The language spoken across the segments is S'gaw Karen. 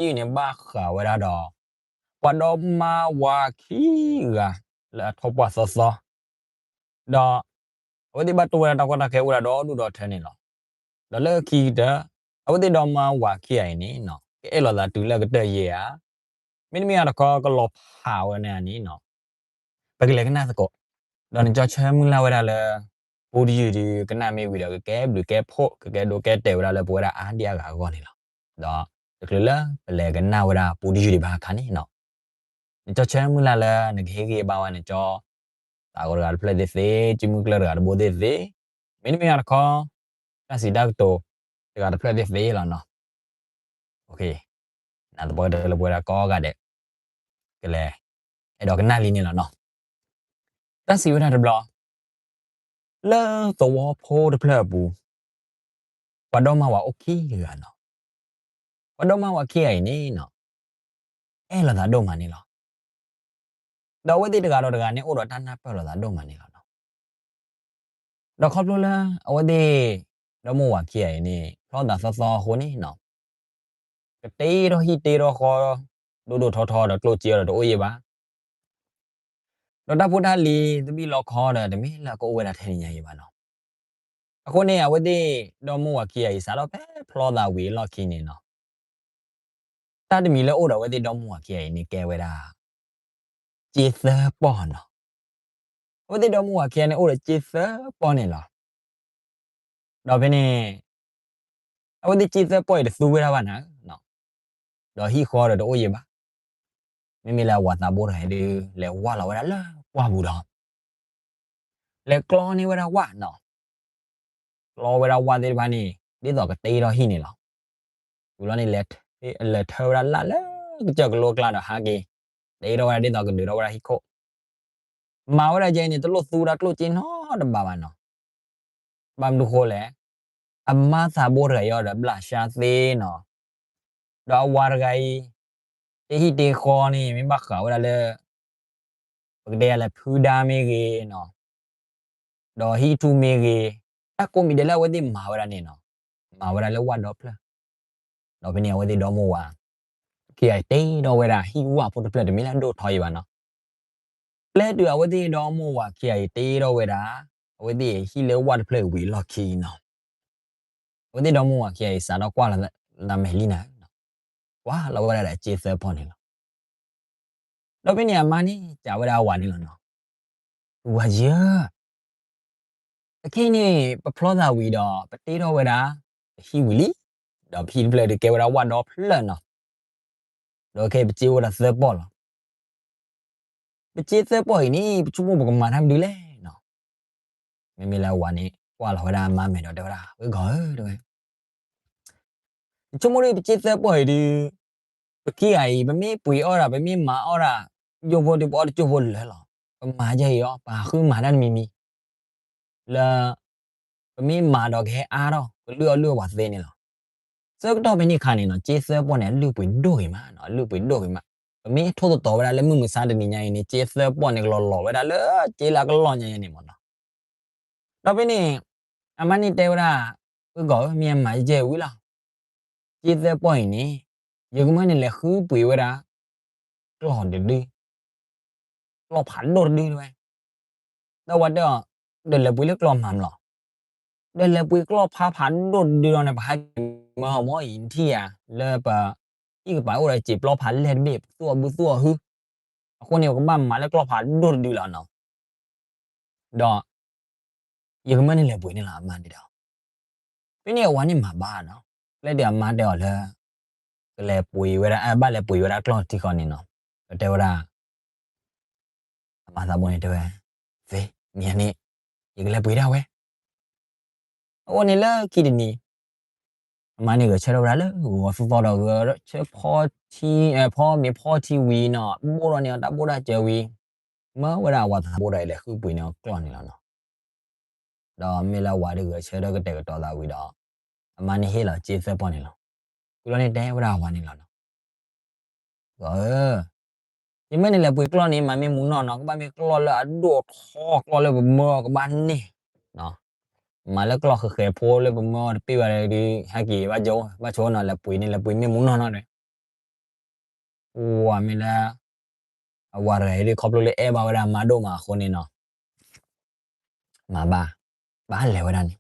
ဒီးတၢ်ပူတၢ်လံၤန့ၣ်ဘၣ်ဃးဝဲဒၣ်ဒီး ပှၤဒီမါဝၤခံဂၤ လၢအထီၣ်ပှၢ်သီသီ ဒီး အဝဲသ့ၣ်ဘၣ်တိၢ်ဝဲဒၣ်တၢ်ကီတၢ်ခဲအိၣ်ဒၣ်ဒီဒူၣ်ဒီထၢန့ၣ်လီၤ. ဒီးလၢခံကတၢၢ် အဝဲသ့ၣ်ဒီမါဝၤခံဂၤအံၤန့ၣ် ကအဲၣ်လိာ်သးတုၤလၢအကတၢၢ်ယဲၢ်ဧါ, မ့တမ့ၢ်တခီကလီၤဖးဝဲန့ၣ်န့ၣ် ပကလဲၤကနၣ်သကိး, ဒီးနကၠီဆၢမုၢ်လၢ်ဝဲဒၣ်လၢ ပူတယုၢ်ဒုးကနၣ်မ့ၢ်ဝံၤဒီး ကကဲဘျုးကဲဖှိၣ် ကကဲဒိကဲတဲာ်ဝဲဒၣ်လၢပဝဲဒၣ်အါဒံအါဂၤအဂီၢ်န့ၣ်လီၤ. ဒီးတချုးလၢပလဲၤကနၣ်ဝဲဒၣ်ပူတယုၢ်ဒံးဘၣ်အခါန့ၣ် နကၠီဆၢမုၢ်လၢ်လၢနကဟ့ၣ်ဂံၢ်ဘါဝဲနကၠီ သးဂီၤတဂၤတဖျၢၣ်သ့သ့, စုမုၢ်ကျၢၢ်တဂၤတဘိသ့သ့, မ့တမ့ၢ်တခီ တၢ်စံးတၢ်ကတိၤတဂၤတဖျၢၣ်သ့သ့လီၤနီၤ. နသပှၢ်ကတၢၢ်လၢပဝဲဒၣ်ကိးဂၤဒဲး ကလဲၤ အဲၣ်ဒိးကနၣ်လံန့ၣ်လီၤနီၤ. တၢ်စံးဝဲဒၣ်တဘျီ လၢသဝီဖိတဖျၢၣ်အပူၤ ပှၤဒီမါဝၤအိၣ်ခံဂၤနီၤ. ပှၤဒီမါဝၤခံဂၤအံၤန့ၣ်နီၤ အဲၣ်လိာ်သးဒိၣ်မးန့ၣ်လီၤ. ဒီးအဝဲသ့ၣ်တဂၤဒီးတဂၤန့ၣ် အိၣ်ဒီးတၢ်နၢ်ပၢၢ်လိာ်သးဒိၣ်မးန့ၣ်လီၤနီၤ. ဒီးခီဖျိလၢအဝဲသ့ၣ် ဒီမါဝၤခံဂၤအံၤန့ၣ် ဖျီသးသီသီအဃိန့ၣ်နီၤ ကတ့ထီၣ်ဟံၣ်တ့ထီၣ်ဃီ ဒိၣ်ဒိၣ်ထီထီဒီးကျိၣ်စ့အီၤဒီးတအိၣ်ယဲၢ်ဘၣ်. ဒီးတၢ်ဖိတၢ်လံၤတဘံၣ်လီခီဒီး တမ့ၢ်လၢကအိၣ်ဝဲဒၣ်ထဲန့ၣ်ညါအံၤဘၣ်နီၤ. အဃိန့ၣ် အဝဲသ့ၣ်ဒီမါဝၤခံဂၤအံၤ စးထီၣ်ဖဲဖျီသးဝံၤအလီၢ်ခံန့ၣ်နီၤ တၢ်တမံၤလၢအိၣ်ဒီးအဝဲသ့ၣ်ဒီမါဝၤခံဂၤအံၤန့ၣ် ကဲဝဲဒၣ် ကၠ့သၢပီၢ်နီၤ. အဝဲသ့ၣ်ဒီမါဝၤခံဂၤန့ၣ် အိၣ်ဒီးကၠ့သၢပီၢ်န့ၣ်လီၤ. ဒီးဖဲန့ၣ် အဝဲသ့ၣ်ကၠ့သၢပီၢ်အံၤတသူဝဲဒၣ်ဘၣ်နၤ, ဒီးဟံၣ်ဃီဒီးတအိၣ်ယဲၢ်ဘၣ်. မ့မ့ၢ်လၢအဝၤသးဘိတဂၤအံၤဒုး လဲၤဝၢ်လီၤဝဲဒၣ်လၢပှၢ်ပူၤဒီး လဲၤကျီန့ၢ်ဝဲဒၣ်ဝၣ်နီၤ. ကျီဝဲဒၣ်ဝၣ်သ့ၣ်တဖၣ်န့ၣ် ဒ်သိးကတ့ထီၣ်ဟံၣ်န့ၣ်လီၤ. ဝံၤလီၤန့ၣ် လဲၤထၢဝဲဒၣ်လၢ်လၢကစၢၢ်ကလိအကျါဒီးဟးက့ၤ တ့ထီၣ်ဝဲဒၣ်ဒ်သိးကဒုးထီၣ်ဝဲဒၣ်ဟံၣ်ခိၣ်. မၤဝဲဒၣ်ကဲအံၤန့ၣ် တလိၣ်သူဝဲဒၣ်ကျိၣ်စ့နီတဘ့ၣ်ဘၣ်နီၤ. ဘၣ်မနုၤဃိလဲၣ်, အမါသးဘိတဂၤအံၤဒီးဘျးဆါသ့နီၤ. ဒီးအဝၤတဂၤအံၤ တ့ဟံၣ်တ့ဃီန့ၣ် မ့ၢ်ဘၣ်ဃးဝဲဒၣ်လၢ ပကတဲယၤလဲၣ် ဖုဒါမ့ၢ်ဂ့ၤနီၤ, ဒီးဟံၣ်ထူၣ်မ့ၢ်ဂ့ၤ, တၢ်ကိးမံၤဒဲးလၢအဝဲသ့ၣ်မၤဝဲဒၣ်န့ၣ်နီၤ, မၤဝဲဒၣ်လၢဝၣ်ဒီဖျၢၣ်. ဒီးဖဲန့ၣ် အဝဲသ့ၣ်ဒီမါဝၤခံဂၤအံၤ တ့ထီၣ်ဝဲဒၣ်ဟံၣ်ဝၣ်ဖိတဖျၢၣ် တမ့ၢ်လၢအဒိၣ်ထီအံၤဘၣ်နီၤ. ပျဲတုၤအဝဲသ့ၣ်ဒီမါဝၤခံဂၤအံၤ တ့ထီၣ်ဝဲဒၣ် အဝဲသ့ၣ်ဟံၣ်လၢဝၣ်တဖျၢၣ်အံၤဝံၤအလီၢ်ခံနီၤ, အဝဲသ့ၣ်ဒီမါဝၤခံဂၤအံၤ စးထီၣ်ကွၢ်လီၤသးမဲာ်လံနၤ, ကွၢ်လီၤဝဲဒၣ်ဒီးအကၠ့သၢပီၢ်န့ၣ်လီၤ. ဒီးဖဲန့ၣ် အမါန့ၣ်စံးဝဲဒၣ်အဝၤန့ၣ်လီၤနီၤ, ဝၤယၢ, အခဲအံၤန့ၣ် ပဖျီသးဝံၤဒီး ပတ့ထီၣ်ဝဲဒၣ် ပဟံၣ်ဝံၤလံ, ဒီးပဟံၣ်တဖျၢၣ်ဒုးကဲဝဲဒၣ်ဝၣ်ဒီဖျၢၣ်နီၤ. ဒီးခဲအံၤပကၠ့အိၣ်ဝဲဒၣ်သၢပီၢ်လီၤ. ပကၠ့သၢပီၢ်အံၤန့ၣ် ပဆိကမိၣ်ပကမၤတၢ်မနုၤလဲၣ်နီၤ. မ့မ့ၢ်လၢအဝၤန့ၣ် ကွၢ်လီၤဝဲဒၣ်အမါမဲာ်ဒီးတဲဝဲဒၣ် ဝဲဂီၤဧၢ တဲဝဲ ယဆိကမိၣ်ဒ်ပကၠ့သၢပီၢ်အံၤဒုး ပခံဂၤအံၤ ပမ့ၢ်ပှ့ၤအီၣ်ဒၣ် ပမ့ၢ်မၤအီၣ်ဒၣ် ယိၣ်ဖိဒုး ပအီၣ်တကၠိၢ်ဖိလၢာ်လီၤ. ပမၤယဲၢ်အံၤအီၤ ပဟးဃုမၤတၢ်တမံၤမံၤ လၢ ပမ့ၢ်မၤဒီးကဟဲအါထီၣ် ကလုၢ်အီၣ်လုၢ်အီပှၤသ့န့ၣ်လီၤ. ဆၢကတီၢ်ဖဲန့ၣ်အခါန့ၣ်နီၤ ကၠ့သၢပီၢ်န့ၣ် အလုၢ်ပှ့ၤဒိၣ်ဂ့ၤမးနီၤ, အလုၢ်ပှ့ၤဒိၣ်ဂ့ၤမး. ပမ့ၢ်ထိၣ်သတြီၤဝဲဒၣ်လၢမုၢ်မဆါတနံၤညါအံၤန့ၣ် ကၠ့သၢပီၢ်န့ၣ် ကလီၤလီၤဝဲဒၣ်လၢကၠ့လၢအကလီၢ်ညါအံၤန့ၣ်မးနီၤ. ဒီးဖဲန့ၣ် အမါန့ၣ်တဲဝဲဒၣ် ဝဲဂီၤဧၢ မ့ၢ်အမၤယဲၢ်ဝံၤလီၤ. ကၠ့သၢပီၢ်အံၤန့ၣ် ယကမၢန့ၣ်လဲၤဃုပှ့ၤဝဲဒၣ် ကျီၢ်တဒု ကျီၢ်ဖးဒိၣ်တဒုတဲဝဲ. ဒီးဝဲတဲအီၤ ဒီးလဲၤပှ့ၤလၢကျီၢ်မၤမလီၤ. ဒီးလဲၤပှ့ၤကျီၢ်ဖးဖးဒိၣ်တဒုဒီးန့ၣ် ပဟဲက့ၤမၢဟီၣ်မီအံၤ နထံၣ်ဧါ လၢပ ဟံၣ်ကပၤအိၣ်ဒီးစံာ်ပျီဖးလဲၢ်တဘ့ၣ် ပသူၣ်အီၤဘုသူၣ်အီၤဟု အဃိန့ၣ် ပကဘၣ်မၤလၢကျီၢ်ဖးဒိၣ်တဒုလီၤနီၤ. ဒီး ယကမၢန့ၣ်လဲၤပှ့ၤန့ၣ်လီၤ အမါန့ၣ်ဒီး ဖဲန့ၣ်အဝၤန့ၣ်မၤဘၣ်နီၤ. ပျဲတုၤအမါတဲအီၤလၢ ကလဲၤပှ့ၤဝဲဒၣ် ဘၣ်လဲၤပှ့ၤဝဲဒၣ်ကျီၢ်ထံဃီန့ၣ်နီၤ. ပတဲဝဲဒၣ် အမါသးဘိန့ၣ်တဲဝဲ သ့ မ့ၢ်န့ၣ် ယကလဲၤပှ့ၤဒၣ်ဝဲ. အဃိန့ၣ်လၢခံတနံၤ အမါန့ၣ်ဂဲၤဆၢထၢၣ်ဝဲဒၣ်လၢဂီၤသီသီဒီး ဂဲၤဆၢ ဖီမ့ၤဖီထံဝံၤနီၤ ဘိၣ်ထီၣ်န့ၢ်အီၤတၢ်ဘိၣ်တၢ်စၢၤဝံၤ မၢဝဲဒၣ်အဝၤသးဘိဒီးလဲၤဃုပှ့ၤန့ၢ်အီၤကျီၢ်န့ၣ်လီၤနီၤ. ဒီးမ့ၢ်လၢအဝၤဒုးဂဲၤဆၢထၢၣ်ကတဲာ်ကတီၤသးဝံၤဒီး အမါန့ၣ်ဟ့ၣ်လီၤကၠ့သၢပီၢ်န့ၣ်လီၤ. ဃုလီၤန့ၣ်တဲဝဲဒၣ်အဝၤန့ၣ်လီၤနီၤ. ဂီၤဧၢ ယမၢန့ၣ်လဲၤပှ့ၤကျီၢ်န့ၣ် မၤမ့ၢ်မူနီၢ်နီၤ ကဘၣ်မ့ၢ်ကျီၢ်လၢအဒိၣ်ထီ ကျီၢ်လၢပမၢအီၤကဘၣ်န့ၢ် မၤလၢကျီၢ်ဃဲၤဃဲၤဖိလၢပမၢအီၤတပ့ၢ်ဘၣ်ဒီး ဟဲက့ၤဘၣ်ကၠိ ဘၣ်ဆိနီၤ လဲၤပှ့ၤန့ၣ် လဲၤပှ့ၤမ့ၢ်မူနီၢ်နီၤဒီး ပှၤမ့ၢ်လၢ အဝၤတဂၤအံၤဒ်ခီဖျိလၢအဲၣ်ဘၣ်ဝဲဒၣ်မါဒိၣ်မးအဃိန့ၣ်နီၤ မၤဘၣ် ဘၣ်လဲၤဝဲဒၣ်န့ၣ်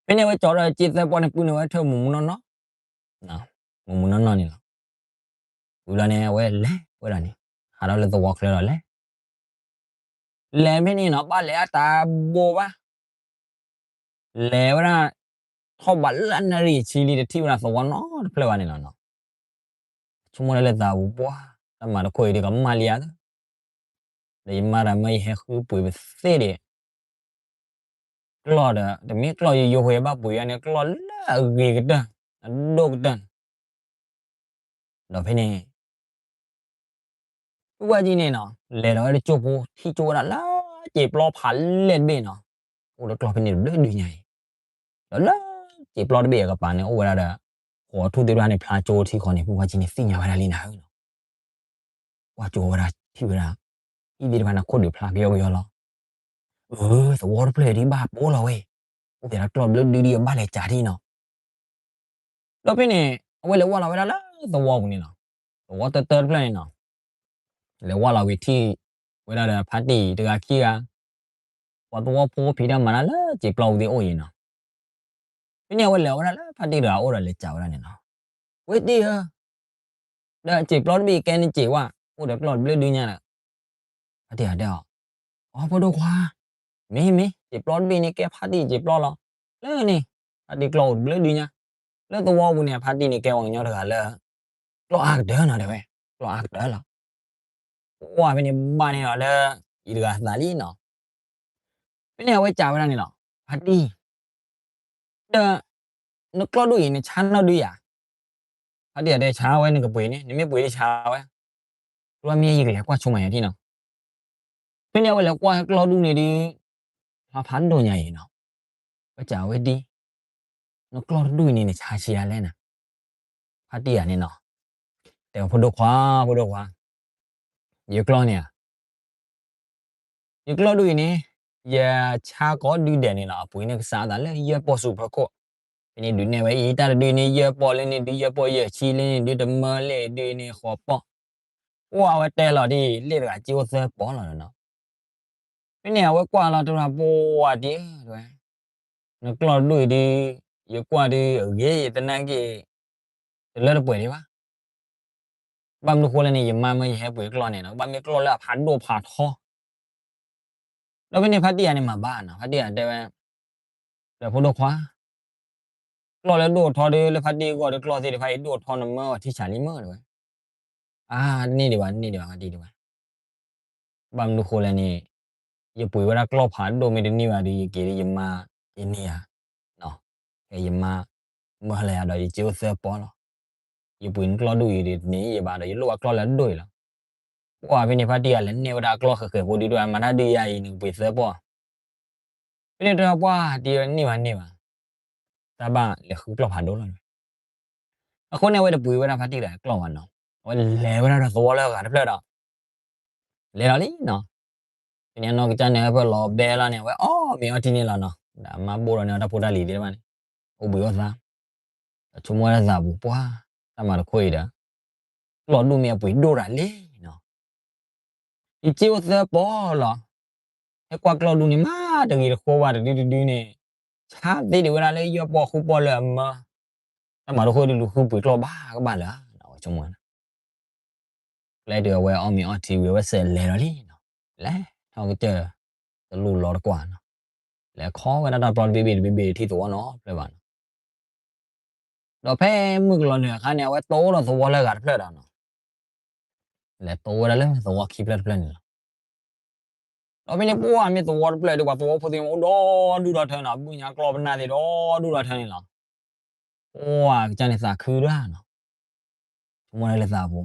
ဖဲန့ၣ်အဝဲကၠီဒီးစ့သၢပီၢ်န့ၣ် ပုၢ်န့ၢ်ဝဲထၢၣ်မူးမူးနီၢ်နီၢ် မူးမူးနီၢ်နီၢ်န့ၣ်လီၤ. ဝံၤလီၤန့ၣ် အဝဲလဲၤဝဲဒၣ်န့ၣ် ဟးထီၣ်လၢသဝီချၢဒီးလဲၤ လဲၤဖဲန့ၣ်နီၤ ဘၣ်လဲၤအတၢ်ဘိးဘၣ် လဲၤဝဲဒၣ် ထီၣ်ဘးလၢအနၣ်ရံၣ်ဆံလံ တထံၣ်ဝဲဒၣ်သဝီနီတဖျၢၣ်ဘၣ်န့ၣ်လီၤနီၤ. ဆိကမိၣ်ဒၣ်လၢသးပူၤပှၢ် တၢ်မၤတခိၣ်အံၤဒ်ကမၣ်လံဧါ ဒီးယမါတၢ်မၢယဟဲဃုပှ့ၤပသ့ၣ်ဒံး ကျီၢ်ဒီး တမ့ၢ်ကျီၢ်ယိယိဝဲဘၣ်ပှ့ၤအီၤန့ၣ် ကျီၢ်လၢအဂ့ၤကတၢၢ် အဒိၣ်ကတၢၢ် ဒီးဖဲန့ၣ် ပုၢ်ဝဲၢ်ကံန့ၣ်နီၤ လဲၤဒီးဝဲတကၠိဖိ ထံၣ်ကၠိဝဲဒၣ်လၢ စံာ်ပျီဖးလဲၢ်တဘ့ၣ်နီၤ အိၣ်ဒီးကျီၢ်ဖဲန့ၣ်တဘျုးဒုညါအံၤ ဒီးလၢ စံာ်ပျီတဘ့ၣ်အကပၤန့ၣ် အိၣ်ဝဲဒၣ်ဒီး ဃိးထူၣ်သ့ၣ်တဖၣ်န့ၣ် ဖျါကၠိထံဃီန့ၣ် ပုၢ်ဝဲၢ်ကံန့ၣ်သ့ၣ်ညါဝဲဒၣ်လံနၤဧၢနီၤ ကွၢ်ကၠိဝဲဒၣ်ထံၣ်ဝဲဒၣ် ဟံၣ်သ့ၣ်တဖၣ်န့ၣ် ခိၣ်ဒုးဖျါကယီကယီလီၤ. အၢ သဝီတဖျၢၣ်ဒ်ဘၣ်ပိာ်လီၤဝဲ အိၣ်သးဒီးကျီၢ်တဘျုးဒုဒ်အဘၣ်လဲၤကးထံနီၤ ဒီးဖဲန့ၣ် အဝဲလဲၤဝၢ်လီၤဝဲဒၣ်လၢသဝီပူၤန့ၣ်လီၤ. သဝီတၢတၢတဖျၢၣ်န့ၣ်နီၤ လဲၤဝၢ်လီၤဝံၤထံၣ် ဝဲဒၣ်ဒီးဖါတံၢ်တဂၤခံဂၤ ပှၤသဝီဖိဖံးတၢ်မၤတၢ်လၢစံာ်ပျီပူၤသ့ၣ်အိၣ်အံၤနီၤ. ဖဲန့ၣ်အဝဲလဲၤဝဲဒၣ်လၢဖါတံၢ်တဂၤအိၣ်ဒီးလဲၤကးဝဲဒၣ်န့ၣ်နီၤ ဝဲတံၢ်ဧၢ ဒီးစံာ်ပျီတဘ့ၣ်ကဲန့ၣ်စံာ်ဝဲ အိၣ်ဒီးကျီၢ်တဘျုးဒုညါဒီး ဖါတံၢ်တဲအီၤ အိ ဖိဒိၣ်ခွါ မ့ၢ်မ့ၢ် စံာ်ပျီတဘ့ၣ်န့ၣ် ကဲဖါတံၢ်စံာ်ပျီလီၤ. လၢန့ၣ် ဖါတံၢ်ကျီၢ်အိၣ်တဘျုးဒုညါ လၢသဝီပူၤန့ၣ် ဖါတံၢ်န့ၣ်ကဲပှၤကညီတဂၤလၢ ကျီၢ်အါကတၢၢ်နီၤတဲဝဲ ကျီၢ်အါကတၢၢ်လီၤ. ပှၢ်ဖဲန့ၣ်ဘၣ်န့ၣ်ဒီးလၢ ယတဂၤသးလံနီၤ. ဖဲန့ၣ်အဝဲကးဝဲဒၣ်န့ၣ်လီၤ. ဖါတံၢ် ဒီး နကျီၢ်ဒူၣ်အံၤ နဆါနီၣ်ဒုယၤ. ဖါတံၢ်တဲဆါဝဲ နကပှ့ၤန့ၣ် နမ့ၢ်ပှ့ၤလၢဆါဝဲ ကျီၢ်မ့ၢ်ယကလဲၤကွၢ်ဆိမးယၤထံနီၤ. ဖဲန့ၣ်အဝဲလဲၤကွၢ်ကျီၢ်ဒူၣ်န့ၣ်ဒီး ဖျါဖးဒိၣ်ညါအံၤနီၤ. ဝဲကးဝဲဒ် နကျီၢ်တဒူၣ်အံၤန့ၣ် နဆါဆံးအါလဲၣ်နၤ. ဖါတံၢ်ဧၢန့ၣ်နီၤ တဲဝဲ ဖိဒိၣ်ခွါ ဖိဒိၣ်ခွါ ယကျီၢ်န့ၣ်ဧါ ယကျီၢ်ဒူၣ်အံၤန့ၣ် ယဆါကိးဒုဒဲးန့ၣ်လီၤ. အပှ့ၤန့ၢ်ကစၢ်အသးလၢယဲၢ်ပီၢ်ဆူၣ်ဖီခိၣ်. ဖဲန့ၣ်ဒုးနဲၣ်ဝဲအံၤ တၢ်တဒုန့ၣ် ယဲၢ်ပီၢ်လၢန့ၣ်ဒုး ယဲၢ်ပီၢ်ယဲၢ်ဆံလၢန့ၣ်ဒုး တမၢလၢဒုးန့ၣ် ဃိးပီၢ်. ပှၢ်ဝဲတဲလီၤဒ် လ့ၣ်တဂၤစ့အိၣ်သၢပီၢ်လီၤနီၤ. ဖဲန့ၣ်အဝဲကွၢ်လီၤတရၢ် ပှၢ်တံၢ်ဧၢ တဲဝဲ နကျီၢ်တဒူၣ်အံၤဒုး ယကွၢ်ဒုးအဂ့ၤ ယတနာ်က့ၤ တလၢတပှဲၤဒံးဘၣ်. ဘၣ်မနုၤဃိလဲၣ်န့ၣ် ယမါမၢယဟဲပှ့ၤကျီၢ်န့ၣ်နီၤ ကဘၣ်မ့ၢ်ကျီၢ်လၢအဖးဒိၣ်ဖးထီ ဒီးဖဲန့ၣ်ဖါတံၢ်ဧၢန့ၣ်မၤဘၣ်နီၤ ဖါတံၢ်ဧၢတဲဝဲ ဒီးဖိဒိၣ်ခွါ ကျီၢ်လၢဒိၣ်ထီဒုး လၢဖါတံၢ်အဂီၢ်ဒီး ကျီၢ်သ့ၣ်တဖၣ်အံၤဒိၣ်ထီ နမၢအီၤထံဆးလံမၢတဲဝဲ. အါ တန့ၢ်ဒံးဘၣ် တန့ၢ်ဒံးဘၣ် ဖါတံၢ်တဲဝဲ ဘၣ်မနုၤဃိလဲၣ်န့ၣ် ယပှ့ၤဝဲဒၣ်ကျီၢ်ဖးဒိၣ်မ့ၢ်တန့ၢ်ဘၣ်ဒီး ယက့ၤဒီးယမါ ယန့ၢ်ဧါ. ကဲယမါ မၢလၢယၤဒီးယစ့အိၣ်သၢပီၢ်လီၤ. ယပှ့ၤနကျီၢ်ဒူၣ်အံၤဒီးတန့ၢ်ယဘၣ်ဒီး ယလိၣ်ဘၣ်ကျီၢ်လၢအဒိၣ်အံၤလီၤ. ပှၢ်ဖဲန့ၣ်ဖါတံၢ်ဧၢလဲၤနဲၣ်ဝဲဒၣ်ကျီၢ်ဃဲၤဃဲၤဖိဒုး တဲဝဲမၤတၢ်ဒုးယၤအံၤ နကပှ့ၤသၢပီၢ်. ဖဲန့ၣ်တရၢ်ပှၢ်တံၢ်ဧၢန့ၢ်ဘၣ်န့ၢ်ဘၣ် တၢ်ဘၣ်လဲၤဃုကျီၢ်ဖးဒိၣ်လီၤ. အဃိန့ၣ် အဝဲတပှ့ၤဝဲဒၣ်ဖါတံၢ်တဂၤအကျီၢ်ဘၣ်နီၤ. အဝဲလဲၤဝဲဒၣ်ဒီးသဝီလၢအဂၤတဖျၢၣ်ဒီး လဲၤလီၤလံနီၤ. ဖဲန့ၣ်အနီၢ်ကစၢ်န့ၣ် ဖဲလီၤဘဲလီၤန့ၣ် အဝဲအီၣ်မ့ၤအီထံန့ၣ်လီၤနီၤ. ဒီးအမါဘိၣ်ဒီးန့ၣ် အတၢ်ဖိတၢ်လံၤသ့ၣ်တဖၣ်န့ၣ် အိၣ်ဘှံးအိၣ်သါ ဒီးဆိကမိၣ်ဝဲဒၣ်သးပူၤ ပှၢ် တၢ်မၤတခိၣ်အံၤဒီး ကျီၢ်ဒူၣ်မ့ၢ်အပှ့ၤဒိၣ်တၢ်လံနီၤ. ယစ့အိၣ်သၢပီၢ်လီၤ. ဟဲကွၢ်ကျီၢ်ဒူၣ်န့ၣ် မၤတဂ့ၤတဃိဘၣ်တဒုတဒုန့ၣ် ဆါသ့ဒံးဝဲဒၣ်လၢယဲၢ်ပီၢ်ဃုပီၢ်လၢအမၢ တၢ်မၤတခိၣ်ဒုးလူၤဃုပှ့ၤကျီၢ်ဘၣ်ကဘၣ်လၢၤ အဝဲဆိကမိၣ်ဝဲဒၣ် ကျဲဒုးအဝဲအီၣ်မ့ၤအီထံဝံၤ အဝဲစဲးလဲၤလီၤလံနီၤ. လဲၤထီၣ်ကစၢၢ် တလူၢ်လီၤတကွၢ်နီၤ. လဲၤခီဝဲဒၣ်တၢ်ပျီတဘ့ၣ်ဘ့ၣ်တဘ့ၣ်ဘ့ၣ်ထံၣ်သဝီနီတဖျၢၣ်ဘၣ်နီၤ. ဒီးဖဲမုၢ်ကလီၤနုာ်အခါန့ၣ် အဝဲတိၢ်ဒီးသဝီလၢအဂၤတဖျၢၣ်ဒီးနီၤ. လဲၤတိၢ်ဝဲဒၣ်လၢသဝီခံဖျၢၣ်တဖျၢၣ်န့ၣ်လီၤ. ဒီးဖဲန့ၣ်ပှၢ်မ့ၢ်သဝီတဖျၢၣ်ဒီး ပှၤသဝီဖိသ့ၣ်အိၣ်ဒီဒူၣ်ဒီထၢနီၤ, ဘုၣ်ညါကျီၢ်ပနၢ်သ့ၣ်ဒီဒူၣ်ဒီထၢန့ၣ်လီၤ. ပှၢ်ကစၢ်န့ၣ်သးခုဒၣ်နီၤ, ဆိကမိၣ်လၢသးပူၤ, သ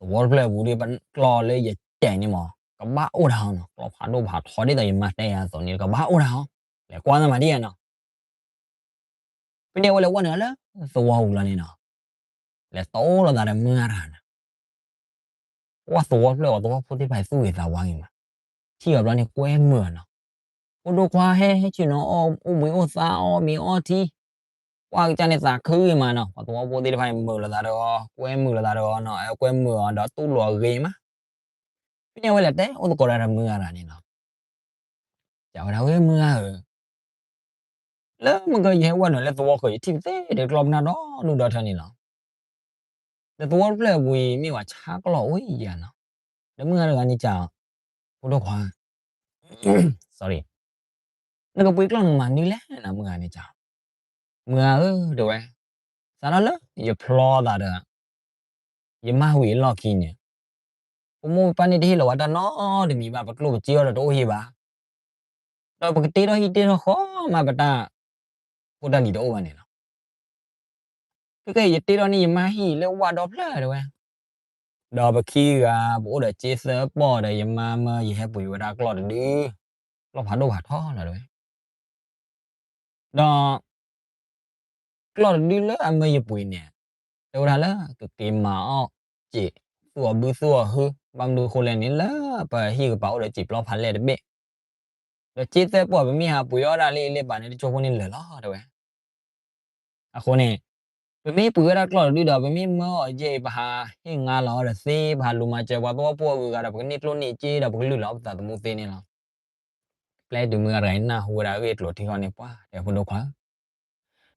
ဝီတဖျၢၣ်အပူၤဒီး ပကျီၢ်လၢယတဲာ်န့ၣ်မး ကဘၣ်အိၣ်ဒၣ်အီၤနီၤ, ကျီၢ်ဖးဒိၣ်ဖးထီဒ်သိးယမါတဲယၤအသိးန့ၣ် ကဘၣ်အိၣ်ဒၣ်အီၤ, လဲၤကွၢ်သးမၤဒ်ယၤနီၤ. ဖဲန့ၣ်အဝဲလဲၤဝဲနုာ်လၢသဝီပူၤလီၤန့ၣ်နီၤ, လဲၤတိၢ်လိာ်သးဒီးမုၢ်အါတဂၤနီၤ. ပှၢ်သဝီတဖျၢၣ်အီၤ သဝီဖိသ့ၣ်တဖၣ်သူၣ်ဂ့ၤသးဝါဂ့ၤမး, ထံၣ်အီၤဘျီန့ၣ်ကွဲမုာ်အီၤနီၤ. ဖိဒိၣ်ခွါဟဲဟဲဆ့ၣ်နီၤအီၣ်အိၣ်ဘှံးအိၣ်သါအီၣ်မ့ၤအီထံ, ကွၢ်ကစၢ်န့ၣ်သးခုဂ့ၤမးနီၤ, ပှၤသဝီဖိသ့ၣ်တဖၣ်န့ၣ် မုာ်လိာ်သးဒီးအီၤ, ကွဲမုာ်လိာ်သးဒီးအီၤနီၤ, အကွဲမုာ်အီၤဒီးတူၢ်လိာ်အဂ့ၤမး. ဖဲန့ၣ်အဝဲလဲၤတဲအိၣ်သကိးဒီးတၢ်မုၢ်ဂၤတဂၤန့ၣ်လီၤ. ကဝဲဒၣ်ဝဲမုၢ်ဂၤဧၢ, လၢမုၢ်ကယဟဲဝဲနုာ်လၢသဝီဃၢၤ ယထံၣ်ပသ့ဒီးကျီၢ်ပနၢ်ဒီဒူၣ်ဒီထၢန့ၣ်လီၤ. ဒီးသဝီတဖျၢၣ်အပူၤအံၤမ့ၢ်ဝဲဆါကျီၢ်အိၣ်ယၤနီၤ. ဒီးမုၢ်ဂၤတဂၤန့ၣ်ကး, ဖိဒိၣ်ခွါ sorry, နကပှ့ၤကျီၢ်နကမၤဒ်လဲၣ်နီၤ, မုၢ်ဂၤန့ၣ်ကး, မုၢ်ဂၤဧၢ တဲဝဲ, စးထီၣ်လၢယဖျီသးဒီး ယမါဝံၤအလီၢ်ခံန့ၣ်, ပမိၢ်ပပၢ်န့ၣ်တဟ့ၣ်လီၤဝဲတၢ်နီတမံၤဘၣ်, ပကျိၣ်ပစ့အီၤဒီးတအိၣ်ဟံၣ်ဘၣ်, ဒီးပကတ့ထီၣ်ဟံၣ်တ့ထီၣ်ဃီမး ပတၢ်ဖိတၢ်လံၤတအိၣ်ဘၣ်န့ၣ်လီၤ. ခဲကနံၣ်အံၤ ယတ့ထီၣ်န့ၢ်ယမါဟံၣ်လၢဝၣ်ဒီဖျၢၣ်တဲဝဲ, ဒီးပခံဂၤ ပအိၣ်ဒီးစ့သၢပီၢ်ဒီး ယမါမၢယဟဲပှ့ၤဝဲဒၣ်ကျီၢ်တဒု, ကျီၢ်ဖးဒိၣ်ဖးထီလီၤတဲဝဲ. ဒီး ကျီၢ်တဒုလၢအမၢယပှ့ၤန့ၣ်, တဲဝဲဒၣ်လၢကက့ၤမၤအီၣ်စ့း, သူၣ်အီၤဘုသူၣ်အီၤဟု, ဘၣ်မနုၤဃိလဲၣ်န့ၣ် လၢပဟံၣ်ကပၤအိၣ်ဒီးစ့းပျီဖးလဲၢ်တဘ့ၣ်, ဒီးစ့သၢပီၢ် ပမ့ၢ်ဟးပှ့ၤအီၣ်ဒၣ်လၢအလ့ပာ်န့ၣ် တကၠိဖိန့ၣ်လၢာ်လီၤတဲဝဲ. အဃိန့ၣ် ပမ့ၢ်ပှ့ၤဝဲဒၣ်ကျီၢ်တဒုဒီး ပမ့ၢ်မၢအီၤယဲအံၤ ပဟးဟ့ၣ်ငါလီၤအီၤဒီးသ့, ပဟးလူၤမၤစၢၤပှၤသဝီဖိအဂုၤအဂၤဒီး ပကန့ၢ်ကျိၣ်န့ၢ်စ့ဒီး ပကလုၢ်လီၤပသးသမူသ့န့ၣ်လီၤ. ပျဲတုၤမုၢ်ဂၤတဂၤအံၤနၢ်ဟူဝဲဒၣ်အဂ့ၢ်အကျိၤထံဃီန့ၣ် ပှၤတဲဖိဒိၣ်ခွါဧၢ,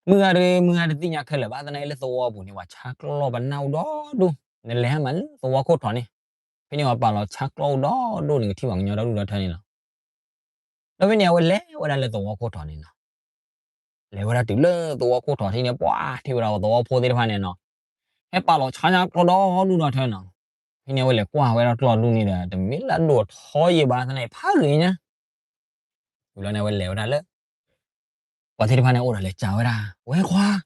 မုၢ်ဂၤတဂၤ မုၢ်ဂၤတသ့ၣ်ညါခဲလၢာ်ဘၣ်, သနာ်က့လၢသဝီပူၤန့ၣ် ပှၤဆါကျီၢ်ပနၢ်အိၣ်ဒီဒူၣ်, နလဲၤဟဲမးလၢသဝီခိၣ်ထီၣ်န့ၣ်, ဖဲန့ၣ်ပှၤပာ်လီၤဆါကျီၢ်အိၣ်ဒီဒူၣ်န့ၣ် ကထံၣ်ပှၤကညီဒီဒူၣ်ဒီထၢန့ၣ်လီၤ. ဒီးဖဲန့ၣ် အဝဲလဲၤဝဲဒၣ်လၢသဝီခိၣ်ထီၣ်န့ၣ်နီၤ, လဲၤဝဲဒၣ်တုၤလၢသဝီခိၣ်ထီၣ်ထံန့ၣ် ပှၤထံၣ်ဝဲဒၣ်ပှၤသဝီဖိသ့ၣ်တဖၣ်န့ၣ်နီၤ, ဟဲပာ်လီၤဆါညါကျီၢ်ဒီဒူၣ်ဒီထၢနီၤ. ဖဲန့ၣ် အဝဲလဲၤကွၢ်ဝဲဒၣ်ကျီၢ်ဒူၣ်န့ၣ်ဒီး တမ့ၢ်လၢအဒိၣ်အထီယံာ်ဘၣ် သနာ်က့ဖးဂ့ၤညါ, ဝံၤလီၤန့ၣ် အဝဲလဲၤဝဲဒၣ်လၢ ပှၤသ့ၣ်တဖၣ်န့ၣ်အိၣ်ဒီးလဲၤစံးဝဲဒၣ်, ဝဲခွါ, ဒီး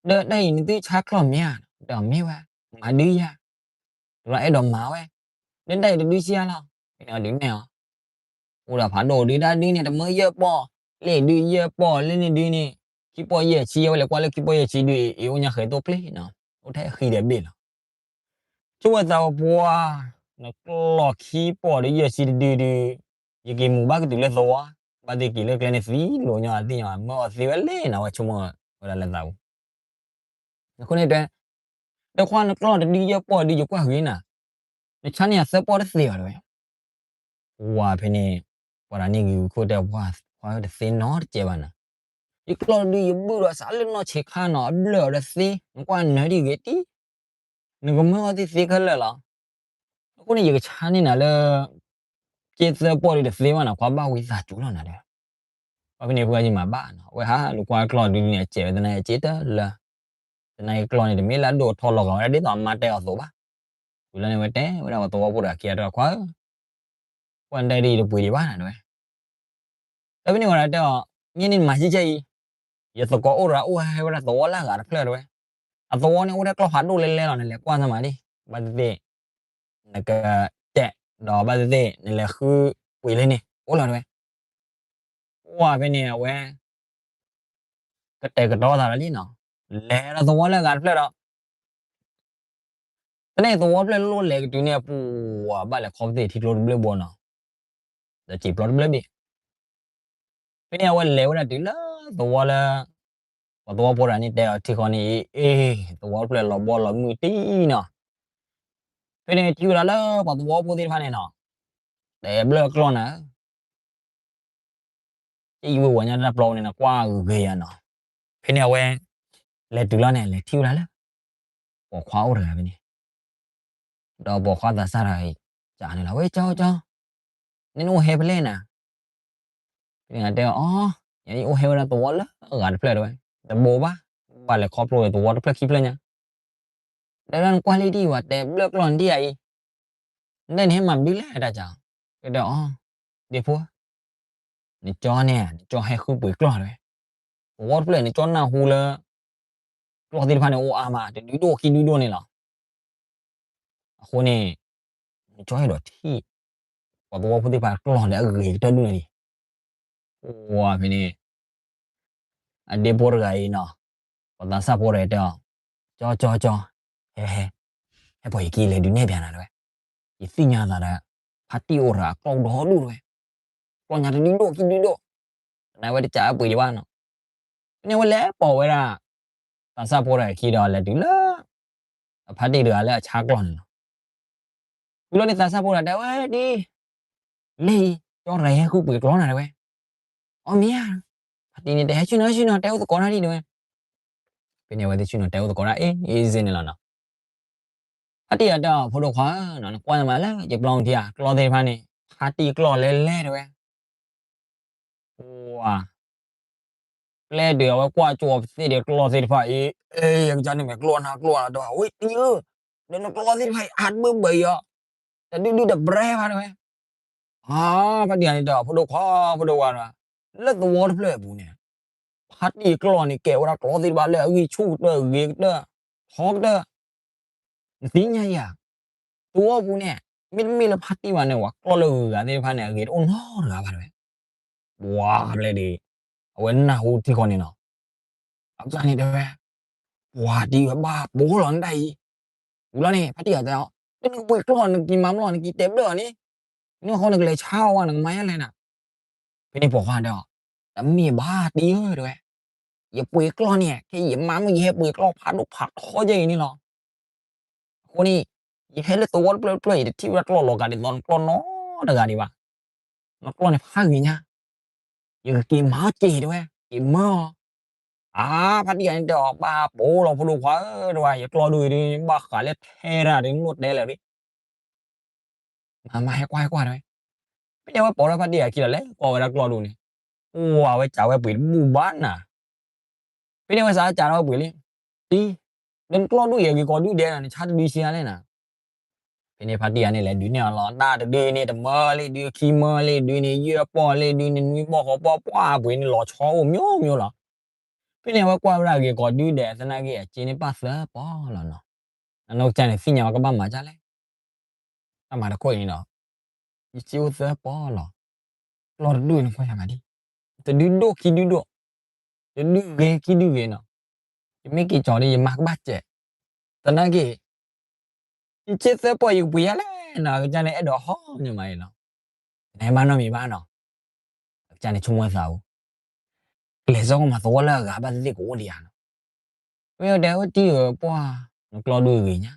တၢ်အံၤနသုဆါကျီၢ်မ့ၢ်ဧါ, ဒီးမ့ၢ်ဝဲ, မၤဒုးယၤ, တဘျီအဲၣ်ဒိးမၤဝဲ, ဒီးတၢ်အံၤတဒုဆံးအါလီၤ, ဖဲန့ၣ်အဒုးနဲၣ်အီၤ, အိၣ်ဒီးဖးဒိၣ်ဒုးတၢ်ဒုးန့ၣ် တမၢယဲၢ်ပီၢ်, လၢဒုးယဲၢ်ပီၢ် လၢန့ၣ်ဒုးန့ၣ်, ခံပီၢ်ယဲၢ်ဆံ အဝဲလဲၤကွၢ်လၢခံပီၢ်ယဲၢ်ဆံဒုးအံၤ အိၣ်ညါဃဲၤသိၣ်ပျ့ၤနီၤ, အိၣ်ထဲအဃံဒီးဘ့ၣ်လီၤ. ဆိကမိၣ်သးပှၤ, နကျီၢ်ခံပီၢ်ဒီးယဲၢ်ဆံတဒုဒုး, ယက့ၤမူၤဘၣ်ကတုၤလၢသဝီ, ဘၣ်သ့ၣ်က့ၤလၢကျဲန့ၣ်သံလိာ်ညီအသ့ၣ်ညါ မၢအီၤသ့ဝဲလဲၣ်နီၤ, အဝဲဆိကမိၣ်ဝဲဒၣ်လၢသးပူၤ အဃိန့ၣ်တဲ, ဒီးခွါနကျီၢ်တဒုယဲၢ်ပီၢ်ဒုးယကွၢ်ဂ့ၤနၤ, နဆါန့ၢ်ယၤသၢပီၢ်တသ့ဘၣ်တဲဝဲ. ဝါဖဲန့ၣ်, ပှၤတဂၤန့ၣ်ဂ့ၤဂ့ၤခိၣ်တဲ, ခွါတသ့နီတစဲးဘၣ်နၤ, ယကျီၢ်တဒုယဘုၣ်ဒီးစးလၢနီၢ်ဆံးခါနီၤ အဘျၢၣ်အီၤဒီးသ့, နကွၢ်နၢၤဒံးဂ့ၤတံၢ်, နကမၢအီၤသ့သ့ခဲလၢာ်လီၤ. အဃိန့ၣ် ယကဆါန့ၢ်နၤလၢ စ့သၢပီၢ်ဒုးတသ့ဘၣ်နီၤ, ခွါဘၣ်ဝံသးစူၤလီၤနၤတဲ ပှၤဖဲန့ၣ်ဖိယမၤဘၣ်နီၤ, အဝဲဟးလူၤကွၢ်ကျီၢ်ဒုန့ၣ် အစဲးဝဲသနာ်က့အစ့တလၢ, သနာ်က့ကျီၢ်န့ၣ် တမ့ၢ်လၢအဒိၣ်အထီလီၤဂာ်ဝဲဒၣ်ဒ်သိးအမါတဲအီၤအသိးဘၣ်. ဝံၤလီၤန့ၣ် အဝဲတဲဝဲဒၣ်ပှၤသဝီဖိတဂၤခံဂၤတဲခွါဧၢ, ကွၢ်နတဲဒ်အံၤတပှ့ၤဒံးဘၣ်နၤတဲဝဲ. ဒီးဖဲန့ၣ်ဝဲဒၣ်တဲအီၤ, မ့ၢ်န့ၣ်နမၤဆံဆဲအံၤ, ယသကိးအိၣ်ဒီးအိၣ်ဟဲဝဲဒၣ်သဝီလၢအဂၤတဖျၢၣ်တဲဝဲ, အသဝီန့ၣ်အိၣ်ထဲကျီၢ်ဖးဒိၣ်လဲလဲလီၤ နလဲၤကွၢ်သးမးဒံး, ဘၣ်သ့ၣ်သ့ၣ် နကတဲာ်, ဒီးဘၣ်သ့ၣ်သ့ၣ် နလဲၤဃုပှ့ၤလၢန့ၣ် အိၣ်လီၤတဲဝဲ. ပှၤဖဲန့ၣ်အဝဲ ကတဲာ်ကတီၤသးလီၤလံနီၤ, လဲၤဒီးသဝီလၢအဂၤတဖျၢၣ်ဒီး သနာ်က့သဝီတဖျၢၣ်လၢလဲၤကတုၤန့ၣ် ပှၤဘၣ်လဲၤခီပသ့ၣ်ထံကျိတဘျၢၣ်ဘိနီၤ, ဒီးစံာ်ပျီတဘျၢၣ်ဘ့ၣ်. ဖဲန့ၣ်အဝဲလဲၤဝဲဒၣ်တုၤလၢသဝီလၢ ပှၤသဝီဖိတဂၤန့ၣ်တဲအီၤထံဃီန့ၣ်အံၤ, အ့ၣ်, သဝီတဖျၢၣ်လီၤဘီလီၤမုၢ်တံၢ်နီၤ. ဖဲန့ၣ်ထံၣ်ဝဲဒၣ်လၢပှၤသဝီဖိသ့ၣ်တဖၣ်န့ၣ်နီၤ, တဲဘျၢၣ်ကျီၢ်နၤ ကယဝ့ၤဝီၤညါတၢ်ပျီန့ၣ် နကွၢ်ဂ့ၤဂ့ၤယၤနီၤ. ဖဲန့ၣ်အဝဲ လဲၤတုၤလီၤန့ၣ် လဲၤထံၣ်ဝဲဒၣ်လၢ ပိာ်ခွါအိၣ်တဂၤဖဲန့ၣ်, ဒီးပိာ်ခွါသးစၢ်တဂၤအံၤ စံးန့ၣ်လီၤ, ဝဲကၠီကၠီ, နအိၣ်ဟဲဖဲလဲၣ်နၤ. ဖဲန့ၣ်တဲအီၤ, ယအိၣ်ဟဲဝဲဒၣ်သဝီလၢအဂၤတဖျၢၣ်တဲဝဲ, တဘိးဘၣ်, ဘၣ်လဲၤခီဖျိသဝီတဖျၢၣ်ခံဖျၢၣ်ညါ တဲဒၣ်နကွၢ်လံဒ်အံၤဝဲ တဲဘျၢၣ်ကျီၢ်နဒ်အံၤ, နတဲနဟဲမၤမနုၤလဲၣ်တၢ်စံး, တဲအီၤ, ဒ့ဖိ, နကၠီန့ၣ် နကၠီဟဲဃုပှ့ၤကျီၢ်တဲဝဲ, သဝီတဖျၢၣ် နကၠီနၢ်ဟူလၢ ကျီၢ်သ့ၣ်တဖၣ်န့ၣ်အိၣ်အါမး တဒုဒိၣ်ခံဒုဒိၣ်န့ၣ်လီၤ. အဃိန့ၣ် နကၠီအဲၣ်ဒိးထံၣ် ပှၤသဝီဖိသ့ၣ်တဖၣ်ကျီၢ်လၢအဂ့ၤကတၢၢ်ဒိၣ်န့ၣ်လံ. ပှၤဖဲန့ၣ် အဒ့ဖိတဂၤအံၤနီၤ, ပှၤသးစၢ်ဖိတဂၤတဲအီၤ, ကၠီကၠီကၠီ, ဟဲဟဲ, ဟဲပိာ်ယခံလဲၤဒုးနဲၣ်ပျးနၤတဲဝဲ, ယသ့ၣ်ညါသးဒီး ဖါတံၢ်အိၣ်တဂၤအကျီၢ်အိၣ်ဒီဒူၣ်တဲဝဲ, ကျီၢ်ညါတဒုဒိၣ်ခံဒုဒိၣ်, သနာ်က့ဝဲတစးအပှ့ၤဒံးဘၣ်နီၤ. ဖဲန့ၣ်အဝဲလဲၤပိာ်ဝဲဒၣ် သးစၢ်ဖိတဂၤခံဒီးလဲၤတုၤလၢ အဖါတံၢ်တဂၤလၢအဆါကျီၢ်န့ၣ်လီၤ. တုၤလီၤန့ၣ်သးစၢ်ဖိတဂၤတဲဝဲဒ်အံၤ, လံ, ကၠီတဂၤဟဲဃုပှ့ၤကျီၢ်နၤတဲဝဲ. အီမ့ၢ်ဧါ, ဖါတံၢ်န့ၣ်တဲ ဟဲဆ့ၣ်နီၤဆ့ၣ်နီၤ တဲအိၣ်သကိးတၢ်ဒံးတဲဝဲ. ဖဲန့ၣ်အဝဲသ့ၣ်ဆ့ၣ်နီၤတဲအိၣ်သကိးတၢ်အ့ၣ်အ့ၣ်စ့ၢ်န့ၣ်လီၤနီၤ. ဖါတံၢ်အတဲအီၤ ဖိဒိၣ်ခွါဧၢ, နကွၢ်နမးလၢယကျီၢ်ထံဧါ, ကျီၢ်သ့ၣ်တဖၣ်န့ၣ် ဖါတံၢ်ကျီၢ်လဲၣ်လဲၣ်တဲဝဲ. ပှၤ ပျဲတုၤအဝဲကွၢ်ကၠိပသ့ၣ်ဒီးကျီၢ်သ့ၣ်တဖၣ်အံၤ, အ့ ယကစၢ်န့ၣ်မ့ၢ်ကျီၢ်နၤကျီၢ်လီၤတဲဝဲ, ဝဲတံၢ်ဧၢ, ဒီးနကျီၢ်သ့ၣ်တဖၣ်အံၤ အါတဘၢဘၢအံၤအီၤ, တဒုဒုတပြဲဘၣ်တဲဝဲ. အါ ဖါတံၢ်န့ၣ်တဲအီၤ ဖိဒိၣ်ခွါ ဖိဒိၣ်ခွါ, လၢသဝီတဖျၢၣ်အပူၤန့ၣ် ဖါတံၢ်ကျီၢ်န့ၣ် ကဲဝဲဒၣ်ကျီၢ်သ့ၣ်တဖၣ်လၢအဂံၢ်ဆူၣ်ကတၢၢ်ဂ့ၤကတၢၢ် ထီကတၢၢ် နသ့ၣ်ညါယၤ, သဝီပူၤန့ၣ် မ့တမ့ၢ်လၢဖါတံၢ်ဘၣ်န့ၣ် ပှၤကျီၢ်လၢဂုၤဂၤသ့ၣ်တဖၣ်န့ၣ် အဂ့ၤတအိၣ်နီတဂၤဘၣ်တဲဝဲ. ပှၤဖျဲးဒီး အဝဲနၢ်ဟူထံဃီန့ၣ်လီၤ. အကစၢ်န့ၣ်တဲဝဲ, ပှၤတံၢ်ဝဲဘၣ်ပိာ်လီၤနဒၣ်အံၤ, ပူၤလီၤန့ၣ် ဖါတံၢ်အတဲအီၤ, တနံၤပှ့ၤကျီၢ်နက့ၤမၤမလီၢ် နက့ၤတဲဘျၢၣ်အီၤန့ၣ်, နဃီနကလဲၤဆါဝဲ နကမၤယဲလဲၣ်နၤ. ဖဲန့ၣ်ပိာ်ခွါတဲအီၤ, တမ့ၢ်ဘၣ်တံၢ်ဧၢတဲဝဲ, ယပှ့ၤကျီၢ်န့ၣ် ခဲယမါမ့ၢ်ယဟဲပှ့ၤကျီၢ်ဖးဒိၣ်ဖးထီယဲအံၤန့ၣ်လီၤ. အဃိန့ၣ် ယဟဲလၢသဝီတဖျၢၣ်တဖျၢၣ် ယတထံၣ်ဝဲဒၣ်ကျီၢ်လီၤဂာ်ဒ်သိးနကျီၢ်နီတဂၤဒံးဘၣ်. နကျီၢ်န့ၣ်ဖးဂ့ၤညါ, ယကက့ၤမၤအီၤက့ၤတဲဝဲ, က့ၤမၢအီၤ. အါ ဖါတံၢ်ဂၤန့ၣ်တဲအီၤ ဘၣ်ပိာ်လီၤဖိဒိၣ်ခွါဧၢတဲဝဲ, ယကျီၢ်ဒူၣ်အံၤဒ် ဘၣ်ဃးလၢထဲတၢ်ဒ် နလိၣ်တဲလၢာ်ဒ် မၤမၤဟဲကွၢ်ဟဲကွၢ်တဲဝဲ. ဖဲန့ၣ်အဝဲပိာ်လၢဖါတံၢ်အခံဒီး လဲၤကွၢ်ဝဲဒၣ်ကျီၢ်ဒူၣ်န့ၣ်, အိၣ်ဝဲစံးဝဲပှ့ၤတဘူၣ်ဘၣ်နၤ. ဖဲန့ၣ်အဝဲစံးစံးထီၣ်ဝဲပှ့ၤလံ, တံၢ်, ဒီးနကျီၢ်ဒူၣ်အံၤအဂ့ၤကီးဒုဒဲးနၤ နဆါတဒုဆံးအါလဲၣ်နၤ. ဖဲန့ၣ်ဖါတံၢ်ဂၤန့ၣ်လဲၤဒုးန့ၢ်အီၤလီၤ, တၢ်တဒုန့ၣ်တမၢလံ, ဒုခံမၢလံ, ဒုန့ၣ်ယဲၢ်ပီၢ်လံ, ဒုန့ၣ်နွံပီၢ်ဃိးပီၢ်, ပှၤပှ့ၤန့ၣ်လီၤဆီအိၣ်မျိုးမျိုးလီၤ. ဖဲန့ၣ်အဝဲကွၢ်ဝဲဒၣ်အဂ့ၤကီးဒုဒဲး သနာ်က့အစ့န့ၣ်ပၣ်သၢပီၢ်လီၤနီၤ. နနီၢ်ကစၢ်န့ၣ်သ့ၣ်ညါဝဲကဘၣ်မၤဒ်လဲၣ် တၢ်မၤတခိၣ်အံၤန့ၣ်ဒီး ယစ့အိၣ်သၢပီၢ်လီၤ. ကျီၢ်တဒူၣ်န့ၣ်ကွၢ်ယၤမးဒ်, တဒုဒိၣ်ခံဒုဒိၣ်, တဒုဂ့ၤခံဒုဂ့ၤနီၤ. ယမ့ၢ်က့ၤကၠီၤဒ်ယမါကဘၣ်စဲး, သနာ်က့ ယစ့သၢပီၢ်ယကပှ့ၤယၤလဲၣ်နီၤ, အကစၢ်န့ၣ်အဲၣ်ဒိးဟီန့ၣ်မးအံၤလီၤ. နဟဲဘၣ်နီတမံၤဘၣ်နီၤ, အကစၢ်န့ၣ်ဆိကမိၣ်သးဧိၤ ကလဲၤစီကမၤသဝီလၢအဂၤဘၣ်သ့ၣ်သ့ၣ်ကအိၣ်ဒံးဧါနီၤ. မ့ၢ်တဲဝဲတံၢ်ဧၢပှၢ်, နကျီၢ်ဒူၣ်ဂ့ၤညါ,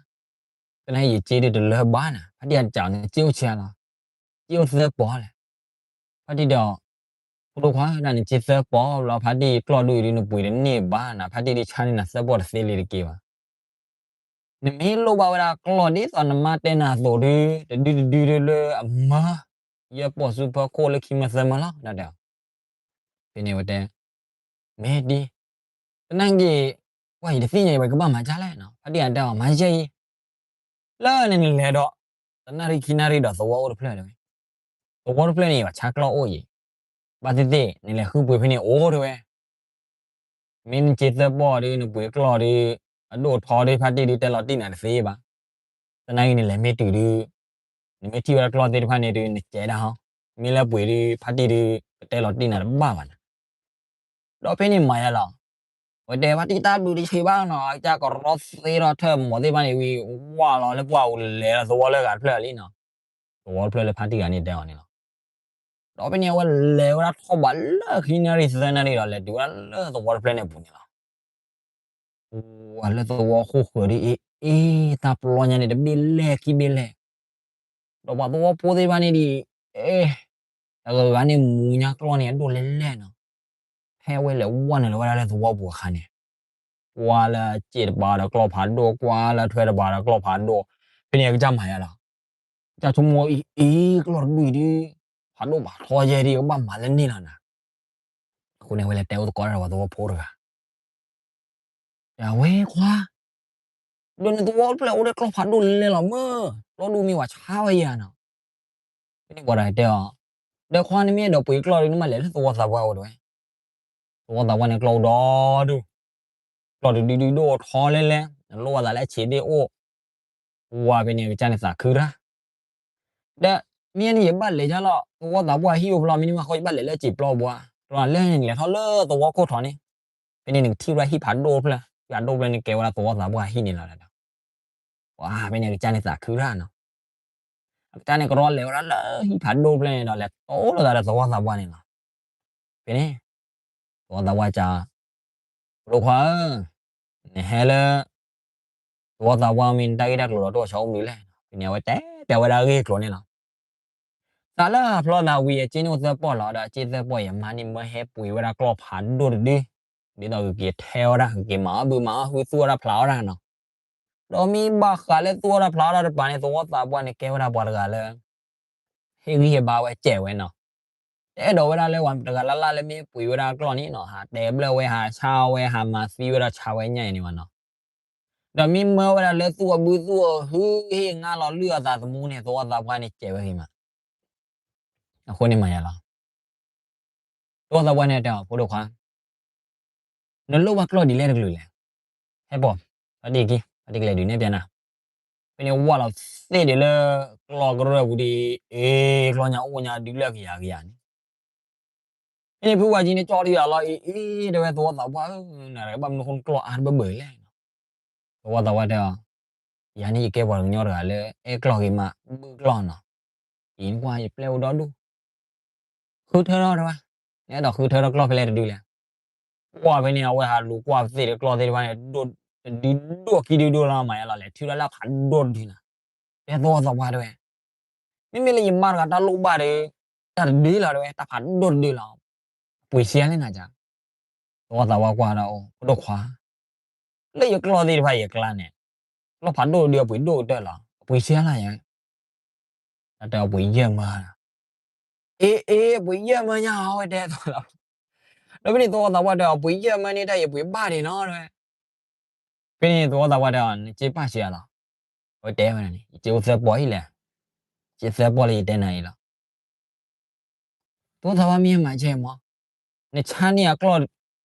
သနာ်က့ယစ့ဒ်တလၢဘၣ်နၤ, ဖါတံၢ်အတကးနစ့အိၣ်ဆံးလီၤ, စ့အိၣ်သၢပီၢ်လဲၣ်. ဖါတံၢ်ဒီး ဖိဒိၣ်ခွါဒၣ်နစ့သၢပီၢ်ဘျီ ဖါတံၢ်ကျီၢ်ဒူၣ်အံၤဒ်နပှ့ၤတန့ၢ်ဘၣ်နၤ, ဖါတံၢ်ဒ်ဆါန့ၢ်နၤသၢပီၢ်တသ့လံတက့ၢ်ဘၣ်. နမ့ၢ်လိၣ်ဘၣ်ဝဲဒၣ်ကျီၢ်ဒ်သိးနမါတဲနၤအသိးဒု တဒုတဒုဒုလၢအမၢ ယဲၢ်ပီၢ်ဆူဖၢခိၣ်လၢခံမၢသၢမၢလီၤ ဒၣ်တဲအီၤ. ဖဲန့ၣ်ဝဲတဲ မ့ၢ်ဒ် သနာ်က့ ကွၢ်ယတသ့ၣ်ညါအံၤ ပကဘၣ်မၤဒ်လဲၣ်နီၤ, ဖါတံၢ်အတဲအီၤ မၤယဲၢ်အံၤ, လၢန့ၣ်နလဲၤဒီး တနၣ်ရံၣ်ခံနၣ်ရံၣ်ဒီးသဝီအိၣ်တဖျၢၣ်တဲဝဲ, သဝီတဖျၢၣ်န့ၣ် ယဘၣ်ဆါကျီၢ်အိၣ်အံၤ, ဘၣ်သ့ၣ်သ့ၣ် နလဲၤဃုပှ့ၤဖဲန့ၣ်အိၣ်တဲဝဲ. မ့ၢ်နစ့သၢပီၢ်ဒု နပှ့ၤကျီၢ်ဒု အဒိၣ်ထီဒု ဖါတံၢ်ဒုတဲလီၤတံၢ်နၤတသ့ဘၣ်. သနာ်က့နလဲၤမ့ၢ်တုၤဒု နမ့ၢ်ထံၣ်ဝဲဒၣ်ကျီၢ်သ့ၣ်တဖၣ်န့ၣ်ဒု နစဲးဒၣ်ဟီ, မ့ၢ်လၢပှ့ၤဒု ဖါတံၢ်ဒု ကတဲလီၤတံၢ်နၤတဘၣ်ဘၣ်နၤ. ဒီးဖဲန့ၣ်မၤယါလီၤ. ဝဲတဲဖါတံၢ်တၢ်ဘျုးတဆံးဘၣ်နီၤ, အကစၢ်ကရီသ့ထီၣ်ထၢၣ်မီၤသ့ၣ်တဖၣ်န့ၣ်ဝံၤ ဝၢ်လီၤလၢပှၢ်ပူၤလဲၤလီၤသဝီလၢအဂၤတဖျၢၣ်လံနီၤ, သဝီတဖျၢၣ်လၢဖါတံၢ်ဂၤန့ၣ်တဲအီၤန့ၣ်လီၤ. ဒီးဖဲန့ၣ်အဝဲလဲၤဝဲဒၣ်ထီၣ်ဘးလၢခံနၣ်ရံၣ်သၢနၣ်ရံၣ်ဒီး လဲၤတုၤဝဲဒၣ်လၢသဝီတဖျၢၣ်န့ၣ်အပူၤန့ၣ်လီၤ. ပှၤလၢသဝီခိၣ်ဃၢၤဒ်အံၤ အ့ တၢ်ပျီညါန့ၣ် တဘ့ၣ်လဲၣ်ခံဘ့ၣ်လဲၣ်, ဒီးပှၤသဝီဖိသ့ၣ်တဖၣ်န့ၣ်ဒ်အံၤ အ့ တဂၤဂၤန့ၣ်မူညါကျီၢ်န့ၣ် အဒိၣ်လဲၣ်လဲၣ်နီၤ. ဖဲအဝဲလဲၤဝဲနုာ်လီၤဝဲဒၣ်လၢသဝီပူၤအခါန့ၣ် ကွၢ်လၢအစ့ၣ်တပၤဒီးကျီၢ်ဖးဒိၣ်, ကွၢ်လၢအထွဲတပၤဒီးကျီၢ်ဖးဒိၣ်, ဖဲန့ၣ်အကစၢ်မၤယါလီၤ. ကစၢ်ဆိကမိၣ်အံၤ အ့ ကျီၢ်တဒူၣ်အံၤဒ် ဖးဒိၣ်ဖးထီယဲၢ်ဒ် ကဘၣ်မၤလၢန့ၣ်လီၤနၤ. အဃိန့ၣ် အဝဲလဲၤတဲအိၣ်သကိးတၢ်ဒီးပှၤသဝီဖိတဂၤ အဝဲခွါ, ဒီးနသဝီတဖျၢၣ်အိၣ်ဒီးကျီၢ်ဖးဒိၣ်လဲၣ်လီၤမၢ်, ကျီၢ်ဒူၣ်မ့ၢ်ဝဲဆါဝဲယၤနီၤ. ဖဲန့ၣ်ပှၤတဂၤတဲအီၤ, ဒီးခွါနမ့ၢ်အဲၣ်ဒိးပှ့ၤကျီၢ်ဒီး နဘၣ်လဲၤလၢသဝီသးပှၢ်အိၣ်တဲဝဲ. သဝီသးပှၢ်န့ၣ်ကျီၢ်အိၣ်ဒီဒူၣ်, ကျီၢ်တဒုဒုဒိၣ်ထီလဲၣ်လဲၣ်, နလိၣ်ဘၣ်သးလၢအဆံးသ့ၣ်အိၣ်. ဝါဖဲန့ၣ်ကစၢ်န့ၣ်သးခုရၣ် ဒီး မ့ၢ်န့ၣ် ယဘၣ်လဲၤဒ်လီၤ သဝီသးပှၢ်ဟံၣ်အိၣ်ဖျီ မ့ၢ်န့ၣ်မးဃီ ယဘၣ်လဲၤလၢစံာ်ပျီပူၤဧါ, ကျီၢ်လၢန့ၣ် လဲၤထီၣ်လၢသဝီခိၣ်ထီန့ၣ်, ဖဲန့ၣ်နကထံၣ်ဝဲဒၣ်ဟံၣ်ဖးဒိၣ်တဖျၢၣ်, ဟံၣ်ဖးဒိၣ်တဖျၢၣ်န့ၣ် ကဲဝဲဒၣ်သဝီသးပှၢ်ဟံၣ်န့ၣ်လီၤ. ဝါ ဖဲန့ၣ် ကစၢ်န့ၣ်သးခုရၣ်နီၤ. အကစၢ်န့ၣ် ကရီလဲၤဝဲဒၣ်လၢဟံၣ်ဖးဒိၣ်တဖျၢၣ်န့ၣ်ဒီး လဲၤတိၢ်လိာ်သးဒီးသဝီသးပှၢ်န့ၣ်လီၤ. ဖဲန့ၣ် သဝီသးပှၢ်စံး ဖိဒိၣ်ခွါဧၢ, နဟဲလၢ သဝီသးပှၢ်မ့ၢ်နတၢ်ဂ့ၢ်တၢ်ကျိၤဒီးတအိၣ်ဆီအိၣ်မုာ်လဲၣ်. ဖဲန့ၣ်အဝဲတဲပျဲဝဲဒၣ်အဂ့ၢ်အကျိၤန့ၣ်လီၤ. သးလၢအဖျီသးဝံၤ အစ့န့ၢ်အိၣ်သၢပီၢ်လီၤ. ဒီးအစ့သၢပီၢ်အံၤ အမါန့ၣ်မၢဟဲပှ့ၤဝဲဒၣ်ကျီၢ်ဖးဒိၣ်တဒု, ဒ်သိးကက့ၤထဲဝဲဒၣ် ကက့ၤမၤအီၣ်ဘုမၤအီၣ်ဟု သူၣ်အီၣ်တၢ်ဖျးအီၣ်တၢ်နီၤ. ဒီးမ့ၢ်ဘၣ်ဃးလၢသူၣ်အီၣ်တၢ်ဖျးအီၣ်တၢ်တပၤန့ၣ် သဝီသးပှၢ်န့ၣ် ကဲဝဲဒၣ်ပှၤတဂၤလၢ ဟ့ၣ်ဂံၢ်ဟ့ၣ်ဘါဝဲစဲးဝဲနီၤ. တအဲၣ်ဒိးဝဲဒၣ်လၢပှၤတဂၤလၢ်လၢ်လၢမ့ၢ်ပှ့ၤဝဲဒၣ်ကျီၢ်န့ၣ်နီၤ, ဟးတဲဘျၢၣ်ဝဲ ဟးဆါအီၣ်ဝဲ ဟးမၤသံဝဲဒီးဆါဝဲညၣ်အံၤန့ၣ်ဘၣ်နီၤ. ဒီးမ့ၢ်မၢဝဲဒၣ်လၢသူၣ်အီၣ်ဘုသူၣ်အီၣ်ဟု ဟ့ၣ်ငါလီၤလုၢ်အသးသမူန့ၣ် သဝီသးပှၢ်န့ၣ်စဲးဝဲဂ့ၤမး. အဃိန့ၣ်မၤယါလီၤ. သဝီသးပှၢ်န့ၣ်တဲအီၤ ဖိဒိၣ်ခွါ, နလိၣ်ဘၣ်ကျီၢ်ဒ်လဲၣ်တကလုာ်လဲၣ်. ဟဲပိာ်, ဖါတံၢ်ကံ, ဖါတံၢ်ကလဲၤဒုးနဲၣ်ပျဲနၤ. ဖဲန့ၣ်ဝၢ်လီၤသ့ၣ်ဒံးလၢကျီၢ်ကရၢၢ်ပူၤဒံး, အ့ ကျီၢ်ညါအိၣ်ညါဒုးလၢကယၤကယၤန့ၣ်. ဖဲန့ၣ်ဖုဝဲကံန့ၣ်ကၠီထံယၤလီၤ အ့ အ့ တဲဝဲ သဝီသးပှၢ်ဧၢ, နတဂၤဘၣ်မနုၤအဃိနကျီၢ်အါတဘၢဘၢလဲၣ်. သဝီသးပှၢ်တဲအီၤ, ယၤန့ၣ်ယကဲပှၤကညီတဂၤလၢအဲၣ်ကျီၢ်ဂ့ၤမး ဘုၣ်ကျီၢ်နီၤ. အံၤနကွၢ်ယပျဲၢ်အိၣ်ဒီဒူၣ် ဃုထၢထီၣ်တဝဲ, နအဲၣ်ဒိးဃုထၢထီၣ်ကျီၢ်ဖဲလဲၣ်တဒုလဲၣ်. ကွၢ်ဖဲန့ၣ် အဝဲဟးလူၤကွၢ်သ့ၣ်ဒီးကျီၢ်သ့ၣ်တဖၣ်န့ၣ် တဒုဒိၣ်ခံဒုဒိၣ်လီၤမးယါလီၤ လဲၤထုးထီၣ်လၢအဖးဒိၣ်တဒုနီၤ. တဲသဝီသးပှၢ်တဝဲ, မ့မ့ၢ်လၢယမါတဂၤတၢ်လိၣ်ဘၣ်ဒီး တၢ်တဒုလီၤတဝဲ တၢ်ဖးဒိၣ်တဒုလီၤ. ပှ့ၤဆံးအါလဲၣ်နၤကါ. သဝီသးပှၢ်ကွၢ်ဒီး အိ ဖိဒိၣ်ခွါ လၢယကျီၢ်သ့ၣ်တဖၣ်ယကျါန့ၣ်, ကျီၢ်ဖးဒိၣ်ဒုအပှ့ၤဒိၣ်ကတၢၢ်လီၤ. အပှ့ၤဆံးအါလၢယၤ, တၢ်တဲအပှ့ၤယဲၢ်မၢ, အ့ အ့ အပှ့ၤယဲၢ်မၢညါ အဝဲတဲသဝီသးပှၢ်. ဒီးဖဲန့ၣ်သဝီသးပှၢ်တဲအီၤ ပှ့ၤယဲၢ်မၢန့ၣ် တၢ်ယပှ့ၤဘၣ်ဒံးနီၤတဝဲ. ဖဲန့ၣ်သဝီသးပှၢ်တဲအီၤ နစ့ပၢ်ဆံးအါလီၤ. အဝဲတဲဝဲန့ၣ် ယစ့အိၣ်သၢပီၢ်အံၤလဲၣ်, စ့သၢပီၢ်လၢယတဲနၤအံၤလီၤ. သဝီသးပှၢ်မ့ၢ်မၤကဲမး, နဆါန့ၢ်အကျီၢ်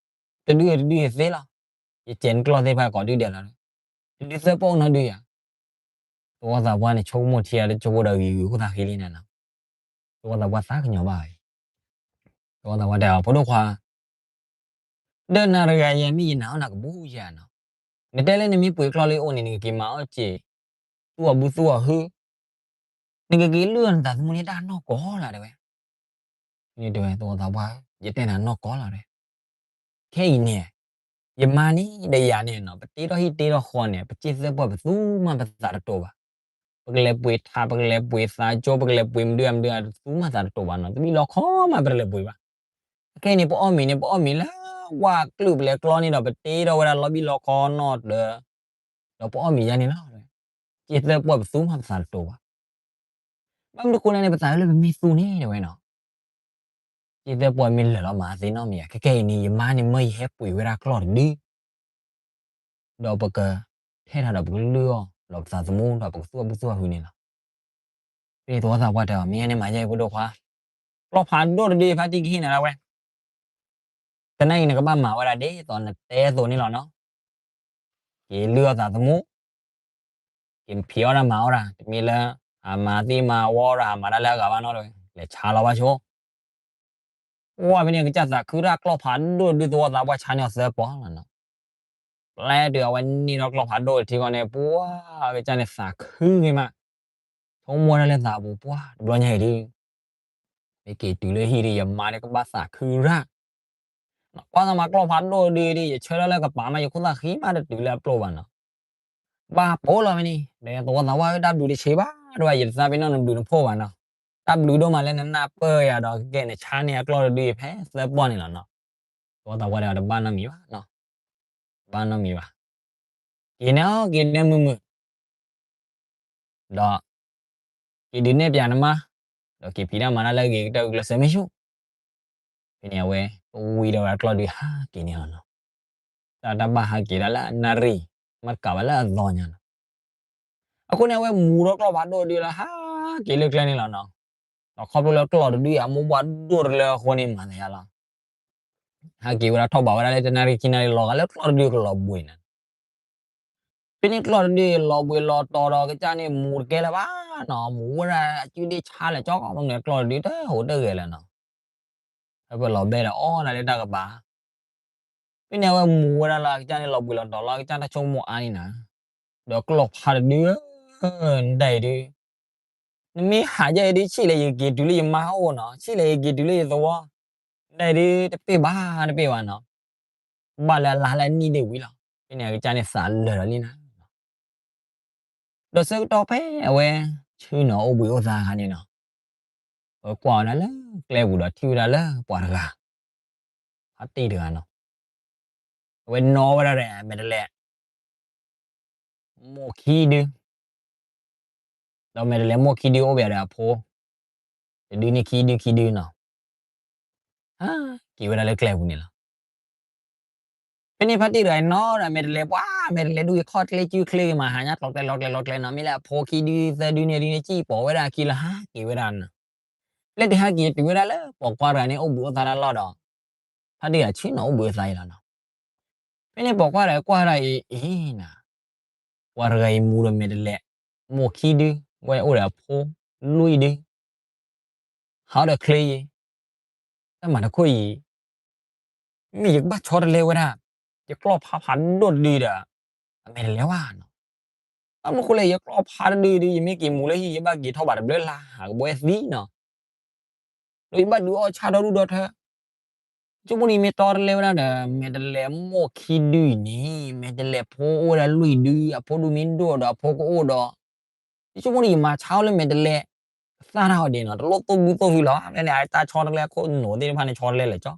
တဒုတဒုသ့လီၤ. ယစဲးနကျီၢ်သ့ၣ်တဖၣ်ကိးဒုဒဲးလီၤ. တဒုသၢပီၢ်အိၣ်နီတဒုယၤ. သဝီသးပှၢ်န့ၣ် ဆိကမိၣ်ထံအီၤလၢကၠိဖိဒီးဂ့ၤဂ့ၤ ခိၣ်သးဃံလံနၤနီၤ. သဝီသးပှၢ်သးကညီၤဘၣ်ဝဲ. သဝီသးပှၢ်တဲအီၤ ဖိဒိၣ်ခွါ ဒီးနၤတဂၤယဲမ့ၢ်ယနာ်အီၣ်နၤကဘူၣ်ယၤနီၤ. နတဲလၢနမ့ၢ်ပှ့ၤကျီၢ်လၢအိၣ်န့ၣ် နကက့ၤမၤအီၣ်စ့း သူၣ်အီၣ်ဘုသူၣ်အီၣ်ဟု နကက့ၤလုၢ်အီၣ်နသးသမူန့ၣ် တၢ်နီၢ်ကီၢ်လီၤတဲဝဲ. န့ၣ်တဲဝဲ သဝီသးပှၢ်ဧၢ, ယတဲနၤနီၢ်ကီၢ်လီၤတဲ. ခဲအံၤန့ၣ် ယမါန့ၣ်ဒီးယၤန့ၣ်နီၤ ပတ့ထီၣ်ဟံၣ်တ့ထီၣ်ဃီန့ၣ် ပစ့သၢပီၢ်ပသူမးပသးတတိၤဘၣ်. ပကလဲၤပှ့ၤထး ပကလဲၤပှ့ၤသးကၠိ ပကလဲၤပှ့ၤမနုၤမနုၤ ပသူမးသးတတိၤဘၣ်နီၤ တဘံၣ်လီခီမးပတလဲၤပှ့ၤဘၣ်. ခဲအံၤန့ၣ် ပအီၣ်မ့ၤန့ၣ် ပအီၣ်မ့ၤလၢဝၢ်ကျုၢ်ပလဲၤကျီန့ၣ်ဒီး ပတ့ထီၣ်ဝဲဒၣ်လီဘံၣ်လီခီနီၢ်တၢၤ ဒီးပအီၣ်မ့ၤယါန့ၣ်လီၤ. စ့သၢပီၢ်ပသူမးပသးတတိၤဘၣ်. ဘၣ်မနုၤဃိလဲၣ်န့ၣ် ပသးလၢပမ့ၢ်သူန့ၣ်တဲဝဲနီၤ စ့သၢပီၢ်မ့ၢ်လၢာ်လီၤမးသ့နီတမံၤဧါ. ခဲကဲအံၤန့ၣ် ယမါန့ၣ်မၢယဟဲပှ့ၤဝဲဒၣ်ကျီၢ်တဒု ဒီးပကထဲထီၣ်ဒီးပကလုၢ်အီၣ်ဒီးပသးသမူဒီးပကသူၣ်အီၣ်ဘုသူၣ်အီၣ်ဟုန့ၣ်လီၤ. ဖဲန့ၣ်သဝီသးပှၢ်တဲအီၤ မ့ၢ်ယါန့ၣ်မၤယဲဖိဒိၣ်ခွါ, ကျီၢ်ဖးဒိၣ်တဒုဖါတံၢ်ကဟ့ၣ်နၤဒၣ်ဝဲ တနံၤအံၤနကဘၣ်မၤဝဲဒၣ်ဒ်သိးနတဲအသိးန့ၣ်လီၤနီၤ. က့ၤလုၢ်အီၣ်သးသမူ, က့ၤဖံးအီၣ်တၢ်မၤအီၣ်တၢ်, တမ့ၢ်လၢ ဟးမၤသံမၤဝီဒီးဟးမၤတၢ်လၢအဂၤဘၣ်နီတဝဲ, လဲၤဆါလီၤဘၣ်ဆိ ဝဲဖဲန့ၣ် ကစၢ်သးခုတၢ်ကျီၢ်ဖးဒိၣ်ဒု သဝီသးပှၢ်ဆါန့ၢ်အီၤသၢပီၢ်လီၤနီၤ. ပျဲတုၤအဝဲန့ၢ်ထီၣ်ကျီၢ်ဖးဒိၣ်တထံဃီန့ၣ် ပှၤကစၢ်န့ၣ်သးခုဂ့ၤမး, ဆိကမိၣ်ဒၣ်လၢသးပူၤ ပှၤတဘျီညါအံၤဒု မ့ၢ်က့ၤတုၤလၢဟံၣ်ဒု ယမါန့ၣ်ကဘၣ်သးခုရၣ် ကွၢ်သးမၤကျီၢ်ဖးဒိၣ်ဒုဒု ယဆၢထၢၣ်လၢကပၤမး ယခိၣ်သၣ်ဃံမးတတုၤလၢအပျိၢ်ဘၣ်နီၤ. ဘၣ်ပိာ်လီၤဖဲန့ၣ် ဒီးသဝီသးပှၢ်ဧၢ တၢ်ဘျုးတဆံးဘၣ် တဝဲ ယတသးပ့ၤနီၣ်နဘျုးနဖှိၣ်ဘၣ်နီၤ. တၢ်ဘျုးဒိၣ်မးလၢနနၢ်ပၢၢ်ယၤဒီးကဲနဆါန့ၢ်အကျီၢ်တဒုယဖဲသၢပီၢ်န့ၣ်လီၤနီၤ. သဝီသးပှၢ်ဒီးတဘၣ်နီတမံၤဘၣ်နီၤ. တဘၣ်နီတမံၤဘၣ်. က့ၤန့ၣ်အီၤ က့ၤန့ၣ်မုာ်မုာ် ဒီး က့ၤဒုးနဲၣ်ပၠးနမါ, ဒီးက့ၤဖံးတၢ်မၤတၢ်လၢအဂ့ၤကတၢၢ်လၢစၢၤမ့ၢ်ဆူၣ်. ဖဲန့ၣ်အဝဲ ကဝံၤဒီးဝဲဒၣ်ကျီၢ်ဒုးဟးက့ၤန့ၣ်လီၤနီၤ. တၢ်တၢ်ဘၣ်ဟးက့ၤဒၣ်လၢအနၣ်ရံၣ် မ့ၢ်တကးဘၣ်လၢအသီညါနီၤ. အဃိန့ၣ် အဝဲမူၤထီၣ်ကျီၢ်ဖးဒိၣ်ဒုလၢဟးက့ၤလၢကျဲန့ၣ်လီၤနီၤ. ဒီးခီဖျိလၢကျီၢ်တဒုအံၤ အမိၢ်ပှၢ်ဒိၣ်တလၢအဃိန့ၣ်မၤသးယါလီၤ. ဟးက့ၤဝဲဒၣ်ထီၣ်ဘးဝဲဒၣ်လၢတနၣ်ရံၣ်ခံနၣ်ရံၣ်လီၤဂာ်လၢကျီၢ်တဒုကလီၤဘှံးန့ၣ် ဖဲန့ၣ်ကျီၢ်တဒုလီၤဘှံးလီၤတီၤဒီးကစၢ်န့ၣ်မူၤတကဲလၢၤဘၣ်နီၤ, မူၤဝဲဒၣ်အစုဒ့ဆါလဲၣ်ကၠီ ဘၣ်မနုၤကျီၢ်တဒုတဟူးတဂဲၤလၢၤနီၤ. ဟဲပလီၤဘဲဒီးအီၣ်ဒၣ်လၢတၢ်ကပၤ ဖဲန့ၣ်အဝဲမူၤဝဲဒၣ်လၢကစၢ်န့ၣ်လီၤဘှံးလီၤတီၤလီၤ ကစၢ်တၢ်ဆိကမိၣ်အါန့ၣ်နၤ, ဒီးကျီၢ်ဖးတဒုဧၢ, နဒၣ်အံၤဒု နမ့ၢ်ဟးယဲအံၤဒု ဆံးလဲၣ်ယကက့ၤတုၤလၢယမါအိၣ်နီၤ, ဆံးလဲၣ်ယကက့ၤတုၤလၢယသဝီ, နဒၣ်အံၤဒု တပ့ၢ်ဘၣ်တပ့ၢ်ဘၣ်နီၤ. ဘၣ်လၢအလါလၢအနံၣ်ဒ့ၣ်ဝံၤလီၤ. ဖဲန့ၣ်အကစၢ်န့ၣ်သးလၢာ်လီၤလံနၤ. ဒီးဆၢကတီၢ်ဖဲအဝဲဆ့ၣ်နီၤအိၣ်ဘှံးအိၣ်သါအခါန့ၣ်နီၤ, အဝဲကွၢ်ဝဲဒၣ်လၢကျဲပူၤဒီးထံၣ်ဝဲဒၣ်လၢပှၤတဂၤ, ဖါတံၢ်တဂၤနီၤ, အဝဲနီၣ်ဝဲဒၣ်ဒီးမဲာ်တဲးလဲး မိၢ်ခံဒု, ဒီးမဲာ်တဲးလဲးမိၢ်ခံဒုအိၣ်ဘၣ်ဒီးအဖိ တဒုန့ၣ်ခံဒုခံဒုနီၤ, ဟးက့ၤဝဲဒၣ်လၢကျဲပူၤန့ၣ်လီၤ. ဖဲန့ၣ်ဖါတံၢ်တဂၤအံၤနီၣ်ဒီးမဲာ်တဲးလဲးပှၤ, မဲာ်တဲးလဲးဒုးခီၣ်ကျဲကုကျဲဂ့ၤမး ဟးညါကျီကျဲလီကျဲလီကျဲနီၤ, မ့ၢ်လၢအဖိခံဒုသၢဒုန့ၣ်ဒုန့ၣ် စံၣ်ပိာ်ဝဲဒၣ်အခံလၢဟးက့ၤဝဲဒၣ်နီၤ. လၢတဟးက့ၤတုၤဝဲဒၣ်လၢပိာ်ခွါတဂၤန့ၣ်အိၣ်ဘှံးအိၣ်သါတၢ်လီၢ်ဒီး ဖါတံၢ်တဂၤဆ့ၣ်နီၤအိၣ်ဘှံးအိၣ်သါအံၤလီၤနီၤ. ဖဲန့ၣ်ပိာ်ခွါတဂၤကွၢ်ဒၣ်အံၤ အံၤနၤ, ပှၤတဂၤအံၤမူဒီးမဲာ်တဲးလဲး မိၢ်ခံဒု, ဝဲအိၣ်ဒီးအဖိလွံၢ်ဒု, ဟးဒီးချ့ယံၤ, တၢ်မၤတခိၣ်အံၤ မ့ၢ်ယကဘၣ်ဆီတလဲဝဲဒၣ် ယကျီၢ်ဖးဖးဒိၣ်တဒုဒီး အမဲာ်တဲးလဲးဝဲနီၤ. ဘၣ်မနုၤဃိလဲၣ် ယကျီၢ်ဖးတဒုဒု ယမ့ၢ်က့ၤမူလၢဟံၣ် ယဘၣ်က့ၤထီၣ်ဘးတဘျုးလါ ဟးကဘှဲသံနီၤ. ဒီးယဘၣ်ဒုးအီၣ်ဆၣ်ဒီဒူၣ်ဒီထၢ ဆိကမိၣ်ဒ်မ့ၢ်တီတလဲဝဲဒၣ်ဒီး မဲာ်တဲးလဲးမိၢ်ခံဒုအံၤန့ၣ် မဲာ်တဲးလဲးဖိအိၣ်ဝဲဒၣ်လွံၢ်ဒု, အဖိဒုးမ့ၢ်ဒိၣ်ဒီးအဖိကအိၣ်ဒီး, ယဆိကမိၣ်ဒ်ယမၤဆါအီၤလၢမဲာ်တဲးလဲး ကသၣ်တၢ်အီၤဒ်နီၤ တလိၣ်သိၣ်ဘုသိၣ်ဟုလီၤ. ဖဲန့ၣ်အတၢ်ဆီတလဲခိၣ်နူာ်သ့ၣ်တဖၣ်န့ၣ် ဆီတလဲလၢာ်ကၠီ.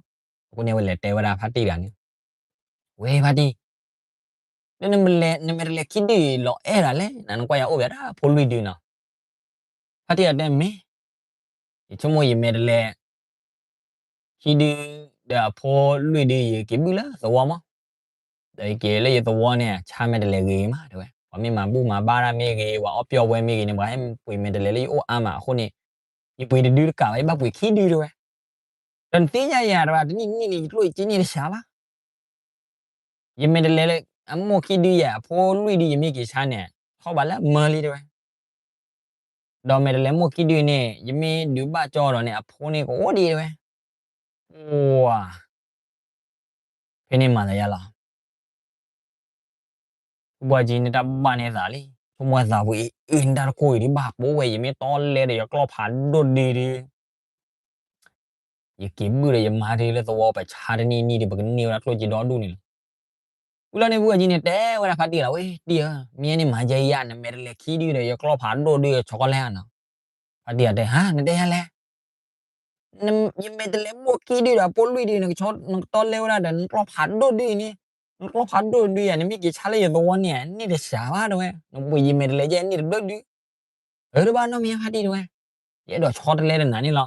အဃိန့ၣ် အဝဲလဲၤတဲဝဲဒၣ်ဖါတံၢ်တဂၤန့ၣ်, ဝဲဖါတံၢ် လၢနမဲာ်တဲးလဲးခံဒုအံၤလီၤအဲၣ်ဒၣ်လဲၣ်, နကွၢ်ယၤအိၣ်ဘၣ်ဒၣ်ဖိလွံၢ်ဒုနီၤ. ဖါတံၢ်အတဲမ့ၢ် ယဆိကမိၣ်ယမဲာ်တဲးလဲး ခံဒု ဒီးအဖိလွံၢ်ဒု ယက့ၤဘုၣ်လၢသဝီမး, ဒီးယက့ၤလၢယသဝီန့ၣ် ဆါမဲာ်တဲးလဲးဂ့ၤမးတဲဝဲ, ပှၤမ့ၢ်မၤဘူၣ်မၤဘါတၢ်မ့ၢ်ဂ့ၤ ပှၤအီၣ်ပျီဝဲမ့ၢ်ဂ့ၤန့ၣ် ပှၤဟဲပှ့ၤမဲာ်တဲးလဲးလၢယအိၣ်အါမးအဃိန့ၣ်, ယပှ့ၤတဒုတကးဘၣ် ယဘၣ်ပှ့ၤခံဒုတဲဝဲ. ဒီးနသ့ၣ်ညါယၤတဘၣ် တနံၣ်နံၣ်န့ၣ် ယကျိၣ်ယစ့န့ၢ်တစှၤဘၣ် ယမဲာ်တဲးလဲးလၢ အမိၢ်ခံဒုယၤ အဖိလွံၢ်ဒု ယမ့ၢ်က့ၤဆါန့ၣ် ထီၣ်ဘးလၢအမၢလံတဲဝဲ, ဒီးမဲာ်တဲးလဲးမိၢ်ခံဒုန့ၣ် ယမ့ၢ်ဒုးဘၣ်ကၠီဒီးန့ၣ် အဖိန့ၣ်ကအိၣ်ဒံးတဲဝဲ, ပှၤ ဖဲန့ၣ်မၤသးယါလီၤ. ဘှါကံန့ၣ်တၢ်ဘၣ်န့ၢ်သးလံ, ဆိကမိၣ်သးပူၤအံၤ အ့ၣ် နတၢ်တခိၣ်အံၤဒုးဘၣ်ပိာ်ဝဲ ယမ့ၢ်တီလဲဒီးယကျီၢ်ဖးဒိၣ်ဒုဒု ယက့ၤဘုၣ်ဒီးယမါဒုလၢသဝီ ပဆါတနံၣ်နံၣ်ဒုး ပကန့ၢ်ဝဲဒၣ်ကျိၣ်စ့ဒီဒူၣ်န့ၣ်လီၤ. ဝံၤလီၤန့ၣ် ဘှါကံန့ၣ်တဲဝဲဒၣ်ဖါတံၢ်လီၤ, ဝဲတံၢ်ဧၢ, မ့ၢ်န့ၣ်မၤယဲယၤ နမဲာ်တဲးလဲးခံဒုဒီးယကျီၢ်ဖးဒိၣ်ဒု ဆီကီလဲၣ်နီၤ. ဖါတံၢ်အတဲ ဟါ နတဲယၤလဲၣ် ယမဲာ်တဲးလဲးမိၢ်ခံဒုဒီးအဖိလွံၢ်ဒု နကဆီ နကတီလဲဝဲဒၣ်ဒီး နကျီၢ်ဖးဒိၣ်ဒုအံၤန့ၣ်, နကျီၢ်ဖးဒိၣ်ဒုယၤ နမ့ၢ်က့ၤဆါလၢယသဝီန့ၣ် န့ၢ်တစှၤဘၣ်တဲဝဲ, နပှ့ၤယမဲာ်တဲးလဲးယဲန့ၢ်တဘျုးဒု, အၢ တဘၣ်နီတမံၤဖါတံၢ်တဲဝဲ, ယအဲၣ်ဒိးဆီတလဲတနၤန့ၣ်လီၤ.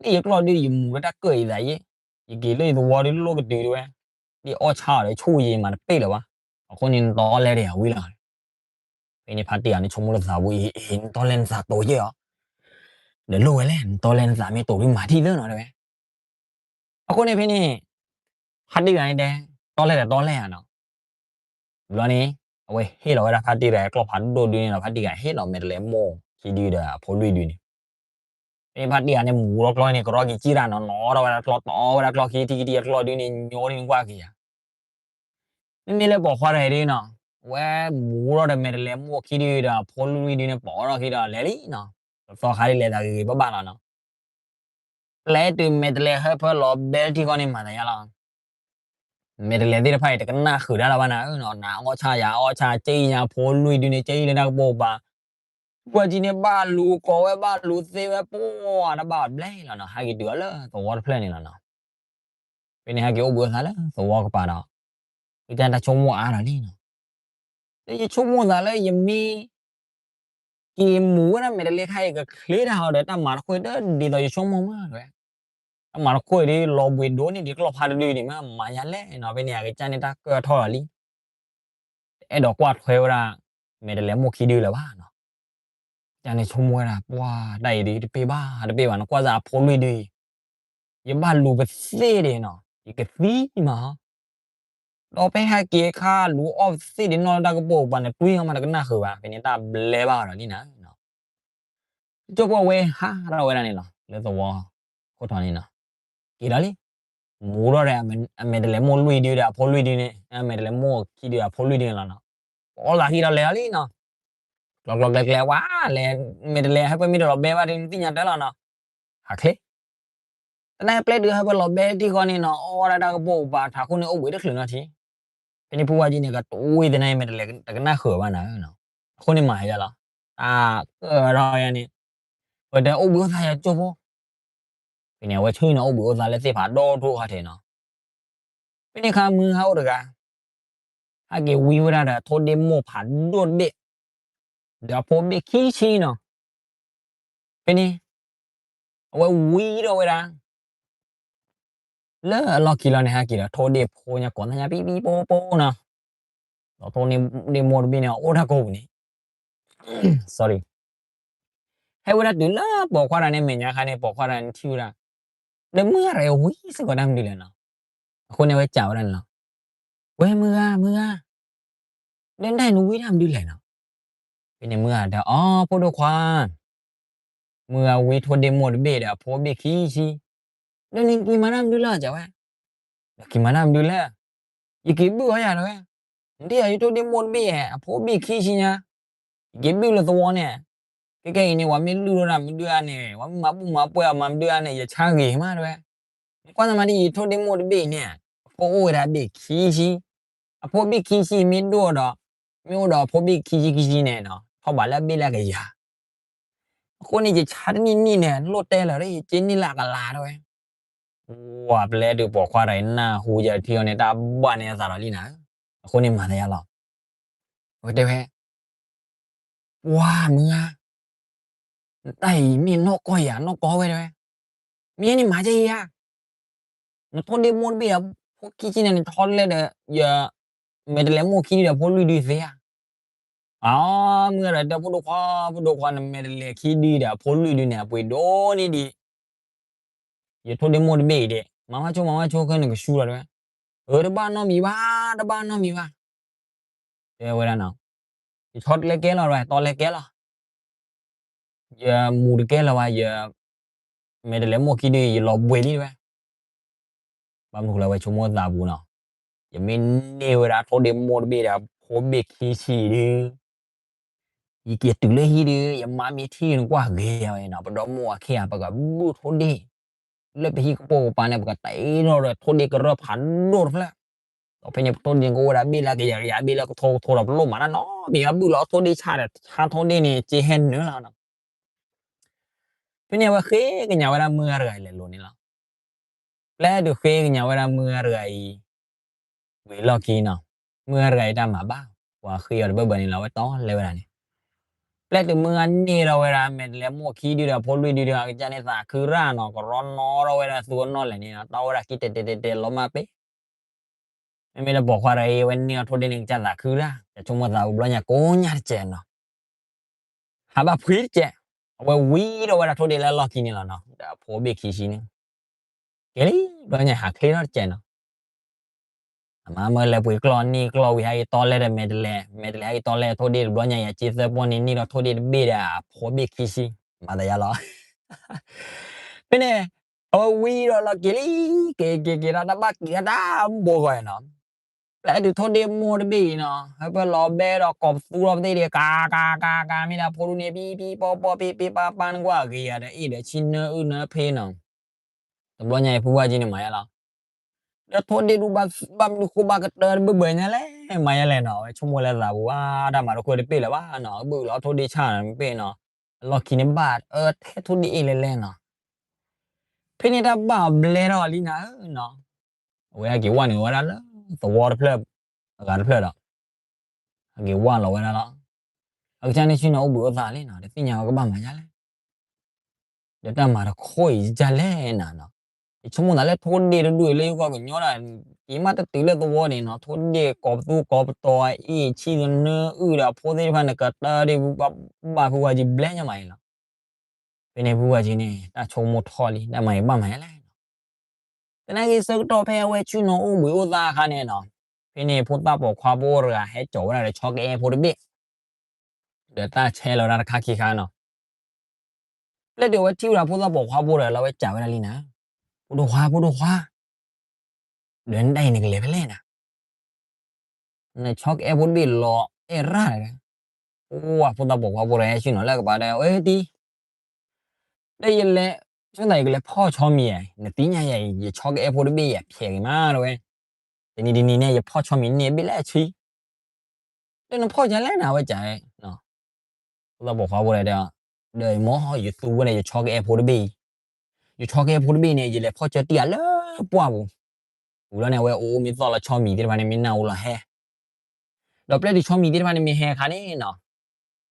န့ၢ်ယကျီၢ်ဒုယမူလၢတၢ်ကၢၣ်အံၤသးယ့, ယက့ၤလၢယသဝီဒုလိၣ်ကတုၤတဲဝဲ, ဒ်အီၣ်ဆၣ်အီၤဒီးဆိၣ်ယ့မးတပ့ၢ်လၢၤဘၣ်, အဃိန့ၣ်နတီလဲတယၤဝံၤလီၤ. ဖဲန့ၣ်ဖါတံၢ်အံၤန့ၣ် ဆိကမိၣ်လၢသးပူၤအံၤ အ့ၣ် နတီလဲနသးတိၤယဲၢ်အီၤ, ဒီးလိၣ်ဝဲလဲၣ် နတီလဲနသးမ့ၢ်တိၤဒုမၤထံၣ်သၢနီၤတဲဝဲ. အဃိန့ၣ်ဖဲန့ၣ် ဖါတံၢ်တဂၤန့ၣ်တဲ တီလဲဒီးတီလဲဧါနီၤ. ဘျီန့ၣ် အဝဲဟ့ၣ်လီၤဝဲဒၣ်ဖါတံၢ်တဂၤကျီၢ်ဖးဒိၣ်ဒုန့ၣ်ဒီး ဖါတံၢ်တဂၤဟ့ၣ်လီၤမဲာ်တဲးလဲးမိၢ်ခံဒုဒီးအဖိလွံၢ်ဒုန့ၣ်. ဖဲန့ၣ်ဖါတံၢ်တဂၤန့ၣ် မူထီၣ်ကျီန့ၣ် ကရီက့ၤကံၣ်တၢ်နီၤ နီၤထီၣ်ဝဲဒၣ်ကျီ တီဝဲဒၣ်ကျီခံထံၣ်ခံထံၣ်အကျီဒုန့ၣ် ညိန့ၣ်ကွၢ်က့ၤယၤ မ့မ့ၢ်လၢပိာ်ခွါတဂၤအံၤဒုနီၤ, အဝဲမူထီၣ်ဒီးမဲာ်တဲးလဲးမိၢ်ခံဒုဒီးအဖိလွံၢ်ဒုန့ၣ် ပိာ်ထီၣ်ခံဒီးလဲၤလံနီၤ, တသီခါဒ်လဲၤသးဂ့ၤဂ့ၤဘၣ်ဘၣ်လီၤနီၤ. ပျဲတုၤမဲာ်တဲးလဲးဟၢဖၢလီၤဘဲထံဃီန့ၣ်မၤသးယါလီၤ. မဲာ်တဲးလဲးသ့ၣ်တဖၣ်အံၤ တကနၣ်ဃုာ်တၢ်လၢၤဘၣ်နၤဧၢနီၤ, နအီၣ်ဆၣ်ယၤအီၣ်ဆၣ် က့အံၤညါဖိလွံၢ်ဒုန့ၣ် က့အံၤလၢတၢ်ကပိာ်ကပၤ, ပှၤကံန့ၣ်ဘၣ်လူၤကိးဝဲဘၣ်လူၤသ့ဝဲပှၤတဘၣ်ဘျဲလီၤနီၤ, ဟဲက့ၤတုၤအီၤလၢသဝီတဖျၢၣ်န့ၣ်လီၤနီၤ. ဖဲန့ၣ်ဟဲက့ၤအိၣ်ဘှံးအိၣ်သါလၢသဝီကပၤဒီး ကစၢ်တၢ်ဆိကမိၣ်အါထီၣ်လံနီၤ, လၢယဆိကမိၣ်သးလၢယမ့ၢ် က့ၤမူဝဲဒၣ်မဲာ်တဲးလဲးခါအံၤ ကချ့တၢ်ဟီဒီးတၢ်မၤတခိၣ်ဒ်သိးယဆိကမိၣ်မးတဲဝဲ, တၢ်မၤတခိၣ်အံၤဒ်လီၤဘှံးဒိၣ်န့ၢ်ဒံးကျီၢ်ဖးတဒုန့ၣ် မ့ၢ်မၤယါလဲၣ်နီၤ, ဖဲန့ၣ်အကစၢ်န့ၣ်တၢ်ကၢၣ်ထီၣ်လီၤလံ. တအဲၣ်ဒိးကွၢ်ထွဲဝဲဒၣ် မဲာ်တဲးလဲးမိၢ်ခံဒုလၢၤဘၣ်နီၤ. ကစၢ်န့ၣ်ဆိကမိၣ်ဝဲဒၣ် ပှၤတၢ်အံၤဒုတပ့ၢ်ဘၣ် တပ့ၢ်ဘၣ် နကွၢ်စၢ်အဖိလွံၢ်ဒုအံၤ ယဘၣ်လူၤပသ့ၣ်ဒံးနီၤ ယကသံမး, ဒီးဖဲဟဲက့ၤအခါလူၤအီၣ်ပသ့ၣ်ဒံးနီၢ်လၢတၢ်ကပိာ်ကပၤန့ၣ် တွံၢ်အီၤမးတကနၣ်ဃုာ်ဘၣ်, ဖဲန့ၣ်တၢ်ဘျဲဘၣ်ဒီးလံနၤ. ကၠိၣ်ပှၢ်ဝဲဟးထီၣ်ဝဲဒၣ်န့ၣ်လီၤ လၢသဝီခိၣ်ထီန့ၣ်နီၤ, က့ၤဒီးလံ, မူထီၣ်ဒီး အမဲာ်တဲးလဲးမိၢ်လွံၢ်ဒုဒီးအဖိလွံၢ်ဒုန့ၣ် အမဲာ်တဲးလဲးမိၢ်ခံဒုဒီးအဖိလွံၢ်ဒုန့ၣ်လီၤနီၤ, ပအီၣ်သးဟံၣ်ဒီးလဲၤလီၤလံနီၤ. ကျီကျီကျဲကျဲဝဲလဲၤ မဲာ်တဲးလဲးဟဲပၢမ့ၢ်တလီၤဘဲဘၣ်ဒ်နသ့ၣ်ညါတၢ်လီၤနီၤ, ဟးချ့ တနၢ်ပျဲတုၤဟဲပလီၤဘဲထံဃီန့ၣ်နီၤ အီၣ်ဝဲဒၣ်တၢ်ကပိာ်ကပၤထးခိၣ်န့ၣ်အိၣ်ဘှံးတချုးနီတထံၣ်. ဖဲန့ၣ်ဖုဝါကၠံန့ၣ် ကတဝံၤသနာ်က့ မဲာ်တလဲၤတကနၣ်ဃုာ်ဘၣ်နၤနီၤ. အဃိန့ၣ်မၤယါလီၤ. တၢ်ကၢထီၣ်ယါန့ၣ် ပတဲအိၣ်ဘှံးအိၣ်သါယၤကၠိဖိ ဖဲန့ၣ် အဝဲဆှၢန့ၣ်အိၣ်ဘှံးအိၣ်သါလၢသ့ၣ်ဖးဒိၣ်ထူၣ်ခါထံးနီၤ. ဖဲန့ၣ်ခါမုၢ်ဂၤအိၣ်တဂၤ ဟဲက့ၤဝံဝဲဒၣ်ဒီးထိၣ်ဒ့ၣ်မိၢ်ဖးဒိၣ်တဘ့ၣ် ဒီးအဖိဘ့ၣ်ခံဆံနီၤ. ဖဲန့ၣ် အဝဲဝံထီၣ်ဝဲဒၣ် လၢအလီၢ်ခံလီၤန့ၣ် ဟဲက့ၤဒီးထိၣ်ဒ့ၣ်ဖိညါကိးသညါပံပံပိပိနီၤ. ဒီးထိၣ်ဒ့ၣ်မိၢ်တဘ့ၣ်န့ၣ် အိၣ်တၢ်ကိၢ်ပူၤန့ၣ် ဟဲဝဲဒၣ်တုၤလၢပိာ်ခွါတဂၤန့ၣ်မဲာ်ညါခါန့ၣ် ပိာ်ခွါတဂၤန့ၣ်ထံၣ်ဝဲဒၣ် ဒီးမုၢ်ဂၤတဂၤဝံစ့ၢ်ကီးတၢ်မနုၤလဲၣ်နီၤ. အဃိန့ၣ် အဝဲစံးဝဲဒၣ်န့ၣ်လီၤ. ဝဲမုၢ်ဂၤ မုၢ်ဂၤ ဒီးနဒၣ်အံၤနဝံတၢ်မနုၤလဲၣ်နီၤ. ဖဲန့ၣ်မုၢ်ဂၤတဲ အိ ဖိဒိၣ်ခွါ မုၢ်ဂၤဝံထိၣ်ဒ့ၣ်မိၢ်တဘ့ၣ်ဒီးအဖိဘ့ၣ်ခံဆံ, ဒီးနက့ၤမၤတၢ်မနုၤလဲၣ် စံးဝဲ, ဒီးက့ၤမၤတၢ်မနုၤလဲၣ်, ယက့ၤဘုၣ်အီၤယၤတဲဝဲ, နထံၣ်အီၤယထိၣ်ဒ့ၣ်မိၢ်တဘ့ၣ်ဧါ အဖိဘ့ၣ်ခံဆံညါ, ယက့ၤဘုၣ်လၢသဝီန့ၣ်, ခဲကဲအံၤန့ၣ် ပှၤမ့ၢ်လုၢ်ထီၣ်တၢ်မနုၤဧါန့ၣ် ပှၤမ့ၢ်မၤဘူၣ်မၤပှဲၤအီၤမၤမနုၤဧါန့ၣ် ယဆါဂ့ၤမးတဲဝဲ, နကွၢ်သးမးဒ်ယထိၣ်ဒ့ၣ်မိၢ်တဘ့ၣ်အံၤန့ၣ် အဖိအိၣ်ဝဲဒၣ်ဘ့ၣ်ခံဆံ, အဖိဘ့ၣ်ခံဆံမ့ၢ်ဒိၣ်ဒီး, မ့ၢ်အိၣ်ဒီးအဖိဘ့ၣ်ခံဆံခံဆံန့ၣ်နီၤ ထီၣ်ဘးလၢအဘ့ၣ်လၢကယၤ အဃိန့ၣ် ယဆါတနံၣ်နံၣ်န့ၣ် လိၣ်တဲလၢၤ ယက့ၤန့ၢ်လၢအကလၤတဲဝဲ, ဝဲပျဲတုၤပိာ်ခွါတဂၤအံၤနၢ်ဟူယထံအီၤန့ၣ် တၢ်ဘၣ်န့ၢ်အသးဒီးလံနၤ, အဃိန့ၣ်မၤသးယါလီၤ, အဝဲတဲဝဲ, ပှၤမုၢ်ဂၤ နတၢ်အံၤမ့ၢ်နီၢ်ကီၢ်ယၤနီၢ်ကီၢ်ဝဲတဲဝဲ, မ့ၢ်န့ၣ်မၤကဲယၤ နထိၣ်ဒ့ၣ်မိၢ်တဘ့ၣ်အဖိခံဆံန့ၣ် နထီတလဲဒီး ယ မဲာ်တလဲးမိၢ်ခံဒုဒီးဖိလွံၢ်ဒုသ့ဧါ. အမုၢ်ဂၤဒီးတဲ ဖိဒိၣ်ခွါ, ဖိဒိၣ်ခွါ နမဲာ်တလဲးခံဒုဒီးအဖိလွံၢ်ဒုန့ၣ် အပှ့ၤဒိၣ်န့ၢ်ဒံး ယထိၣ်ဒ့ၣ်မိၢ်တဘ့ၣ်အံၤဒဲး မၤဝဲဆိ မၤဝဲဆိခဲနကဆူလီၤတဲဝဲ, အၢ တဘၣ်နီတမံၤဘၣ်, တဘၣ်နီတမံၤဘၣ် တဲဝဲဒၣ်နီၤ, ယထီတလဲကဲလီၤ တီလဲကဲလီၤ, ယမူတကဲလၢၤဘၣ်, ယ မဲာ်တလဲးမိၢ်ခံဒု ယလီၤဘှံးလံတဲဝဲ, ဘၣ်မနုၤဃိလၢအဝဲဆိကမိၣ်သးပူၤနီၤ, ယမ့ၢ်န့ၢ်ဝဲဒၣ်ထိၣ်ဒ့ၣ်မိၢ်တဘ့ၣ်ဒီးဖိဘ့ၣ်ခံဆံဒု ယက့ၤတုၤလၢဟံၣ်ဒု ယမါမ့ၢ်ထံၣ်နကွၢ်ဂ့ၤဝဲနီၤ, ပဒီမိၢ်အခ့အပှၤကဘုၣ်ထိၣ်ဒ့ၣ် လၢပဟံၣ်ကပိာ်ကပၤန့ၣ် ပကတဲထီၣ်ဒီးထိၣ်ဒ့ၣ်ကရၢၢ်ဖးဒိၣ်တဖျၢၣ်, ဒီးဖဲန့ၣ်ပထိၣ်ဒ့ၣ်ကအိၣ်ဝဲဒၣ်ဘ့ၣ်လၢကယၤကယၤ ဘ့ၣ်လၢကထိကထိဒီး ပလိၣ်မၤတၢ်နီတမံၤဘၣ်, ဘုၣ်လီၤထိၣ်ဒ့ၣ်ဆၣ်ဒီး ဆါထိၣ်ဒ့ၣ်န့ၣ် စ့ဟဲနုာ်လီၤနီၤ. ဖဲန့ၣ်အဝဲဃ့ကညးဝဲဒၣ်မုၢ်ဂၤတဂၤအံၤလဲၤလိၤန့ၣ်လီၤ. ပျဲတုၤဃ့ကညးဝဲဒၣ်မုၢ်ဂၤတဂၤအံၤ ဝံၤလီၢ်ခံနီၤ, မုၢ်ဂၤတဂၤအံၤတၢ်မၤဘၣ်, ပှၤဃ့အီၤတဘၢဘၢန့ၣ်လီၤ, အဝဲတီလဲဝဲဒၣ်န့ၣ်, ပျဲတုၤမုၢ်ဂၤန့ၢ်ထီၣ်ဝဲဒၣ် မဲာ်တလဲးမိၢ်ခံဒုဒီးဖိလွံၢ်ဒုဒီး အကစၢ်န့ၣ်သးခုရၣ်နီၤ, ကရီနီထီၣ်ဝဲဒၣ်သူအနီၢ်လဲၣ်န့ၣ်နီၤ, တီဝဲဒၣ်ခံတဲာ်တဲာ်တဲာ်တဲာ်လီၤမၢ်ပ့ၤ မ့မ့ၢ်လၢပိာ်ခွါတဂၤအံၤ အဝဲန့ၢ်အီၤထိၣ်ဒ့ၣ်န့ၣ် ကစၢ်သးခုရၣ်, တဆိကမိၣ်သးပူၤဘျီညါကိးညါတစဲးနီၤ, ဟးဘၣ်ဖှံတစဲး, အဝဲဝံထီၣ်ဝဲဒၣ်ထိၣ်ဒ့ၣ်လၢလီၢ်ခံန့ၣ်လီၤနီၤ, ဒီးအဖိဘ့ၣ်ခံဆံန့ၣ်, ကဲလံ, ဘျီညါဟးချ့ထီၣ်တစဲးနီၤ, အမါမၢလဲၤပှ့ၤကျီၢ်နံၣ်ကျီၢ်ဝံၤ ဟဲက့ၤတီလဲဒီးမဲာ်တလဲး, မဲာ်တလဲးဟဲက့ၤတီလဲထိၣ်ဒ့ၣ်တဘျီညါ ယၤက့သၢပီၢ်န့ၣ် န့ၢ်ဒီးထိၣ်ဒ့ၣ်တဘ့ၣ်ဒီးအဖိဘ့ၣ်ခံဆံ, မၤသးယါလီၤ ဖဲန့ၣ် အဝဲဝံဒီးလီၤက့ၤလံ, က့ၤက့ၤက့ၤဒီးတၢ်ဘၣ်က့ၤတၢ်ဘိဂီၤနီၤ, ပျဲတုၤထိၣ်ဒ့ၣ်မိၢ်တဘ့ၣ်အံၤနီၤ ဟဲပလီၤဘဲဒီးကိးပသူထီၣ်ပသ့ၣ်ဒံး ကၤကၤကၤကၤ မ့ၢ်ဒၣ်ဖိဒူၣ်န့ၣ် ပံပံပီပီပ့ပ့ပၢ်ပၢ် နကွၢ်ဂ့ၤယၤဒီးအ့ၣ်ဒီးဆံနၢအုၣ်နၢဖ့နီၤ, တဘျီညါအံၤဖုဝါကၠံန့ၣ်မၤယါလီၤ ဒီးထိၣ်ဒ့ၣ်ဒူၣ်ဘၣ်မနုၤဃိဘၣ်ကတၢၢ် တဘၢဘၢညါလဲၣ်, မၤယါလဲၣ်နီၤ, အဝဲဆိကမိၣ်လၢသးပူၤ အါ တၢ်မၤတခိၣ်တပ့ၢ်လၢၤဘၣ်နီၤ, ဘုၣ်လီၤထိၣ်ဒ့ၣ်ဆၣ်နီၤ တပ့ၢ်နီၤ, အလီၢ်ခံန့ၣ်ဘၣ်အၢထဲထိၣ်ဒ့ၣ်အ့ၣ်လဲၣ်လဲၣ်နီၤ, ဖဲန့ၣ်တၢ်ဘၣ်အဘျဲထီၣ်လံနၤဧၢနီၤ, အဝဲဟဲက့ၤဝဲနုာ်ဝဲဒၣ်လၢသဝီတဖျၢၣ်, အဂၤတဖျၢၣ်ဒီး ဟဲက့ၤဝဲလီၤဝဲဒၣ်လီၤ, အကစၢ်န့ၣ်ဆ့ၣ်နီၤအိၣ်ဘှံးအိၣ်သါလံနီၤ, တသ့ၣ်ညါဝဲကဘၣ်မၤယါလဲၣ် ဒီးတၢ်မၤတခိၣ်အံၤယလဲၣ်နၤနီၤ, ယဆိကမိၣ်သးလၢထိၣ်ဒ့ၣ်တဒူၣ်အံၤလၢယဂီၢ်ကညီဒီး က့ၤမးတတုၤလၢသဝီန့ၣ်နီၤ, ထိၣ်ဒ့ၣ်ကိးပသူကိးပတီၤအအ့ၣ်ဆံသနၢအုၣ်ဒီးအဖိသ့ၣ်တဖၣ်န့ၣ် ကတၢၢ်ဒ့ၣ်ဘၣ်ဖုဝါကၠံဘျဲညါမးအံၤလီၤ, ဖဲန့ၣ်ဖုဝါကၠံန့ၣ် တၢ်ဆိကမိၣ်ထီၣ်လံ တၢ်မၤအံၤဘၣ်မၤယါလဲၣ် သနာ်က့ဆၢကတီၢ်ဖဲအဝဲဆ့ၣ်နီၤအိၣ်ဘှံးအိၣ်သါအခါန့ၣ်နီၤ, ဖဲန့ၣ်ဖိသၣ်ပိာ်ခွါဖိတဂၤဟဲစိာ်ဝဲဒၣ်ဒီးဆီကအဲၣ်ဖိတဘ့ၣ်, ဒီးတၢ်ဆဲးလီၤဝဲဒၣ်တခါခံခါနီၤ, ပျဲတုၤအဝဲထံၣ်ဝဲဒၣ်ဖိသၣ်ပိာ်ခွါဖိတဂၤလၢအဝဲစံးဝဲဒၣ်လံနၤ, ဖိဒိၣ်ခွါ ဖိဒိၣ်ခွါ, ဒီးနဒၣ်အံၤနကလဲၤဖဲလဲၣ်နၤ နဆီကအဲၣ်ဖိတဘ့ၣ်လီၤအဲၣ်ရၣ်ဒီး, အိၣ်ဝဲဖိသၣ်ပိာ်ခွါဖိတဂၤဟဲဆ့ၣ်နီၤလၢကပၤဒီး အဝဲတံၤ, ဒီးယလဲၤ ဆိမိၣ်သးယကလဲၤဖီၣ်ဆီမံၤဧါ, နသ့ၣ်ညါယၤအံၤ ယဆီကအဲၣ်ဖိတဘ့ၣ်အံၤ အဖျဲးဂ့ၤမး တဲဝဲ, တနံၤတနံၤန့ၣ် ယဖီၣ်ဆီမံၤန့ၢ်ဘ့ၣ်လၢဆံ, ဒီးနဖီၣ်ကလဲၣ်န့ၣ် အဝဲကး, ဖိသၣ်ပိာ်ခွါဖိဒီး, ဒီးမိၢ် ယသူဝဲဒၣ်ယဆီကအဲၣ်ဖိတဘ့ၣ်အံၤ, ယဆီကအဲၣ်ဖိတဘ့ၣ်န့ၣ် ယလဲၤဖီၣ်ကၢတံၢ်အီၤလၢပှၢ်ပူၤ, ဝံၤလီၤန့ၣ် အဝဲအိၣ်အိၣ်မ့ၢ်သီၣ်လီၤဆီမံၤသ့ၣ်တဖၣ်န့ၣ် မ့ၢ်နၢ်ဟူလီၤဟဲ ဒီးပျဲတုၤဆီမံၤသ့ၣ်တဖၣ်န့ၣ်မ့ၢ်ဟဲအခါန့ၣ်နီၤ,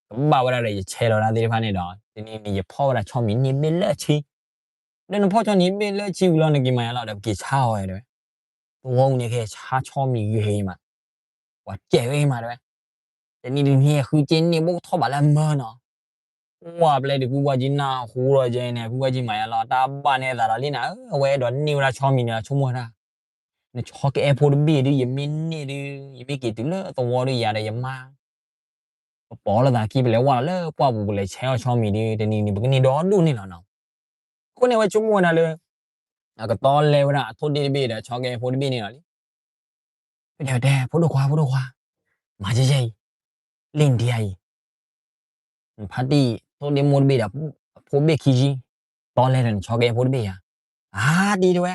ကဘၣ်ဝဲဒၣ်ဒီးယဆဲးလီၤဝဲဒၣ်သ့ၣ်တဖၣ်န့ၣ်ဒီး တနံၤန့ၣ် ယဖီၣ်ဝဲဒၣ်ဆီမံၤန့ၢ်ဘ့ၣ်လၢဆံ, ဒီးနဖီၣ်ဆီန့ၢ်ဘ့ၣ်လၢဆံဝံၤလီၤ နက့ၤမၤယါလီၤဒီး ပက့ၤဆါအီၤဝဲတဲဝဲ, သဝီပူၤန့ၣ်ကဟဲဆါဆီမံၤဂ့ၤဂ့ၤမး, ပှၤကဲးဝဲမးတဲဝဲ, တနံၤတနံၤ ဃုက့န့ၢ်ဘိကထီၣ်ဘးလၢအမၢနီၤ ပှၢ်ပျဲဒုး ဖုဘီကံနၢ်ဟူဒီးကဲန့ၣ် ဖုဘီကံမၤယါလီၤ တၢ်ဘၣ်န့ၢ်သးဒီးလံနၤဧၢ, အဝဲအဲၣ်ဒိးန့ၢ်ဝဲဒၣ်ဆီမံၤန့ၣ် ဆိကမိၣ်ဝဲဒၣ်, နဆီကအဲၣ်ဖိတဘ့ၣ်ဒုး ယမ့ၢ်န့ၢ်ဒုး ယမ့ၢ်က့ၤတုၤလၢသဝီဒုး ယၤဒီးယမါ ပပိာ်လိာ်သးခံ ပလဲၤဝဲလီၤလၢပှၢ်ပူၤ ပလဲၤဆဲးအီၤဆီမံၤဒုး တနံၤနံၤ ပကန့ၢ်ဒီဒိၣ်န့ၣ်လီၤနီၤ. အဃိန့ၣ် အဝဲဆိကမိၣ်ဝဲဒၣ်လၢ အကတီၢ်လဲဝဲဒၣ်အထိၣ်ဒ့ၣ်တဘ့ၣ်ဒီး ဆီကအဲၣ်ဖိတဘ့ၣ်န့ၣ်လီၤလံ ဖဲန့ၣ်တဲ ဖိဒိၣ်ခွါ ဖိဒိၣ်ခွါ, မၤယဲယဲအံၤ, လ့ၣ်နဒံးအံၤ, နဖါတံၢ်ထိၣ်ဒ့ၣ်မိၢ်တဘ့ၣ်ဒီး အဖိဘ့ၣ်ခံဆံ, တီလဲဒီးနဆီကအဲၣ်ဖိတဘ့ၣ်ယၤ, အါတံၢ်တဲဝဲ,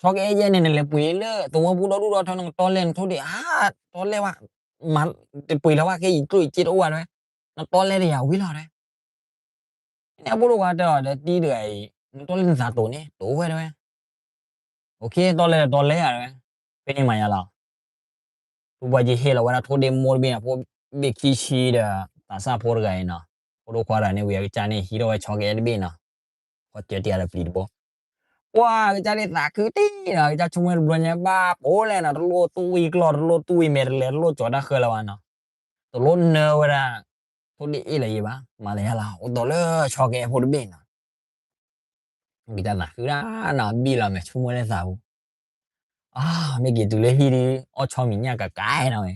ဆီကအဲၣ်ယဲန့ၣ် နလဲၤပှ့ၤလၢသဝီပူၤဒီဒူၣ်ဒီထၢ နကတီလဲနထိၣ်ဒ့ၣ်, အါ, တီလဲဘၣ်, တပှ့ၤလီၤဘၣ် ခဲအံၤကျိၣ်အံၤစ့တအိၣ်ဘၣ်တဲဝဲ, နတီလဲဒီးယၤဝံၤလီၤတဲဝဲ ဖဲန့ၣ်အဖိဒိၣ်ခွါတဲအီၤဒီးတံၢ်တဂၤအံၤ, နတီလဲနသးတိၤန့ၣ် တိၤဝဲတဲဝဲ, အိၣ်ခ့ တီလဲဒီးတီလဲယၤတဲဝဲ, ဖဲန့ၣ်မၤယါလီၤ. ဖုဘီကံဟ့ၣ်လီၤဝဲဒၣ်ထိၣ်ဒ့ၣ်မိၢ်တဘ့ၣ်န့ၣ် အဖိဘ့ၣ်ခံဆံဒီး သးစၢ်ဖိတဂၤအံၤနီၤ, ဖိဒိၣ်ခွါတဂၤန့ၣ် ဝံၤအကစၢ်န့ၣ် ဟံးထီၣ်ဝဲဆီကအဲၣ်တဘ့ၣ်နီၤ, ဖီၣ်ကၢတံၢ်အီၤဒီးပျံၤတဘိ ပှၤအကစၢ်န့ၣ်သးခုတံၢ်နီၤ, အကစၢ်ဆိကမိၣ်တဘျီညါ ဘၣ်ပိာ်လဲၣ်နီၤ, တလိၣ်သူၣ်ဝံၤကျီၢ် တလိၣ်သူၣ်ဝံၤမဲာ်တလဲၤ တလိၣ်ကၠီၤတၢ်ဃၢလၢၤဘၣ်နီၤ, တလိၣ်နၢဝဲဒၣ် ထိၣ်ဒ့ၣ်အ့ၣ်လၢၤယံၤဘၣ်, မၤလၢယါလီၤ အိၣ်ဒီးလၢဆီကအဲၣ်ဖိတဘ့ၣ်နီၤ ကစၢ်သးခုဒၣ်နီၤ, ဘံၣ်လီၤမဲာ်ဆိကမိၣ်လၢသးပူၤ, အါ မ့ၢ်က့ၤတုၤလၢဟံၣ်ဒုး အီၣ်ဆီမံၤညၣ်ကကဲနီၤဝဲ,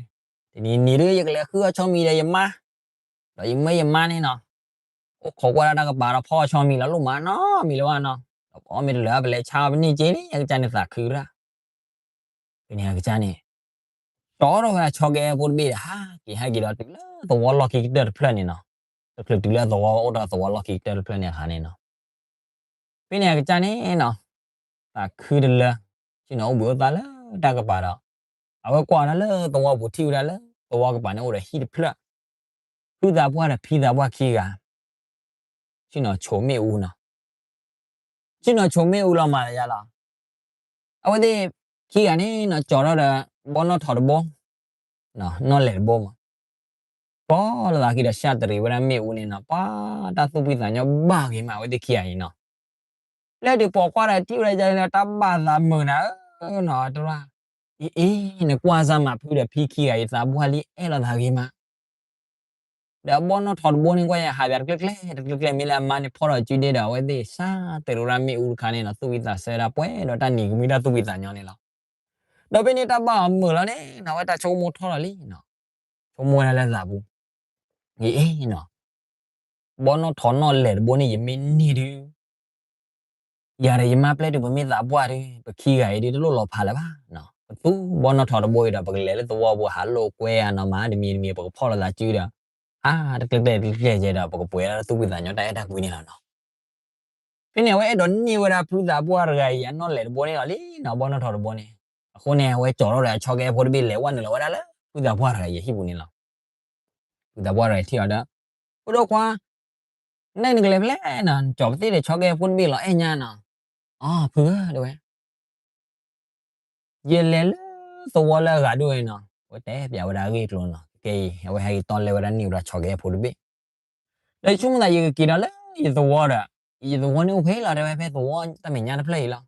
တနံၤနံၤဒုး ယကလဲၤဃုအီၣ်ဆီမံၤဒီး ယမါ, ဒီးယမၢယမါန့ၣ်နီၤ, အိၣ်ခိးကွၢ်ဒၣ်တၢ်ကပၤဒီး ဖီအီၣ်ဆီမံၤလီၤ လိၣ်မးနီတမံၤလၢၤဘၣ်နီၤ, ဒီးပအီၣ်မ့ၢ်တလၢာ် ပလဲၤဆါအီၤပန့ၢ်က့န့ၣ် အကစၢ်န့ၣ်သးခုဒၣ် ဖဲန့ၣ်အကစၢ်န့ၣ် တီထီၣ်ဝဲဆီကအဲၣ်ဖိတဘ့ၣ်ဒီး ဟးက့ၤဟဲက့ၤဒီးတုၤလၢသဝီလီၢ်ခံကတၢၢ်တဖျၢၣ်န့ၣ်နီၤ, တချုးတုၤလၢသဝီ အိၣ်ဒီးသဝီလီၢ်ခံကတၢၢ်တဖျၢၣ်န့ၣ်အခါန့ၣ်နီၤ, ဖဲန့ၣ်အကစၢ်န့ၣ်နီၤ, သးခုတလၢ, ဆ့ၣ်နီၤအိၣ်ဘှံးအိၣ်သါလၢတၢ်ကပၤဒီး, အဝဲကွၢ်ဝဲဒၣ်လၢသဝီပူၤ ထံၣ်ဝဲဒၣ်လၢသဝီကပၤန့ၣ်အိၣ်ဒီးဟံၣ်တဖျၢၣ်, ဖုသးပှၢ်ဒီးဖံသးပှၢ်ခံဂၤ ဆ့ၣ်နီၤဆိးမ့ၣ်အူနီၤ, ဆ့ၣ်နီၤဆိးမ့ၣ်အူလီၤမၤလၢယါလီၤ, အဝဲသ့ၣ်ခံဂၤန့ၣ်နီၤ ကၠီထီၣ်ဒီး ဘီနီၣ်ထိးတဘိ, နီၣ်လဲၢ်တဘိမး, ပီၢ်လိာ်သးခံဒီး ရှၢတရံးဝဲဒၣ်မ့ၣ်အူန့ၣ်နီၤ, ပှၤတၢ်သူၣ်ဖှံသးညီဘၣ်ဂ့ၤမး အဝဲသ့ၣ်ခံဂၤအံၤနီၤ, လၢဒုးပိာ်ခွါဒီးထံၣ်ဝဲဒၣ်ယါလၢတၢ်ဘၣ်သးမုာ်နၤဧၢနီၤ, တရၣ်, အ့အ့ နကွၢ်စၢ်မး ဖုဒီးဖံခံဂၤအံၤ သးပှၢ်လံအဲၣ်လိာ်သးဂ့ၤမး ဒီးအဘီနီၣ်ထိးတဘိန့ၣ် ကွၢ်ယဟးပၠးတကျဲၣ်ကျဲၣ် တကျဲၣ်ကျဲၣ် မ့ၢ်လၢအမါန့ၣ်ဖီၣ်ထီၣ်စုဒ့ဒီး အဝဲသ့ၣ်ဆၣ်တရံးဝဲဒၣ်မ့ၣ်အူတခါန့ၣ်နီၤ သူၣ်ဝံၣ်သးဆၢဒၣ်ပှဲၤဒီးတၢ်နံၤကမှံတၢ်သူၣ်ဖှံသးညီန့ၣ်လီၤ. ဒီးဖဲန့ၣ်တၢ်ဘၣ်အီၤမုာ်လီၤန့ၣ်နီၤ အဝဲတၢ်ဆိကမိၣ်ထီၣ်လီၤလံနီၤ, ဆိကမိၣ်ဝဲဒၣ်လၢသးပူၤ, ယအ့ၣ်နီၤ ဘီနီၣ်ထိးနီၣ်လဲၢ်တဘိန့ၣ် ယမ့ၢ်န့ၢ်ဒုး ယၤဒီးယမါပျဲတုၤပမ့ၢ်သးပှၢ်ဒုး ပခံဂၤအံၤဒုးတလိၣ်လီၤဖးလၢၤဘၣ်နီၤ, ပသူဘီနီၣ်ထိးတဘိအံၤဒီး ပကလဲၤလၢသဝီပူၤ ဟးလိာ်ကွဲဧါနီၤ မၤတမံၤတမံၤ ပကဖီၣ်လိာ်သးစုဒီး ဟးတကျဲၣ်ကျဲၣ်တကျဲၣ်ကျဲၣ်ဒီး ပကပှဲၤဒၣ်လၢသူၣ်ဖှံသးညီတၢ်အဲၣ်တၢ်ကွံန့ၣ်လီၤနီၤ. ဖဲန့ၣ် အဝဲအဲၣ်ဒိးန့ၢ်ဝဲဒၣ်ဖုသးပှၢ်တဂၤအံၤ အနီၣ်လဲၢ်တဘိန့ၣ်လီၤလံနီၤ ဘီနီၣ်ထိးတဘိန့ၣ်, အဃိန့ၣ် အဝဲကၠီထီၣ်ဒီးအဆီကအဲၣ်ဖိတဘ့ၣ် လဲၤဝဲနုာ်လီၤဝဲဒၣ်လၢ ဖုသးပှၢ်တဂၤအံၤအဟံၣ်ပူၤန့ၣ်လီၤ. ဖုသးပှၢ်တဂၤအံၤထံၣ်အီၤဒီး, ဖိဒိၣ်ခွါ နနကလဲၤဖဲလဲၣ်နီၤ နကၠီၤပသ့ၣ်ဒီးဆီကအဲၣ်ဖိတဘ့ၣ်လီၤအဲၣ်ညါနီၤ, အီ ဖုဧၢ တဲဝဲ ယလဲၤလၢသဝီလၢအဂၤဒိၣ်အံၤနီၤ, အဝဲတဲပၠးဝဲဒၣ်အဂ့ၢ်အကျိၤနီၤ, ခဲအံၤ အဝဲဟဲက့ၤတီလဲဝဲဒၣ်န့ၢ်ဝဲဒၣ်ဆီကအဲၣ်ဖိတဘ့ၣ်, ဒီးယဆိကမိၣ်သး ယကက့ၤဒီးလၢယသဝီဒီး, ယသဝီန့ၣ်အိၣ်ဖဲလီၤ တဲဝဲဖဲသဝီတၢ်မဲာ်ညါတဖျၢၣ်အံၤလီၤ.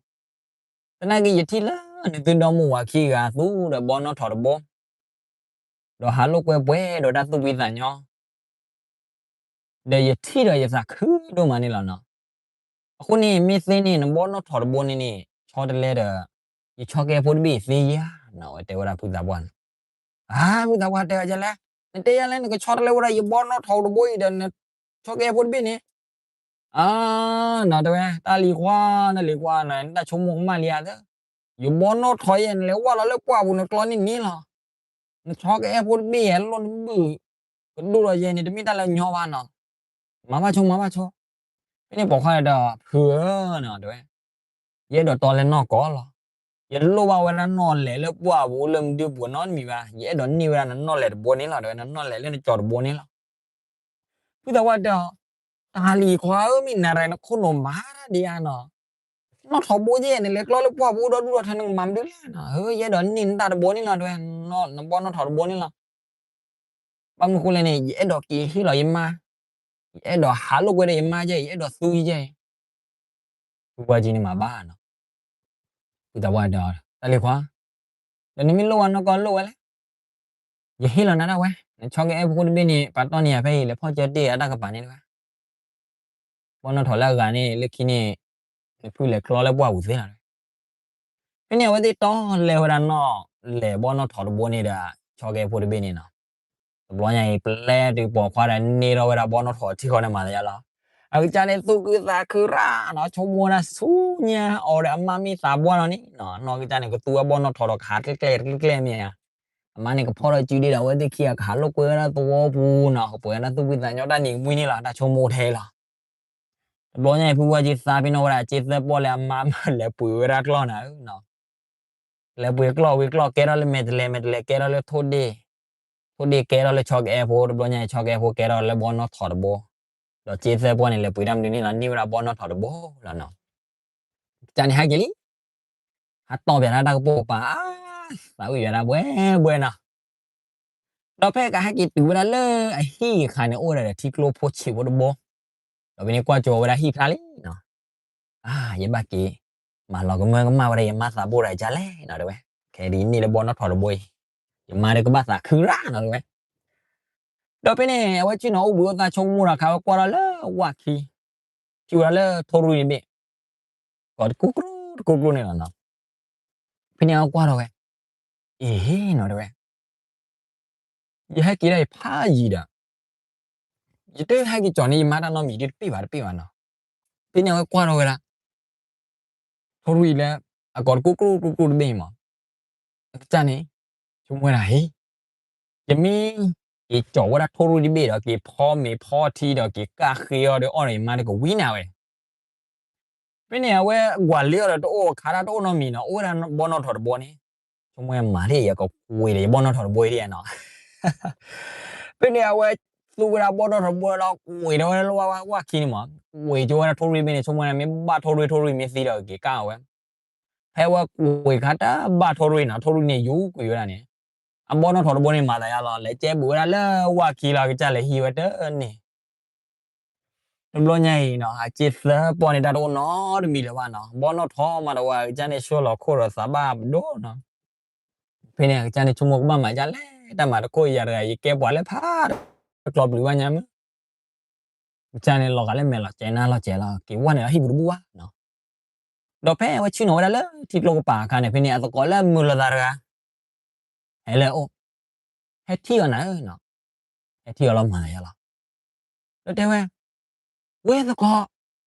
သနာ်က့ ယထံၣ်လၢနသုဒီမါဝၤခံဂၤသူဒီးဘီနီၣ်ထိးတဘိ ဒီးဟးလိာ်ကွဲပှဲၤဒီးတၢ်သူၣ်ဖှံသးညီ ဒီးယထံၣ်ဒီးယသးခုဒိၣ်မးန့ၣ်လီၤနီၤ. အဃိန့ၣ် မ့ၢ်သ့န့ၣ် နဘီနီၣ်ထိးတဘိန့ၣ်န့ၣ် ဆီတလဲဒီး ယဆီကအဲၣ်ဖိတဘ့ၣ်သ့ယါနီၤ, အဝဲတဲဝဲဒၣ်ဖုသးပှၢ်န့ၣ်. အါ ဖုသးပှၢ်တဲဝဲဒ်လဲၣ်, နတဲယၤလဲၣ်နကဆီတလဲဝဲဒၣ်ယဘီနီၣ်ထိးတဘိအံၤဒီး နဆီကအဲၣ်ဖိတဘ့ၣ်န့ၣ် အါ နီၤ တဲဝဲ တၢ်လံၤကွၢ် တၢ်လံၤကွၢ်နီၤ နတၢ်ဆိကမိၣ်ကမၣ်လံဧါသၢ, ယဘီနီၣ်ထိးယဲ နလဲၤဝဲလီၤလၢပှၢ်ပူၤ နကျီန့ၢ်န့ၣ်လီၤ. နဆီကအဲၣ်ဖိတဘ့ၣ်ယဲ လိၣ်နဘုၣ်ကဒိၣ်ဒီးယဲန့ၣ် တမ့ၢ်တၢ်လၢညီဘၣ်နီၤ. မၤဘၣ်ဆိ မၤဘၣ်ဆိ. ဖဲန့ၣ်ပိာ်ခွါဒီး ဖုဧၢနီၤ တဲဝဲ, ယအဲၣ်ဒိးတီလၢနီၢ်ကီၢ်လီၤ. ယလိၣ်ဘၣ်ဝဲဒၣ်နီၢ်လဲၤလၢပှၢ်ပူၤလၢမဒုပူၤနီတမံၤဘၣ်. ယအဲၣ်ဒိးန့ၢ်ဝဲဒၣ်နနီၢ်လဲၤတဘိန့ၣ်လီၤ တဲဝဲ, နနီၢ်လဲၤလၢနကၠီၤတဘိန့ၣ်လီၤ. ဖုသးပှၢ်တဲအီၤ, တၢ်လံၤခွါဧၢ မ့ၢ်နၤရၤနခိၣ်နူာ်မၤတၢ်ဒ်ဧါနီၤ, နီၢ်ထိးတဘိကဲ နလဲၤကျီလၢပှၢ်ပူၤဒီဒူၣ်ဒီထၢ နကမၤမနုၤလဲၣ်နီၤ. ယအဲၣ်ဒိးန့ၢ်နတၢ်တဘိန့ၣ်လီၤ တဲဝဲ, နဘီနီၢ်ထိးတဘိန့ၣ်လီၤ. ဘၣ်မနုၤဃိလဲၣ်န့ၣ် ယအဲၣ်ဒိးက့ၤဟ့ၣ်လီၤယမါ, ယအဲၣ်ဒိးဟးလိာ်ကွဲဒီးယမါကဲ ယအဲၣ်ဒိးသူယကဲအံၤ. ဖုပှၢ်က့န့ၣ်မၤဘၣ်နီၤ. ဖုသးပှၢ်တဲအီၤ, တၢ်လံၤခွါ, ဒီးနမ့ၢ်လိၣ်ဝဲနီၢ်ကီၢ်လိၣ်ဝဲလဲၣ်, ယဟ့ၣ်လီၤနၤဒၣ်ဝဲ, နဆီကဲအဲၣ်ဖိတဘ့ၣ်န့ၣ် ပာ်တီၢ်န့ၢ်ယၤဖဲအံၤ လဲၤဖီၣ်ကၢတ့ၢ်အတၢ်ကပၤန့ၣ်တဝဲ ဘီနီၢ်ထိးလၢအဂၤန့ၣ် လၢခံန့ၣ် နဖုလဲၤကျီလၢပှၢ်ပူၤသ့လီၤ. ဖဲန့ၣ်အဝဲသ့ၣ်တီလဲၤဝဲဒၣ်နီၢ်လဲၤဘီနီၢ်ထိးတဘိန့ၣ်ဒီး ဆီကဲဖိတဘ့ၣ်န့ၣ်နီၤ. တဘျီညါအံၤ ပျဲတုၤပိာ်ခွါဒီးန့ၢ်ထီၣ်ဝဲဒၣ်ဘီနီၢ်ထိးထံဃီန့ၣ်မၤသးယါလီၤ. အကစၢ်န့ၣ်သူၣ်ခုသးခုရၣ်နီၤ ဆိကမိၣ်ဝဲဒၣ်ဆူညါအီၤဒီးအမါမ့ၢ်သးပှၢ်လီၤန့ၣ်နီၤ နီၢ်ကစၢ်န့ၣ် ကသူဝဲဘီနီၢ်ထိးဒီးကဟးကျဲကျဲတကျဲကျဲမ့ၢ်ဧါ. အမါန့ၣ်ကဖီၣ်ထီၣ်စုဒ့ဒီး အဝဲသ့ၣ်ခံဂၤကဟးလိာ်ကွဲဝဲဒၣ်သဝီပူၤနီၤ ကပှဲၤဝဲဒၣ်သူၣ်ဖှံသးညီတၢ်နံၤကမှံန့ၣ်လီၤ တၢ်ဆိကမိၣ်ထဲလီၤ. တဘျီညါအံၤ ဖုဝဲက့သးပ့ၤနီၣ်ဝဲဒၣ် က့သၢပီၢ်လၢအမါမၢလဲၤပှ့ၤဝဲဒၣ်ကျီၢ်နၤဧၢနီၤ. လဲၤပှ့ၤကျီၢ်ဝံၤကျီၢ်ကဲထီၣ်လၢမဲာ်တလဲး မဲာ်တလဲးကဲထီၣ်လၢထိၣ်ဒ့ၣ်, ထိၣ်ဒ့ၣ်ကဲထီၣ်လၢဆီကအဲၣ်ဖိ တဘျီညါအံၤ ဆီကအဲၣ်ဖိကဲထီၣ်လၢဘီနီၢ်ထိးတဘိ, ဒီးက့သၢပီၢ်န့ၣ် လဲၤပှ့ၤတၢ်မနုၤန့ၣ်လီၤ န့ၢ်ဝဲဒၣ်ဘီနီၢ်ထိးတဘိလီၤနီၤ. ကစၢ်န့ၣ်ဟဲက့ၤလံ ဟးတီၢ်ပၠးတၢ်တၢ်ကပိာ်ကပၤ အါ သးဝံၣ်ပၠးတၢ်ဘှဲဘှဲနီၤ. ဒီးဖဲကဟဲက့ၤတုၤဝဲဒၣ်လၢအဟံၣ်အခါန့ၣ် အိၣ်ဝဲဒၣ်ဒီးထံကျိဖိဆံးဖိတဘိ, ဒီးဖဲန့ၣ်ကွၢ်ကၠီဝဲဒၣ်ဟံၣ်ဖျါလံနီၤ. အါ ယဘၣ်က့ၤ မၤလီၤကမၢကမၣ်ဝဲဒၣ်ယမါသးဘိဒၣ်ကလဲၣ်နီၤ တဲဝဲ, ခဲဒ်န့ၣ်လၢဘီနီၢ်ထိးတဘိအံၤ ယမါဒီးကဘၣ်သးခုရၣ်နီၤ တဲဝဲ. ဒီးဖဲန့ၣ် အဝဲဆ့ၣ်နီၤအိၣ်ဘှံးအိၣ်သါဆိကမိၣ်ဒီးခါ အဝဲကွၢ်ထီၣ်လၢဝၣ်ခံ, ထံၣ်ဝဲဒၣ်လၢထိၣ်ရူၢ်တဘ့ၣ် ကိးတကျိကျိတကျိကျိန့ၣ်လီၤနီၤ. ဖဲန့ၣ်အဝဲကွၢ်ထီၣ်ဝဲ, အ့ၣ်နီၤ တဲဝဲ, ယဟဲက့ၤဒၣ်အံၤဖးယံာ်ဒီး ယတဟဲက့ၤကၠီၤန့ၢ်ယမါတၢ်နီတမံၤဒ်တပ့ၢ်ဘၣ်တပ့ၢ်ဘၣ်နီၤ. ဖဲန့ၣ်အဝဲကွၢ်ထီၣ်ဝဲဒၣ် ထိၣ်ရူၢ်အံၤလၢ အကိးတကျိကျိကျိကျိတဘ့ၣ်အံၤမး, အကစၢ်န့ၣ် ဆိကမိၣ်ဝဲဒၣ် ဟ့ၣ် ယမ့ၢ်က့ၤကၠီၤဝဲဒၣ်ထိၣ်ရူၢ်တဘ့ၣ်ဒီး က့ၤဖီမ့ၤဖီထံဒီး က့ၤကၣ်ဃ့အီၤဒီးအီၣ်ဒီး ယမါဒီးကဝံနၤဝဲ. ဖဲန့ၣ်အဝဲကွၢ်လံအီၤဒီးတအိၣ်ခးတၢ်တအိၣ်နီတမံၤနီၤ, အိၣ်ဝဲဒၣ်ဘီနီၢ်ထိးတဘိန့ၣ်, ဆိကမိၣ်ဝဲမၤဒ်အံၤ ယကကွံာ်ဒီးယဘီနီၢ်ထိးတဘိဒ်အံၤနီၤ. ဖဲန့ၣ်အဝဲသူဝဲဒၣ်ဘီနီၢ်ထိးတဘိဒီး ကွံာ်ထီၣ်ဝဲဒၣ်လၢဝၣ်ဝၣ်ခံန့ၣ်မး, ကွံာ်ကၠိဝဲဒၣ်ထိၣ်ရူၢ်တဘ့ၣ်န့ၣ် ဆိကမိၣ်ဝဲဒၣ်မ့ၢ်ဘၣ်ထိၣ်ရူၢ် ထိၣ်ရူၢ်မ့ၢ်သံဒီးက့ၤကၣ်အီၤဝဲ. ဖဲအဝဲကွံာ်ခါတၢ်ဘၣ်ထိၣ်ရူၢ်နီၤ, ထိၣ်ရူၢ်န့ၣ်ယူၤကွံာ်ဝဲဒၣ်န့ၣ်, အဘီနီၢ်ထိးတဘိန့ၣ်မၤသးယါလီၤ, လဲၤကဲဘူးဝဲဒၣ်လၢဝၣ်ခံလီၤ, အကစၢ်လဲၤဟံးဝဲတန့ၢ် တဘျီညါအံၤနီၤ, အက့သၢပီၢ်န့ၣ် တၢ်တအိၣ်နီတမံၤလၢၤဘၣ်နီၤ, ဘီနီၢ်ထိးမးတဝဲ အကစၢ်န့ၣ်ဆှၢလီၤခိၣ်ဒီးသးဘၣ်ပဒိၣ်နီၤ. ဖဲန့ၣ် အကစၢ်န့ၣ်ဆိကမိၣ်ကဘၣ်မၤဒ်လဲၣ်, တၢ်မၤတခိၣ်ယၤတဂၤ ယကဲပှၤလၢဖးတကျီပျုၤဘၣ်ညါမး. အကစၢ်န့ၣ်လီၤဂာ်လၢမဲာ်လီၤစဲၤနါလီၤစဲၤလီၤ, က့ၤဝဲန့ၣ်လီၤဟံၣ်ပူၤတဘူၣ်ဘၣ်နီၤ. ဒီးဖဲအဝဲဆ့ၣ်နီၤဝဲဒၣ်လၢထံကျိကပၤအခါန့ၣ် ဖဲန့ၣ်အသကိးလၢအမုာ်လိာ်သးတဂၤ ဟဲလၢအအိၣ်, ဟဲထံၣ်အီၤနၤဧၢနီၤ, ဟဲထံၣ်အီၤလီၤမၤသးယါလီၤ. ဒီးတဲဝဲ, ဝဲသကိး,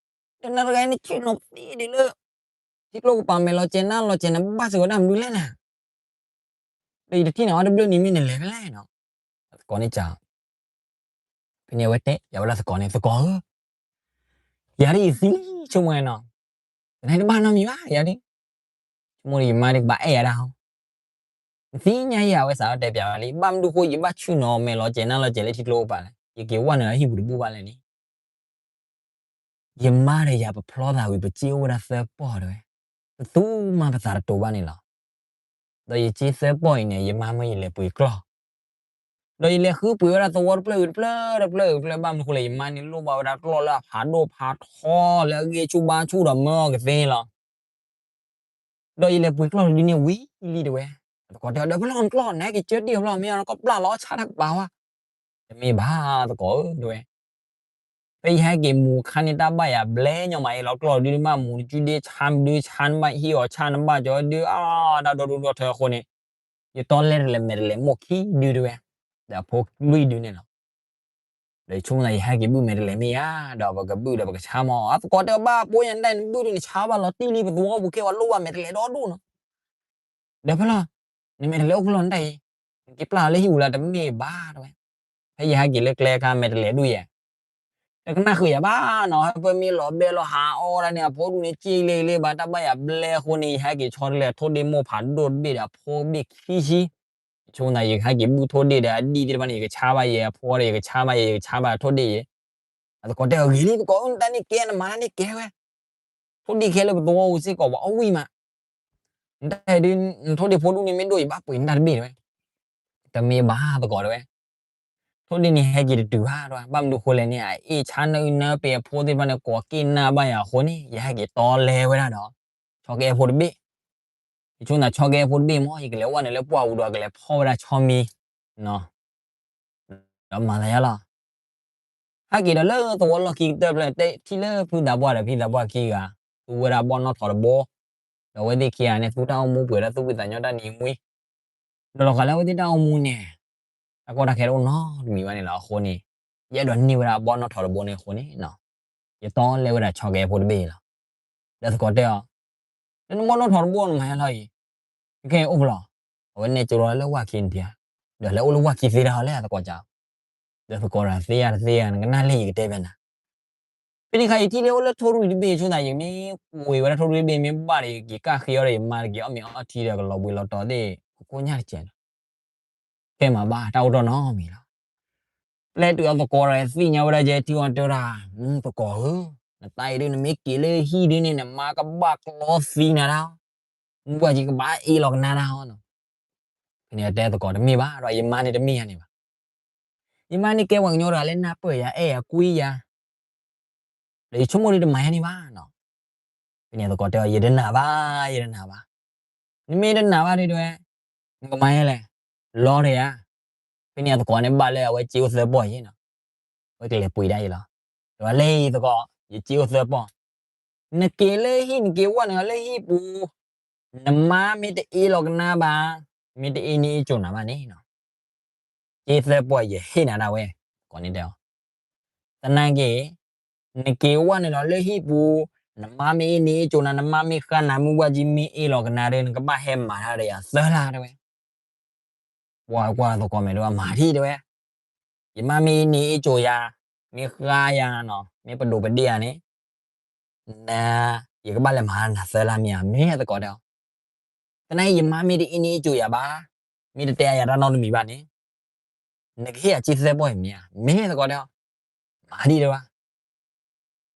တနၤတဂၤနဆ့ၣ်နီၤသံဒ်လၢ ထံကျိကပၤမဲာ်လီၤစဲၤနါလီၤစဲၤ နဘၣ်စ့ၢ်ကီးတၢ်မနုၤလဲၣ်နၤ. ဒီးယတထံၣ်နၤအီၤတဘျုးနံၤမ့ၢ်နလဲၤဖဲလဲၣ်နီၤ. အသကိးန့ၣ်စံး ဖဲန့ၣ်အဝဲတဲယၤဝဲလၢသကိးန့ၣ်, သကိးဧၢ, ယၤဒ်ယသံဆိကမိၣ်နီၤ, တနံၤတဘၣ်နီတမံၤဘၣ်ယၤဒ်, ဆိကမိၣ်ဒီးယမါဒ်ကဘၣ်အဲၣ်ယၤဒၣ်ဟီ, နသ့ၣ်ညါယၤဝဲစးထီၣ်တဲပၠးဝဲလံ, ဘၣ်မနုၤဃိယဘၣ်ဆ့ၣ်နီၤမဲာ်လီၤစဲၤနါလီၤစဲၤလၢထံကျိကပၤလဲၣ်, ယက့ၤဝဲနုာ်လီၤဟံၣ်ပူၤတဘူၣ်ဘၣ်လဲၣ်န့ၣ် ယမါဒီးယၤပဖျီသးဝံၤ ပစ့အိၣ်ဝဲဒၣ်သၢပီၢ်တဲဝဲ, ပသူမါပသးတတိၤဘၣ်န့ၣ်လီၤ. ဒီးယစ့သၢပီၢ်အံၤန့ၣ် ယမါမၢယလဲၤပှ့ၤကျီၢ်, ဒီးယလဲၤဃုပှ့ၤဝဲဒၣ်သဝီတဖျၢၣ်ဝံၤတဖျၢၣ်တဖျၢၣ်တဖျၢၣ် ဘၣ်မနုၤဃိလဲၣ် ယမါန့ၣ်လိၣ်ဘၣ်ဝဲဒၣ်ကျီၢ်လၢအဖးဒိၣ်ဖးထီလၢအဂ့ၢ်ဆူၣ်ဘါဆူၣ်ဒီးမၢအီၤကသ့န့ၣ်လီၤ. ဒီးယလဲၤပှ့ၤကျီၢ်တဒုန့ၣ်ဝံၤလံတဲဝဲ, သကိးတဲအီၤ ဒီးဖဲလီၤနကျီၢ် နဟဲက့ၤကၢတ့ၢ်အီၤဖဲလီၤ မ့ၢ်အီၤနကီၢ်ပျၢ်လီၤဆါတၢ်ကပၤဝဲ, တမ့ၢ်ဘၣ်သကိးဧၢတဲဝဲ, ဖဲယဟဲက့ၤမူၤခါန့ၣ်တၢ်ဘၣ်ယၤဘျဲၣ်ညီမး ယလီၤကျီၢ်တဒုန့ၣ် ဘၣ်မူၤနစုဒ့ဆါနဘုဆါ နဘၣ်ဟံးအီၤဆါ နဘၣ်ကၠီဒု အါ တၢ်ဒီဒူၣ်ဒီထၢအဃိန့ၣ်, ယတီလဲတလဲးမဲာ်တလဲးမိၢ်ခံဒုတဲဝဲ, ဒီးအဖိလွံၢ်ဒုန့ၣ်လီၤ. ဒီးယဆိကမိၣ်သး ယဟဲက့ၤဘုၣ်မဲာ်တလဲးမ့ၢ်ဧါ, ဒီးပကဘုၣ်ဒီးပကဆါမး, အသကိးတဲအီၤ ဘၣ်ပိညါနဒၣ်နဘုၣ်ဒုန့ၣ် ဆါဘၣ်လီၤတံၢ်လံ ပသဝီပူၤခဲအံၤ လိၣ်ဘၣ်မဲာ်တလဲးဒီဒိၣ်နီၤ. ဒီးဖဲလီၤ, နမဲာ်တလဲးအိၣ်ဖဲလီၤနဒၣ်အံၤ, နက့ၤပျၢ်လီၤလၢဟံၣ်ပူၤလၢတမ့ၢ်ဘၣ်တဲဝဲ, ဖဲယဟဲက့ၤလၢကျဲအခါ မဲာ်တလဲးဒုယဲၢ် တကနၣ်ဃုာ်ယၤဘၣ်နီၤ, ဟဲပမ့ၢ်လီၤဘဲလီၤဟးအီၣ်ဒၣ်န့ၣ် အဖိဒူၣ်န့ၣ် က့လ့ကလ့ဘၣ် တၢ်ဘၣ်ယၤဘျဲအဃိန့ၣ် ယဟဲက့ၤဆီတလဲ ထိၣ်ဒ့ၣ်မိၢ်ဖးဒိၣ်တဘ့ၣ်ဒီး အဖိတဘ့ၣ်ခံဆံ, ယဆိကမိၣ်သး ယကဟဲက့ၤဘုၣ်ထိၣ်ဒ့ၣ်ဒီး အဒံၣ်သ့ၣ်တဖၣ်န့ၣ် ယကဆါဘၣ်ယဲအဖိဒီး ယကဆါဘၣ်ယဲ ယကဆါဘၣ်ထိၣ်ဒ့ၣ်ယဲ, အသကိးတဲအီၤ ဂ့ၤလံသကိးဧၢ နတၢ်န့ၣ်ကဲနမၤတၢ်န့ၣ်ကဲဝဲ, ထိၣ်ဒ့ၣ်ခဲလၢပသဝီပူၤစ့ၢ်ကီး ပှၤအီၣ်ဝံၣ်မး, နတၢ်ဒုး နထိၣ်ဒ့ၣ်ဖိဒူၣ်န့ၣ်မ့ၢ်ဒိၣ် ယဘၣ်ပှ့ၤနတၢ်တဘ့ၣ်တဲဝဲ, တမ့ၢ်ဘၣ်သကိးတဲဝဲ, ထိၣ်ဒ့ၣ်န့ၣ်ဟဲက့ၤတတုၤဘၣ်တဲဝဲ, ဘၣ်မနုၤဃိလဲၣ်န့ၣ် အအ့ၣ်ဆါနၢအုၣ်နၢပှဲၤအဖိသ့ၣ်တဖၣ်န့ၣ် ကိးက့ၢ်နၢ်ဘၣ်ယၤအဃိန့ၣ် ယဟဲက့ၤတီလဲဝဲဒၣ်ဒီး ဆီကဲဖိတဘ့ၣ် ယဆိကမိၣ်သးဆီကဲဖိတဘ့ၣ်မ့ၢ် ယကလဲၤဝဲနုာ်လၢပှၢ်ပူၤဒီး ကလဲၤဖီၣ်ဝဲဒၣ်ဆီမံၤ, ဒီးမၤသးယါလီၤ. ဟဲက့ၤဒီးလၢသဝီလီၢ်ခံကတၢၢ်ဖျၢၣ် တဲထံၣ်လၢဖုသးပှၢ်ဒီးဖံသးပှၢ်ခံဂၤ, သူဝဲဒၣ်ဘီၣ်နီၣ်ထိးတဘိ, ဒီးအဝဲသ့ၣ်ခံဂၤန့ၣ် သူတၢ်အိၣ်မူပှဲၤဒီးသူၣ်ဖှံသးညီတၢ်နံၤမှံ, ဒီးလီၤဂာ်လၢအဝဲသ့ၣ်တၢ်အိၣ်မူန့ၣ် တၢ်ကီတၢ်ခဲတအိၣ်နီတမံၤဘၣ်န့ၣ်လီၤ. အဃိန့ၣ် ယအဲၣ်ဒိးန့ၢ်ဝဲဒၣ်ဘီၣ်နီၣ်ထိးတဘိန့ၣ်အဃိန့ၣ် ယတီလဲဝဲဒၣ်ဆီကဲဖိတဘ့ၣ်လီၤ. ဒီးသကိးတဲအီၤ, လၢနဘီၣ်နီၣ်ထိးတဘိနမၤယါလီၤအံၤ, ခဲအံၤအိၣ်ဖဲလဲၣ်, အဝဲနဲၣ်ကၠိလီၤလၢဝၢ်ခံန့ၣ်ဖဲ, ဒီးလဲၤအိၣ်လၢဝၢ်ခံသ့တၢ်ဟီလဲၣ်သကိးကး, ဒီးသကိးဒီးသ့ယၤတသ့ယၤ နကနၣ်လၢယကတဲဖဲနၤ ဖဲန့ၣ်အခါ ယထံၣ်လၢအိၣ်လၢထိၣ်ရံၣ်တဘ့ၣ် ဆိကမိၣ်သး ယမ့ၢ်ကွံာ်ဝဲဒၣ်ထိၣ်ရံၣ်တဘ့ၣ်မ့ၢ်ဘၣ်ဒီး ယက့ၤကၣ်ဃ့အီၤဒီး ယမါတက့ၤအီၣ်မ့ၤအီထံဒီး ကလီၤဘှံးလီၤတီၤသ့ၣ် ကကိၢ်ညၣ်တစဲးလီၤ. ခဲမၤဘၣ်တၢ်အိၣ်တီၢ်နီတမံၤလီၤ. ပျဲတုၤအသကိးဒီးသ့ၣ်ညါဝဲဒၣ် ယဲထံအီၤတဲဝဲဒၣ်, သကိးဧၢ, နတၢ်အံၤဒုး နမ့ၢ်က့ၤလၢဟံၣ်ဒုးန့ၣ် နမါကဘၣ်ကျီသံနၤဒၣ်, မုၢ်ဘၣ်က့ၤကဘၣ်အ့ၣ်လီၤကနါဒၣ်နီၤ. ဖဲန့ၣ်အတဲသကိးတမ့ၢ်ဘၣ်ဒီး ယမါန့ၣ်တမ့ၢ်ယၤန့ၣ်ဘၣ်. ယမါန့ၣ်ကဲပှၤကညီတဂၤလၢနၢ်ပၢၢ်ယၤ အဲၣ်ယၤကွံယၤ ဒီးယဆိကမိၣ်ဒုးတမၤယၤန့ၣ်ဘၣ်နီၤ. ဖဲန့ၣ်သကိးတဲအီၤ ယတနာ်ဘၣ်, ယတနာ်ဘၣ်. နမ့ၢ်တနာ်ဘၣ်ဒုးတဲဝဲ, နကမၤယဲလဲၣ်, လီၤတယၤ. ဖဲန့ၣ်အသကိးန့ၣ်ဘၣ်လၢအဝဲစ့အိၣ်သၢပီၢ်ယဲနီၤ, အဝဲကလဲၤပှ့ၤဒၣ်ယဲလီၤ. တဲဝဲလၢသကိး ယစ့အိၣ်သၢပီၢ်, နက့ၤလၢဟံၣ် နက့ၤဝဲနုာ်လၢဟံၣ်ပူၤ, နမါမ့ၢ်တအ့ၣ်လီၤကနါဘၣ်, မ့ၢ်တအ့ၣ်န့ၢ်အ့ၣ်ကၠိနၤဘၣ်န့ၣ်နီၤ က့သၢပီၢ်ယဟ့ၣ်နၤဒၣ်ဝဲ, သကိးန့ၣ်တဲအီၤ, သနာ်က့ နက့ၤဝဲနုာ်လီၤလၢဟံၣ်ပူၤ, နမါမ့ၢ်အ့ၣ်န့ၢ်အ့ၣ်ကၠိနၤ နမါမ့ၢ်ဃါနၤ မုၢ်ဘၣ်ကံမ့ၢ်အ့ၣ်လီၤကနါဒီး နကဘၣ်ဟဲမၤတၢ်ဒီးယၤသၢလါတဲဝဲ. ပှၤကွၢ်သကိးမဲာ်တဲဝဲ မၤထံၣ်တဲဝဲ, ယမါမ့ၢ်အ့ၣ်န့ၢ်အ့ၣ်ကၠိယၤ, မ့ၢ်ဃါယၤနီၤ မ့ၢ်ပဒိးပဒ့ၣ်ယၤန့ၣ် န ယကဘၣ်လဲၤမၤနၤသၢလါမ့ၢ်ဧါ, မ့ၢ်သကိးတဲအီၤ, သနာ်က့ ယမါမ့ၢ်တအ့ၣ်န့ၢ်အ့ၣ်ကၠိယၤဘၣ်, မ့ၢ်တတဲယၤတၢ်နီတမံၤဘၣ်န့ၣ်, နကဟ့ၣ်ယၤက့သၢပီၢ်အံၤမ့ၢ်ဧါ, မ့ၢ်သကိးတဲအီၤ, မၤဒံးတဲဝဲ.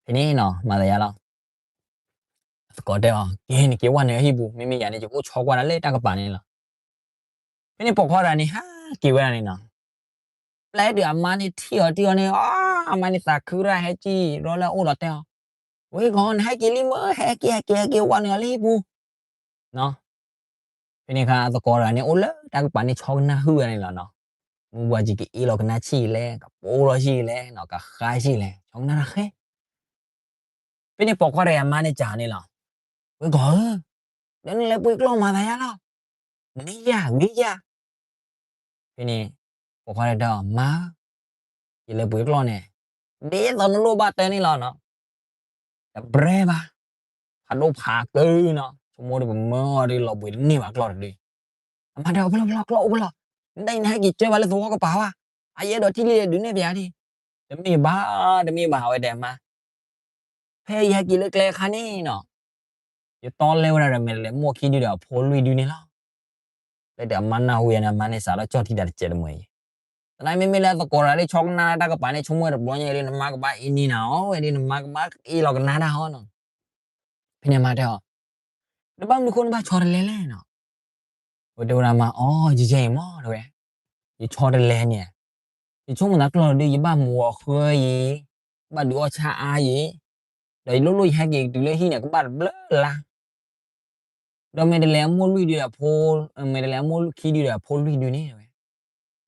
ဖဲန့ၣ်နီၤ မၤသးယါလီၤ. သကိးတဲအီၤ က့ၤနက့ၤဝဲနုာ်ဟံၣ်ပူၤ, မ့မ့ၢ်ယၤန့ၣ် ယကအိၣ်ဆိးကွၢ်ဒၣ်လၢတၢ်ကပၤန့ၣ်လီၤ. ဖဲန့ၣ်ပိာ်ခွါတဂၤန့ၣ် ဟးက့ၤဝဲဒၣ်န့ၣ်နီၤ. ပျဲတုၤအမါန့ၣ်ထံၣ်အီၤတံၢ်အီၤန့ၣ် အ အမါန့ၣ်သးခုတၢ် ဟဲက့ၤဒီးလၢအအိၣ်ဒီးတဲအီၤ, ဝဲကီး နဟဲက့ၤလံမ့ၢ် ဟဲက့ၤ ဟဲက့ၤ ဟဲက့ၤဝဲနုာ်လၢဟံၣ်ပူၤ ဖဲန့ၣ်အခါ အသကိးတဂၤန့ၣ် အိၣ်လၢတၢ်ကပၤန့ၣ် ဆီကနၣ်ဟုၣ်ဝဲဒၣ်န့ၣ်လီၤနီၤ. မုၢ်ဘၣ်ကံကအ့ၣ်လီၤကနါဆံးလဲၣ်, ကပိလီၤဆံးလဲၣ်, ကဃါဆံးလဲၣ်, ဆီကနၣ်တၢ်ဃဲ. ဖဲန့ၣ်ပိာ်ခွါတဂၤအမါန့ၣ်စံးန့ၣ်လီၤ. ဝဲကီးဧၢ, ဒီးနလဲၤပှ့ၤကျီၢ်မၤသးယါလီၤ. မ့ၢ်ယၤ, မ့ၢ်ယၤ. ဖဲန့ၣ် ပိာ်ခွါတဂၤတဲအီၤ, မါဧၢ, ယလဲၤပှ့ၤကျီၢ်န့ၣ် ဒ်သိးနလိၣ်ဘၣ်တဲန့ၣ်လီၤနီၤ. တပြဲၢ်ဘၣ်, ဖးဒိၣ်ဖးကၢနီၤ, ဆိကမိၣ်ဒီးပမၢအီၤဒီးလီၤဘှံးတန့ၢ်ဘၣ်ကျီၢ်တဒု. အမါတဲအီၤ အိၣ်ဖဲလဲၣ်, အိၣ်ဖဲလဲၣ်, ကျီၢ်အိၣ်ဖဲလဲၣ်, နတၢ်အံၤနဟဲက့ၤကၢဘၣ်လၢသဝီကပၤဘၣ်, အယဲဒိးထံၣ်လံဒုးနဲၣ်ပယၤဒံး. တမ့ၢ်ဘၣ်, တမ့ၢ်ဘၣ် အဝဲတဲအမါ ဖဲယဟဲက့ၤလၢကျဲအခါန့ၣ်နီၤ, ယတီလဲဝဲဒၣ်ဒီးမဲာ်တလဲးမိၢ်ခံဒုဒီးအဖိလွံၢ်ဒုန့ၣ်လီၤ. လၢတၢ်အမါနၢ်ဟူယၤန့ၣ် အမါန့ၣ်စးထီၣ်ကၠီၣ်ထံတၢ်တစဲးတမှဲၤအံၤ, သနာ်က့မ့မ့ၢ်လၢအသကိးတဂၤလၢဆီကနၣ်တၢ်ကပၤန့ၣ် ဆိကမိၣ်ဝဲတဘျီညါအံၤလၢ နမါကဘၣ်အ့ၣ်န့ၢ်နၤအီၤဝဲဒီး နမါကဘၣ်အ့ၣ်လီၤကနါတၢ်အီၤနီၤ. ဖဲန့ၣ်အမါတဲအီၤ, နဘၣ်မနုၤဃိနဘၣ်ဆီတလဲလဲၣ်နီၤ. ဝဲတဲဝဲဒၣ်မါအီၤ ယယဲအံၤမ့ၢ်တဲဝဲ, ယဆီတလဲန့ၣ်, ယဆိကမိၣ်သးကျီၢ်တဒု ယဘၣ်မူၤအီၤဃၢယံၤ, ဘၣ်ဒုးအီၣ်ဆၣ်အါယံၤ, ဒီးယလိၣ်လိၣ်ယဟဲက့ၤတုၤလၢဟံၣ်န့ၣ် ကဘၣ်တဘျုးလါ ဒီးမဲာ်တလဲးအမိၢ်လွံၢ်ဒုဒီးအဖိ, မဲာ်တလဲးအမိၢ်ခံဒုဒီးအဖိလွံၢ်ဒုန့ၣ်ဝဲ,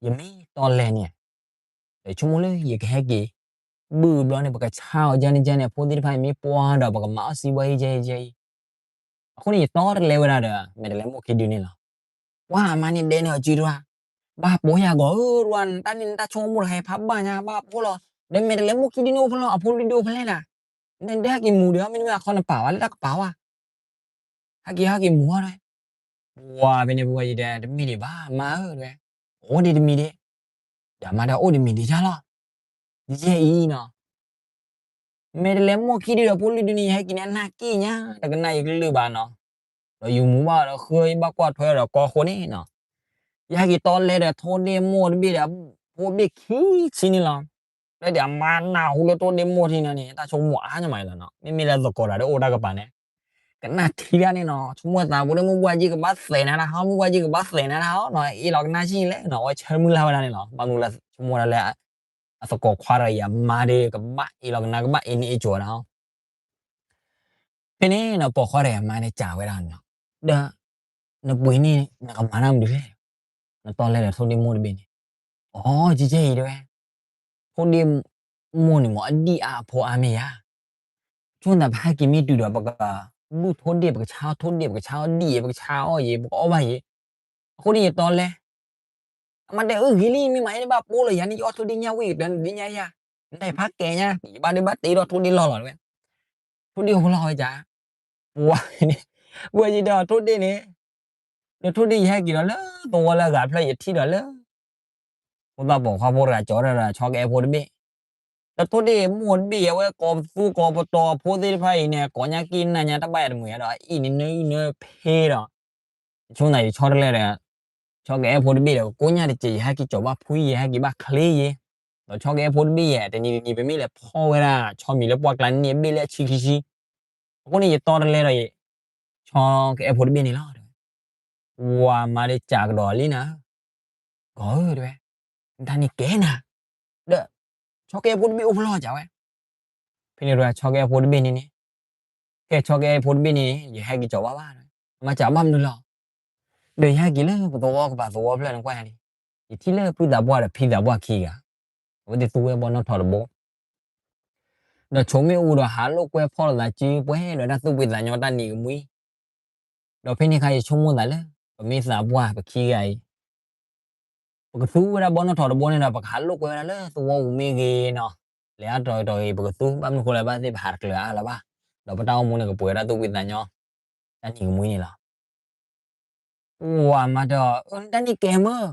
ယမ့ၢ်တီလဲန့ၣ်, ဒီးဆိကမိၣ်လၢယကဟဲက့ၤ, ဘုၣ်ဘျီန့ၣ် ပကဆါအီၤကန့ၣ်ကန့ၣ် အဖိသ့ၣ်တဖၣ်အံၤမ့ၢ်ပှၢ်ဒီး ပကမၤအီၣ်စံးဘှီအံၤကဲအံၤကဲအံၤ, အဃိန့ၣ် ယတီတလဲဝဲဒၣ်ဒီး မဲာ်တလဲးမိၢ်ခံဒုန့ၣ်လီၤ. ပှၤအမါန့ၣ်ဒဲန့ၢ်အီၤစုတဝၢ်, ဘၣ်ပိာ်ယၤကီးဧၢတဝၢ်, နတၢ်န့ၣ်နတၢ်ဆိကမိၣ်တခါအံၤဖးဘၣ်ညါ ဘၣ်ပိာ်လီၤ, ဒီးမဲာ်တလဲးမိၢ်ခံဒုန့ၣ်အိၣ်ဖဲလဲၣ်, အဖိလွံၢ်ဒုအိၣ်ဖဲလဲၣ်ဒၣ်, နဒဲဟဲက့ၤမူၤဒီး မ့တမ့ၢ်အခီနပာ်ဝဲလၢတၢ်ကပၤဝဲ ဟဲက့ၤဟဲက့ၤမူၤဝဲ, ပှၤဖဲန့ၣ်ပဝဲယတဲ တမ့ၢ်ဒံးဘၣ် မါဧၢတဲ, အိၣ်ဒံးတမံၤဒံး, ဒီးမါတဲအိၣ်တမံၤဒံးယါလီၤ, ယဲအံၤနီၤ, မ့ၢ်တလဲၤမိၢ်ခံဒုဒီးဖိလံၤဒုန့ၣ် ယဟဲက့ၤန့ၣ် အနၢ်က့ၣ်ညါ တကနၣ်ယကလုၢ်ဘၣ်နီၤ. ဒီးယမူဘၣ်ဒီးဃု ယဘၣ်ကွၢ်ထွဲဒီးကီၢ်ဃိန့ၣ်နီၤ, ယဟဲက့ၤတီလဲဒီးထိၣ်ဒ့ၣ်မိၢ်တဘ့ၣ်ဒီး ဖိဘ့ၣ်ခံဆံန့ၣ်လီၤ. လၢဒ်အမါနၢ်ဟူလၢထိၣ်ဒ့ၣ်မိၢ်ထံန့ၣ်န့ၣ် တၢ်ဆိကမိၣ်အါညါမးလီၤနီၤ. မ့မ့ၢ်လၢသကိးတဂၤဒီးအိၣ်တၢ်ကပၤန့ၣ် ကနၣ်ထံဒၣ်န့ၣ်နီၤ, ဆိကမိၣ်သးပူၤဒီး မုၢ်ဘှၢ်က့ကဘၣ်သဲးနၤတၢ်ဟီ, မုၢ်ဘှၢ်က့ကဘၣ်သဲးနၤတၢ်ဟီနီၤ, အ့ၣ်လီၤကနၣ်ဆံၣ်လဲၣ်နီၤ, အဝဲဆၢမုၢ်လၢ်ဝဲဒၣ်န့ၣ်လီၤ. ဘၣ်မနုၤလၢဆိကမိၣ်ဒၣ်လၢ အသကိးခွါတဂၤအံၤအမါဒီး ကဘၣ်အ့ၣ်လီၤကနၣ် ကဘၣ်အ့ၣ်န့ၢ်အ့ၣ်ကၠီၤဝဲဒၣ်ဟီ. ဖဲန့ၣ်နီၤ ပိာ်ခွါတဂၤအံၤအမါန့ၣ်စံးဝဲဒၣ်နီၤ, ဒီး နပှ့ၤန့ၢ် နကမၤတၢ်မနုၤလဲၣ်, နတီလဲဒီးထိၣ်ဒ့ၣ်မိၢ်တဘ့ၣ်န့ၣ်, အိ ကဲကဲအံၤတဲဝဲ, ထိၣ်ဒ့ၣ်မိၢ်န့ၣ်မ့ၢ်အဒံၣ်အါအဖိအါမ့ၢ်ဧါ. ဆိကမိၣ်သးပဟဲက့ၤမ့ၢ်တုၤဒီး ပကဘူၣ်ထိၣ်ဒ့ၣ် ပကဆါအီၣ်ထိၣ်ဒ့ၣ် ပကဆါအီၣ်ဒံၣ်အံၤ ပကဆါအီၣ်အံၤ ပကအီၣ်ဘၣ်အံၤ, အဃိန့ၣ်ယတီလဲ. အမါတဲ အၢ ဂ့ၤလံ မ့ၢ်မး ယတဘၣ်ပိာ်လၢၤ ယၤန့ၣ် ယအီၣ်ထိၣ်ဒ့ၣ်ညၣ်ဝံၣ်ကတၢၢ်န့ၣ် ဒ့ၣ်ညၣ်ယၤ, နတၢ်အံၤဖးကဲညါ ယဘၣ်ဒုးဘၣ်တ့ထီၣ်ထိၣ်ဒ့ၣ်လီၢ်လီၤတဲဝဲ, ထိၣ်ဒ့ၣ်အိၣ်လီၤဝဲဒၣ်, ပှၤန့ၣ်, ဝဲယဒီးထိၣ်ဒ့ၣ်န့ၣ်, ဒီးထိၣ်ဒ့ၣ်ယဟဲက့ၤဒီးလၢသဝီလၢအဂၤဖျၢၣ် ယထံၣ်ဒီးလၢ ဖိသၣ်ပိာ်ခွါဖိတဂၤကၠီၤတၢ်ဒီးဆီကအဲၣ်ဖိတဘ့ၣ်, ဒီးထိၣ်ဒ့ၣ်မိၢ်တဘ့ၣ်အံၤ အဝဲကိးပသူကိးပတီၤအဖိသ့ၣ်တဖၣ်အံၤန့ၣ် ကိးညါက့နၢ်ညါ တဘၣ်ယၤတမုာ်ယၤဒီး အအံၣ်န့ၣ်နၢနၢဖ့ဒီး ဆိကမိၣ်သးယဆီတလဲဒီး ဆီကအဲၣ်ဖိတဘ့ၣ်ဒီး ကကိးညါတစဲး ယဟဲက့ၤကၠီၤဘၣ်ဖှံယဲ ယဟဲက့ၤဘၣ်ချ့ယဲ, ဒီးဆီကအဲၣ်ဖိတဘ့ၣ်ယဲ တနံၤတနံၤ ပမ့ၢ်လဲၤဖီၣ်ဝဲဒၣ်ဆီမံၤလၢပှၢ်ကျါန့ၣ် အဘ့ၣ်လၢအဆံခံဆံ, အဃိန့ၣ် ယတီတလဲဒီး ဆီကအဲၣ်ဖိတဘ့ၣ်န့ၣ်လီၤ. ဝၤမါဒီးစံးကဒီးလံနၤ, ကီၤဧၢတဲဝဲ, နတၢ်န့ၣ်ကဲနၤ, ဒီး ဆီကအဲၣ်ဖိတဘ့ၣ်အိၣ်ဖျီၣ်စံးဝဲ, ဖဲန့ၣ်ဒီးဆီကအဲၣ်ဖိတဘ့ၣ်န့ၣ်န့ၣ်, ကဲဆီကအဲၣ်ဖိတဘ့ၣ်န့ၣ် ယဟဲက့ၤကၠီၤဘၣ်ဘၣ်, အမါစံးဘၣ်မနုၤလီၤ. ဒီးယဟဲက့ၤလၢပသဝီကပၤသဝီဖျၢၣ်န့ၣ်ကွၢ်ယၤလံ, ယထံၣ်လၢဖုသးပှၢ်ဒီးဖံသးပှၢ်ခံဂၤ, အဝဲသ့ၣ်သူဝဲဘီနီၣ်ထိးတဘိ ဒီးဆိးမ့ၣ်အူဒီးဟးလိာ်ကွဲဖီၣ်လိာ်သးစုပှဲၤဒီးတၢ်သူၣ်ဖှံသးညီတၢ်နံၤကမှံ, ဒီးဖဲန့ၣ်အခါယဆိကမိၣ်သးလၢ ပမ့ၢ်သးပှၢ်ပခံဂၤအံၤ ပကသူဝဲဒၣ်ဘီနီၣ်ထိးတဘိန့ၣ်ဒီး ပကဟးလိာ်ကွဲဝဲဒၣ်လၢသဝီပူၤမ့ၢ်ဂ့ၤနီၤ,လဲၤအါတီၤဂ့ၤတီၤဂ့ၤ ပကသူ ဘၣ်မနုၤဃိလၢဘၣ်သ့ၣ်ပဟးတကျၢၤအါလၢၤဘၣ်, ဒီးပတၢ်အိၣ်မူန့ၣ် ကပှဲၤဝဲဒၣ်သူၣ်ဖှံသးညီ တၢ်နံၤကမှံန့ၣ်လီၤ. ဝၤမါတဲအီၤ နတၢ်န့ၣ်ကဲမၢ်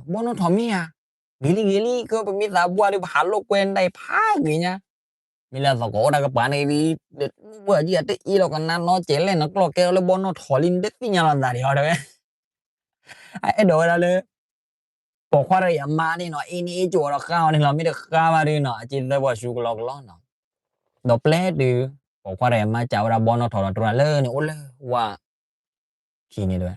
ဘီနီၣ်ထိးမ့ၢ်ဧါ, ဂ့ၤလံဂ့ၤလံ ကပမ့ၢ်သးပှၢ်ဒီး ပဟးလိာ်ကွဲနတၢ်အံၤဖးဂ့ၤညါ, မ့ၢ်လၢအသကိးအိၣ်တၢ်ကပၤန့ၣ် မုၢ်ဘၣ်ကံအတအ့ၣ်လီၤကနါနီတစဲးလဲၣ် နကျီၢ်ကဲထီၣ်လၢဘီနီၣ်ထိးလံ နတသ့ၣ်ညါလီၤသးဒံးအီၤတဲဝဲ, အအဲၣ်ဒိးဝဲဒၣ်လၢ ပိာ်ခွါတဂၤအံၤအမါန့ၣ်နီၤ အ့ၣ်န့ၢ်အ့ၣ်ကၠီၤဒီးဃါအီၤန့ၣ်လီၤ, မ့ၢ်တဃါဘၣ်ဒီးနီၤ အစ့သၢပီၢ်ဆူကလီကလီနီၤ, ဒီးပျဲတုၤ ပိာ်ခွါတဂၤအံၤအမါစံးဝဲဒၣ်ဘီနီၣ်ထိးဒီးတရၢလၢန့ၣ် အိၣ်လၢဝၤခံန့ၣ်တဲဝဲ,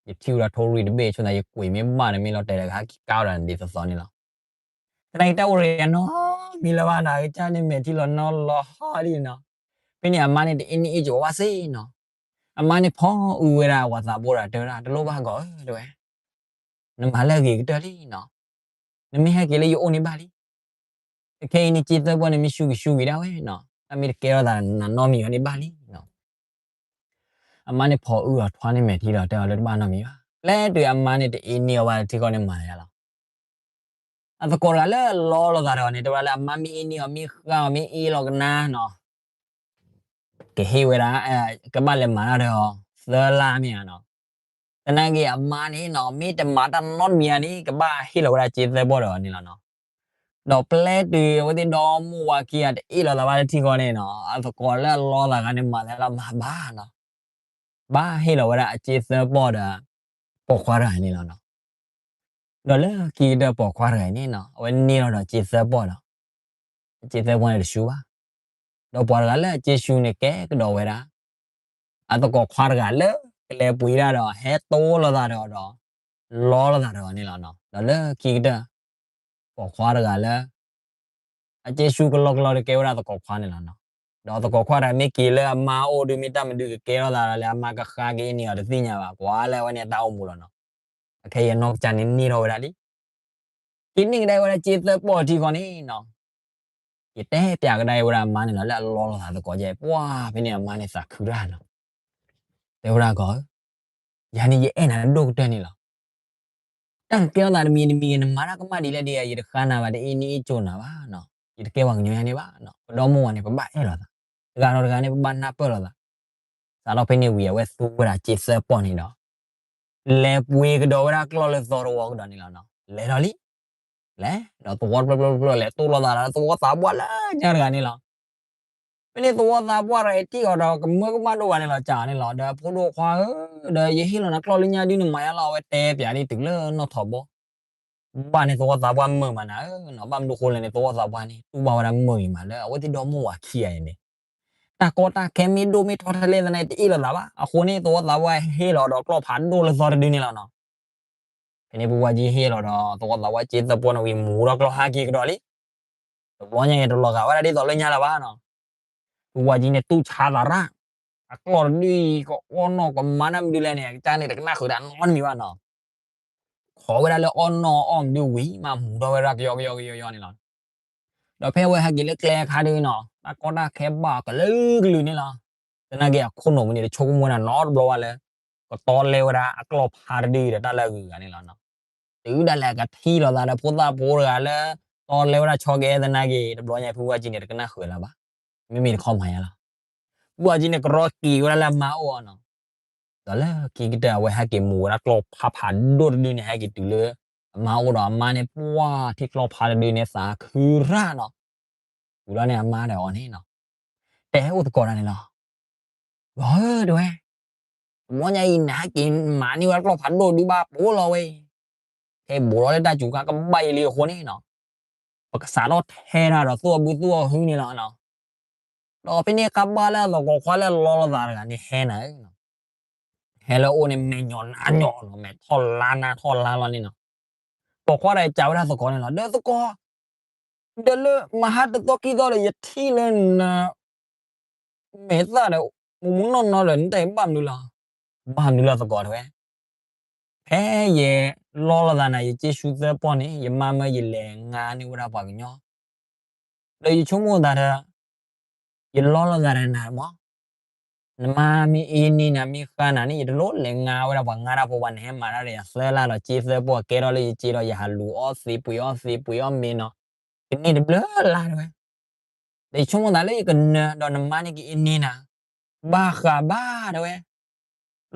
ယထံၣ်ဝဲဒၣ်ထိၣ်ရံၣ်တဘ့ၣ် ဆိသးယကွံာ်မ့ၢ်ဘၣ်န့ၣ် မ့ၢ်လီၤတဲာ်ဒီးကဟဲက့ၤကါဝဲဒၣ်န့ၣ်ဒ်သိးသိးန့ၣ်လီၤ. တနံၤအံၤတၢ်အိၣ်တဂ့ၤနီတမံၤလၢၤဘၣ်နီၤ, ကစၢ်န့ၣ်မဲာ်ထံလီၤနီလီၤဟီဒ်န့ၣ်နီၤ, ဖဲန့ၣ်အမါန့ၣ်တအ့ၣ်န့ၢ်အ့ၣ်ကၠီၤဝဲစ့ၢ်နီၤ, အမါန့ၣ်ဖီအုဝဲဒၣ်ဝၤသးဘိဒီးတဲဝဲဒၣ် တလိၣ်ဘၣ်ကီးဧၢတဲဝဲ နမၤလၢအဂ့ၤကတၢၢ်လံနီၤ, နမ့ၢ်ဟဲက့ၤလၢယအိၣ်န့ၣ်ဘၣ်လံ, ခဲအံၤန့ၣ် စ့သၢပီၢ်န့ၣ် မ့ၢ်ဆူက့ၤဆူက့ၤဒၣ်ဝဲနီၤ, တၢ်မ့ၢ်တကဲထီၣ်သးနၤနီတမံၤအီၤန့ၣ်ဘၣ်လံနီၤ, အမါန့ၣ်ဖီအုအီၤထွါန့ၢ်မဲာ်ထံလီၤ တဲအီၤလၢတဘၣ်နီတမံၤဘၣ်, ပျဲတုၤအမါန့ၣ်တအ့ၣ်န့ၢ်အီၤဘၣ်ထံဃီန့ၣ်မၤသးယါလီၤ အသကိးတဂၤလၢအလီလိာ်သးတဂၤန့ၣ် တဲဝဲဒၣ်လၢအမါမ့ၢ်အ့ၣ်န့ၢ်အီၤ မ့ၢ်ဃါအီၤ မ့ၢ်အ့ၣ်လီၤကနါနီၤ, ကဟ့ၣ်ဝဲဒၣ် ကဘၣ်လဲၤမၤတၢ်ဒီးအီၤ သၢလါမ့ၢ်ဧါနီၤ, သနာ်က့အမါန့ၣ်နီၤ မ့ၢ်တမၤတၢ်နီတမံၤဧါန့ၣ် ကဘၣ်ဟ့ၣ်လီၤဝဲဒၣ်စ့သၢပီၢ်တဂၤန့ၣ်လီၤနီၤ, ဒီးပျဲတုၤအဝဲသ့ၣ်ဒီမိၢ်ဝၤခံဂၤတအ့ၣ်လိာ်သးဘၣ်လၢထံဃီန့ၣ်နီၤ အသကိးလၢအလီသးတဂၤန့ၣ် မၤသးလၢအမၤဘၣ်နီၤ ဘၣ်ဟ့ၣ်လီၤဝဲဒၣ်အစ့သၢပီၢ်ဒီး ပိာ်ခွါတဂၤန့ၣ်လီၤနီၤ, ဒီးလၢခံကတၢၢ်ပိာ်ခွါတဂၤန့ၣ်နီၤ အဝဲန့ၢ်လီၤဒီးစ့သၢပီၢ်ဒီး အစ့သၢပီၢ်န့ၣ်တဆူဘၣ်, ဒီးပှၤတဂၤလၢအစ့ဆူန့ၣ်ကဲကဒီးဝဲဒၣ် အသကိးခွါတဂၤလၢကလဲၤပှ့ၤဒၣ်ဒီး ဟဲတိလိာ်သးဒီးအီၤဒီး လီလိာ်သးဒီးအီၤန့ၣ်လီၤနီၤ, ဒီးလၢခံကတၢၢ် ပိာ်ခွါတဂၤလၢ အစ့ဆူကလီကလီဒီးကဲဝဲဒၣ်သကိးခွါန့ၣ်လီၤနီၤ, ဒီးသကိးခွါတဂၤမ့ၢ်က့ၤလၢအမါအိၣ်ဒီး မ့ၢ်တၢ်မနုၤကကဲထီၣ်သးဒီးလၢ အမါကဃါက့ၤအ့ၣ်န့ၢ်အီၤတသ့ၣ်ညါဘၣ် ကွၢ်လၢအဝဲန့ၣ်အတၢ်အိၣ်မူလီၤနီၤ, အခဲအံၤအနီၢ်ကစၢ်န့ၣ်န့ၢ်ထီၣ်ဝဲဒၣ်လံ က့ၤန့ၢ်ကဒါဝဲဒၣ်စ့သၢပီၢ်ထံဃီန့ၣ်နီၤ, ကတဲပၠးကဒါဝဲဒၣ်အမါန့ၣ်လီၤ လၢအလီလိာ်သးသကိးကဲ ပှၢ်ဖဲန့ၣ်အမါန့ၣ်သးခုတၢ်နီၤ, တဲဝဲဒၣ်ကီးဧၢ, ယၤန့ၣ်ယအဲၣ်နၤဒိၣ်ကတၢၢ်န့ၣ်လီၤ, တၢ်ကကဲထီၣ်သးတမံၤတမံၤဂ့ၤ နမၤတၢ်ကမၣ်ဒ်လဲၣ်ဒ်လဲၣ် ယတဃါနၤဘၣ် တအ့ၣ်န့ၢ်အ့ၣ်ကၠီၤနၤဘၣ်နီၤ, ယတကဲပှၤကညီယၤန့ၣ်ဘၣ်နီၤ, ပဒီမိၢ်ဝၤန့ၣ် ပဘၣ်အဲၣ်လိာ်သး, တဂၤဒီးတဂၤန့ၣ် ပဘၣ်နၢ်ပၢၢ်လိာ်သး, စးထီၣ်ဖဲန့ၣ်ဝံၤ အဝဲသူဝဲဒၣ်စ့သၢပီၢ်န့ၣ်ဒီး လဲၤပှ့ၤကဒီးဝဲဒၣ်ကျီၢ်လၢသီတဝီကဒီးန့ၣ်လီၤနီၤ, လဲၤလီၤလံ, လဲၤဒီးသဝီတဖျၢၣ်ဖျၢၣ်ဖျၢၣ် လဲၤတိလိာ်သးဒီးသဝီသးပှၢ်လၢညါတဂၤန့ၣ်လီၤ, ဖဲန့ၣ်သဝီသးပှၢ်တဂၤအံၤထံၣ်အီၤဒီး ကမၢကမၣ်ဒိၣ်ဘၣ်န့ၣ်လီၤ, ကးန့ၣ်လီၤ. ဒီးဖိဒိၣ်ခွါဧၢ, ဒီးယဟ့ၣ်လီၤနၤကျီၢ်လၢညါဒုး နမၤယါလီၤ, အဝဲတဲပၠးဒ်တုၤလၢနီၣ်ထိးဘိ ဘၣ်န့ၣ်သဝီသးပှၢ်မုာ်မးနၤဧၢနီၤ. ဘၣ်မနုၤဃိလဲၣ်န့ၣ် သဝီသးပှၢ်န့ၣ် တူၢ်ဘၣ်ဝဲဒၣ်မုာ်ဂ့ၤမးလၢ အဝဲသ့ၣ်ဒီမါဝၤခံဂၤအံၤန့ၣ် တၢ်ကီတၢ်ခဲမ့ၢ်ဒိၣ်မ့ၢ်ထီထဲလဲၣ်သနာ်က့ တအ့ၣ်လိာ်သးဘၣ်. အဃိန့ၣ် သဝီသးပှၢ်ဟ့ၣ်လီၤဒီးကျီၢ်ဖးဒိၣ်လၢသီတဒုန့ၣ်လီၤနီၤ. ဖဲန့ၣ်ဖုဝါကၠံဟ့ၣ်လီၤဒီး သဝီသးပှၢ်ကၠ့သၢပီၢ်န့ၣ်ဝံၤ မူၤထီၣ်ကျီၢ်ဟဲက့ၤကဒီးလံ. တဘျီညါအံၤ တလီၤဂာ်ဝဲဒၣ်ဒ်သိးလၢညါလၢၤဘၣ်နီၤ. ဖုဝါကၠံန့ၣ် တူၢ်ဆါသးရၣ်, အကျီၢ်တဒုအံၤ ကအီၣ်နီၢ်ကမၤတၢ်မနုၤလဲၣ်န့ၣ် အကစၢ်န့ၣ် တကနၣ်ဃုာ်တၢ်နီတမံၤဘၣ်နီၤ. ခိးဝဲဒၣ်လၢအီၣ်နီၢ်အီၣ်မနုၤဝံၤမး မူၤထီၣ်ဝဲဒၣ်ကယီကယီကယီကယီန့ၣ်လီၤ. ဒီးဖဲအဝဲဟဲက့ၤလၢကျဲအခါဒုနီၤ တၢ်ကီတၢ်ခဲဘၣ်အီၤကလုာ်ကလုာ်န့ၣ်လီၤ. သနာ်က့အခိၣ်နူာ်ပူၤန့ၣ် တဆိကမိၣ်ဝဲဒၣ်နီတဘျီဘၣ်လၢ ကတီလဲဝဲဒၣ်အကျီၢ်ဖးတဒုဒီးတၢ်လၢအဂုၤအဂၤန့ၣ်လီၤ. တုၤဒၣ်လဲာ်ကထံၣ်လိာ်သးဒီးဖိသၣ်ဖိတဂၤလၢ တီလဲဝဲဒၣ်ဆီကဲသနာ်က့ တဘျီညါဖုဝါကၠံန့ၣ် တကနၣ်ဃုာ်လၢၤဘၣ်. မ့မ့ၢ်တခီမၤယါလီၤ. ဖုဝါကၠံန့ၣ် ကရီက့ၤဝဲဒၣ်လၢအမါအိၣ်အီၤနီၤ. ဒီးလၢခံကတၢၢ်အဝဲဟဲက့ၤမူၤဝဲဒၣ်ကျီၢ်ဖးဖးဒိၣ်တဒုန့ၣ် ဟဲက့ၤတုၤလၢအမါအိၣ်ဒီး အမါန့ၣ် ပှၢ်ထံၣ်ကျီၢ်ဖးတဒုန့ၣ် သးခုရၣ်နီၤ. ဝံၤလီၤန့ၣ်အမါဒီးအီၤန့ၣ်နီၤ တဲအိၣ်သကိးတၢ်န့ၣ်လီၤ. လီၤဧၢ တဲဝဲ, တဘျီညါအံၤ နဟဲက့ၤမၤန့ၢ်ဝဲကျီၢ်ဖးဒိၣ်ဒုဘၣ်ပိာ်လီၤဝဲအံၤ, ဖဲဘူးထီၣ်လၢတၢ်စူၤခါကဘၣ်ယံၤလံအဃိန့ၣ်နီၤ, ပကစးထီၣ်ထဲတၢ်ဒီးသူၣ်အဘုသူၣ်အဟုန့ၣ်လီၤနီၤ. ဒီးဖဲန့ၣ်ကဘၣ်လၢသကိးခွါလၢလီလိာ်သးတဂၤန့ၣ်ဟဲနၤဧၢနီၤ. ဟဲလၢအအိၣ်န့ၣ် မဲာ်ညီၣ်နါညီၣ်နီၤ, မဲာ်ထီၣ်လါနါထီၣ်လါလီၤန့ၣ်နီၤ. သကိးခွါဒီးကးဝဲဒၣ်သကိးန့ၣ်လီၤ, ဒီးသကိး, ဒီးလၢမဟါတသီခံသီဒီး ယထံၣ်လၢန မဲာ်သၣ်ဒီး မူမူနီၢ်နီၢ်ဒီး နတၢ်အံၤဘၣ်မနုၤလီၤ. ဘၣ်မနုၤလီၤသကိးတဲဝဲ, ဖဲယလီလိာ်သးနၤ ယကၠ့ဆူသၢပီၢ်န့ၣ် ယမါမၢယလဲၤငါန့ၢ်ဝဲဒၣ်ပှၤကညီ, ဒီးယဆိကမိၣ်သးဒီး ယလီလိာ်သးဒီးနၤမး, နမါမ့ၢ်အ့န့ၢ်နၤမ့ၢ်ဃါနၤန့ၣ် ယတလိၣ်လဲၤငါဝဲဒၣ်ပှၤငါတၢ်ဖိဘၣ်, နဟဲမၤတၢ်ဒီးယၤသၢလါဒီးကၠ့သၢပီၢ် ကဲထီၣ်လၢယကၠ့ဒီး ယဟးလူၤအီၣ်သ့ပှ့ၤအီၣ်သ့ပှ့ၤအီၣ်မ့ၤနီၤ, ကန့ၢ်တဘျုးလါတဲဝဲ. ဒီးယဆိကမိၣ်သးလၢယကနၢၤဒီးနမါန့ၣ်ကအ့န့ၢ်နၤ, ဘၣ်ဃးဘၣ်တဲဝဲ,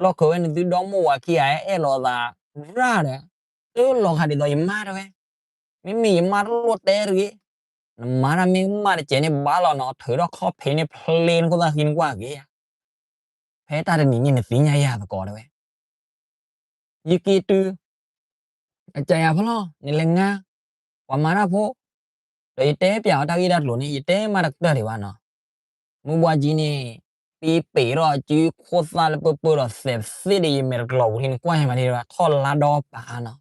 လီၢ်ခၢးဝဲန့ၣ်သုဒီမိၢ်ဝၤခံဂၤအဲၣ်လိာ်သးရၣ်ဒီး, တလီၤဂာ်ဒ်သိးယမါတဲဝဲ, မ့မ့ၢ်ယမါတလိၣ်တဲတဂ့ၤ, နမၤတၢ်မ့ၢ်ကမၣ်တစဲးန့ၣ်ဘၣ်လီၤနီၤ, ထုးထီၣ်ခီၣ်ဖံးန့ၣ်ဖျ့နခိၣ်သၣ်ဃံနကွၢ်ဂ့ၤယၤ, ဖဲတၢ်တနံၤန့ၣ်နသ့ၣ်ညါယၤသကိးတဲဝဲ. ယက့ၤတုၤ အကယၤဖီလီၤ နလဲၤငါ ပှၤမၤတၢ်ဖိ, ဒီးယတဲပၠးအီၤတၢ်ဂ့ၢ်တၢ်ကျိၤန့ၣ် ယတဲမးတကတၢၢ်ဒံးဘၣ်နီၤ. မုၢ်ဘှါကၠံန့ၣ် ပ့ပ့းထီၣ်အစုခိၣ်သၣ်လၢပၢၢ်ပၢၢ်ဒီးသဲးသ့ၣ်ဒီးယမဲာ်တကျိၤပူၤလံ နကွၢ်ယမးဒံး ထီၣ်လါဒီပၤနီၤ.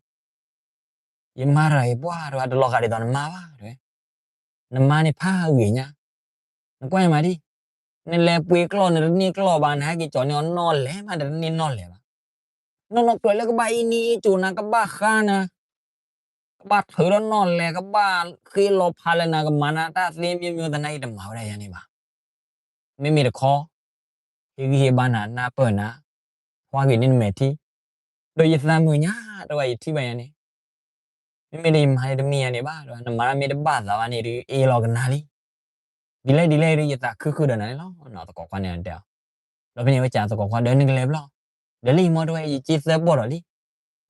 ယမါတဂၤအံၤပှၢ်တဂၤတလီၤဂာ်ဒ်သိးနမါဘၣ်တဲဝဲ, နမါန့ၣ်ဖးဂ့ၤညါ, နကွၢ်ယမးဒံး, နလဲၤပှ့ၤကျီၢ်နတန့ၢ်ကျီၢ်ဘၣ်, နဟဲက့ၤကၠီၤန့ၢ်အီၤနီၢ်လဲၢ်မး တန့ၢ်နီၢ်လဲၢ်ဘၣ်. နီၢ်နီၢ်ကျၢၤလၢကဘၣ်အ့န့ၢ်အ့ကၠိၤနၤ ကဘၣ်ဃါနၤ, ကဘၣ်ထုးထီၣ်နီၢ်လဲၢ် ကဘၣ်ဃ့လီၤဖးလၢနၤ ကမၤနၤတၢ်သ့မ့ၢ်မ့ၢ်သနာ်က့ တမၤဝဲဒၣ်ယၤန့ၣ်ဘၣ်. မ့မ့ၢ်တခီ ဟ့ၣ်ဂံၢ်ဟ့ၣ်ဘါနၤ နၢ်ပၢၢ်နၤ, ဖှါဂ့ၤန့ၢ်နမဲာ်ထံ, ဒီးယသးမုာ်ညါ တဲဝဲ ယထံၣ်ဘၣ်ယၤန့ၣ်, မ့မ့ၢ်ဒီးယမၤန့ၣ်တမ့ၢ်ယၤန့ၣ်ဘၣ် တဲဝဲ, နမၤတၢ်မ့ၢ်တဘၣ်သးဘၣ်န့ၣ်ဒီး အ့လီၤကနၤလံ. ဒ်လဲၣ်ဒ်လဲၣ်ဒီး ယသးခုဃုာ်ဒီးနၤန့ၣ်လီၤ သကိးခွါန့ၣ်တဲအီၤ. ဒီးဖဲန့ၣ်အဝဲကးသကိးခွါ ဒီးနကလဲၤဘျီ, ဒီးလၢယမီၢ်တဲဝဲ ယက့သၢပီၢ်ဒီး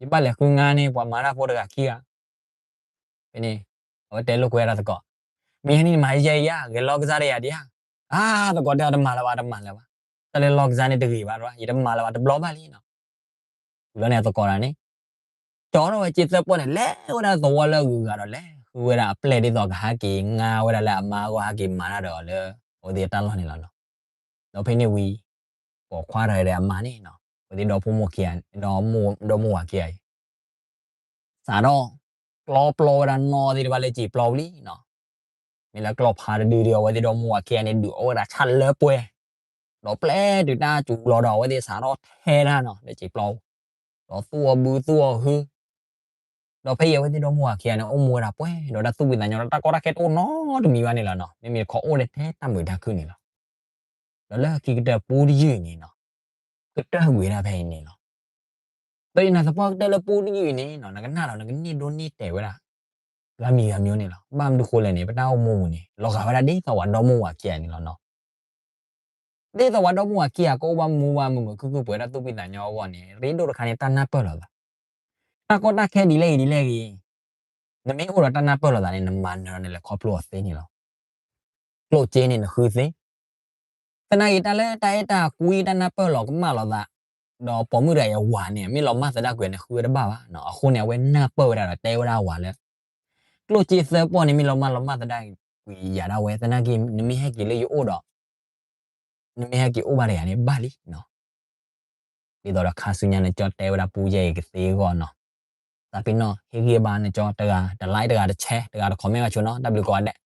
လံ, ယဘၣ်လဲၤဃုငါန့ၢ်ပှၤမၤတၢ်ဖိတဂၤခံဂၤ ဖဲန့ၣ် အဝဲတဲလိာ်ကွဲဒၣ်သကိး, မ့ၢ်ယၤန့ၣ်နမၤယဲယၤ ဂဲၤလီၢ်ကစၢ်ဒီးယၤဒံးဧါ. အါ သကိးတဲအီၤ တမၤလၢၤဘၣ် တမၤလၢၤဘၣ်, တၢ်လၢလီၢ်ကစၢ်န့ၣ်တဂ့ၤဘၣ် ယတမၤလၢၤဘၣ် တဘျီဘၣ်လံနီၤ. ဝံၤလီၤန့ၣ်အသကိးတဂၤန့ၣ် ကၠီထီၣ်ဝဲက့သၢပီၢ်န့ၣ် လဲၤဝဲဒၣ်သဝီလၢအဂုၤအဂၤဒီး လဲၤဃုဝဲဒၣ်အပျဲၢ်ဒ်သိးကဟဲက့ၤငါဝဲဒၣ်လၢအမါအဂီၢ် ဟဲက့ၤမၤတၢ်ဒီးအီၤလၢ အဝဲသ့ၣ်တၢ်လီၢ်န့ၣ်လီၤနီၤ. ဒီးဖဲန့ၣ်ဝံၤ ပိာ်ခွါတဂၤဒီးအမါန့ၣ်နီၤ အဝဲသ့ၣ်ဒီဖိမိၢ်ခံဂၤ ဒီမိၢ်ဝၤခံဂၤအံၤ စးထီၣ် ကျီပျီဝဲဒၣ်နီၢ်သ့ၣ်တဖၣ်လၢစံာ်ပျီပူၤလံနီၤ. မ့ၢ်လၢကျီၢ်ဖးတဒုဒီး အဝဲသ့ၣ်ဒီမိၢ်ဝၤခံဂၤန့ၣ် ဒုးအီၣ်ဝဲဒၣ်ဆၣ်လၢပှဲၤ, ဒီးပျဲတုၤတၢ်စူၤလီၤဒီး အဝဲသ့ၣ်စးထီၣ်ထဲတၢ်နီၤ လၢစံာ်ပျီပူၤ, ဒီးသူၣ်အီၣ်ဘုသူၣ်အီၣ်ဟု ဒီးဖဲအံၤအဝဲသ့ၣ်ဒီမိၢ်ဝၤခံဂၤန့ၣ် အိၣ်မူဝဲဒၣ်ပှဲၤဒီးတၢ်သူၣ်ဖှံသးညီဒီး တၢ်ကီတၢ်ခဲတအိၣ်နီတမံၤဘၣ်န့ၣ်လီၤနီၤ. မ့မ့ၢ်တခီအိၣ်ထဲတၢ်မုာ်တၢ်ခုၣ်န့ၣ်လီၤ. ဒီးလၢခံကတၢၢ်ပူတယုၢ်အံၤန့ၣ်နီၤ ကတၢၢ်ကွံာ်ဒၣ်ဖဲအံၤန့ၣ်လီၤ. ဒီးယနာ်သပှၢ်ကတၢၢ်လၢပူတယုၢ်အံၤန့ၣ်နီၤ နကနၣ်ဒီးနကန့ၢ်ဒိးန့ၢ်တဲာ်ဝဲဒၣ် ဂၤမံၤဂၤမံၤန့ၣ်လီၤ. ဘၣ်မနုၤဃိလဲၣ်န့ၣ် ပတၢ်အိၣ်မူပူၤန့ၣ် လီၤဂာ်ဝဲဒၣ်ဒ်သိးပှၤဒီမိၢ်ဝၤခံဂၤန့ၣ်လီၤနီၤ. ဒ်သိးပှၤဒီမိၢ်ဝၤခံဂၤ ကအိၣ်ဘၣ်မူဘၣ်မုာ်မုာ်ခုၣ်ခုၣ် ပှဲၤတၢ်သူၣ်ဖှံသးညီအဂီၢ်န့ၣ် ရ့ဒိၣ်တခါန့ၣ် တၢ်နၢ်ပၢၢ်လိာ်သး, တၢ်ကီတၢ်ခဲဒ်လဲၣ်ဂ့ၤဒ်လဲၣ်ဂ့ၤ, နမ့ၢ်အိၣ်ဒီးတၢ်နၢ်ပၢၢ်လိာ်သးန့ၣ် နမၤနၢၤဒီးနလဲၤခီဖျိအီၤသ့န့ၣ်လီၤ. ကျိၣ်စ့န့ၣ်နဃုသ့, သနာ်က့ တၢ်လၢတၢ်အဲၣ်တၢ်ကွံ တၢ်နၢ်ပၢၢ်လီၤကမၣ်လိာ်သး, ဒီးပိာ်မုၣ်တဂၤအံၤအဝၤန့ၣ် မ့ၢ်လီၤမၢ်သဒၣ်ကွံာ်န့ၣ် ဃုဝဲတဘၣ်ဘၣ်နီၤ. အဃိန့ၣ် အဝဲနၢ်ပၢၢ်ဝဲဒၣ်ဒီးတဲဝဲဒၣ်အဝၤလၢ ကျိၣ်စ့သၢပီၢ်န့ၣ် မ့ၢ်လီၤမၢ်လီၤမၢ်သဒၣ်ကွံာ်ယၤဒၣ်ဝဲ သနာ်က့ နမ့ၢ်ဟဲက့ၤလၢယအိၣ်ဒီး နမ့ၢ်ဟဲက့ၤအိၣ်ဘၣ်တဂၤန့ၣ် ဘၣ်လံနီၤ. ဒ်သိးဒီးခါဆူညါ နကၠီတဲဝဲဒၣ်ပူယဲၢ်အံၤကသ့အဂီၢ်နီၤ. သးပ့ၤနီၣ် ဟ့ၣ်ဂံၢ်ဘါနကၠီတဂၤတ like တဂၤတ share တဂၤတ comment ဘၣ်ဆိနီၤ. တၢ်ဘျုးကိးဂၤဒဲး.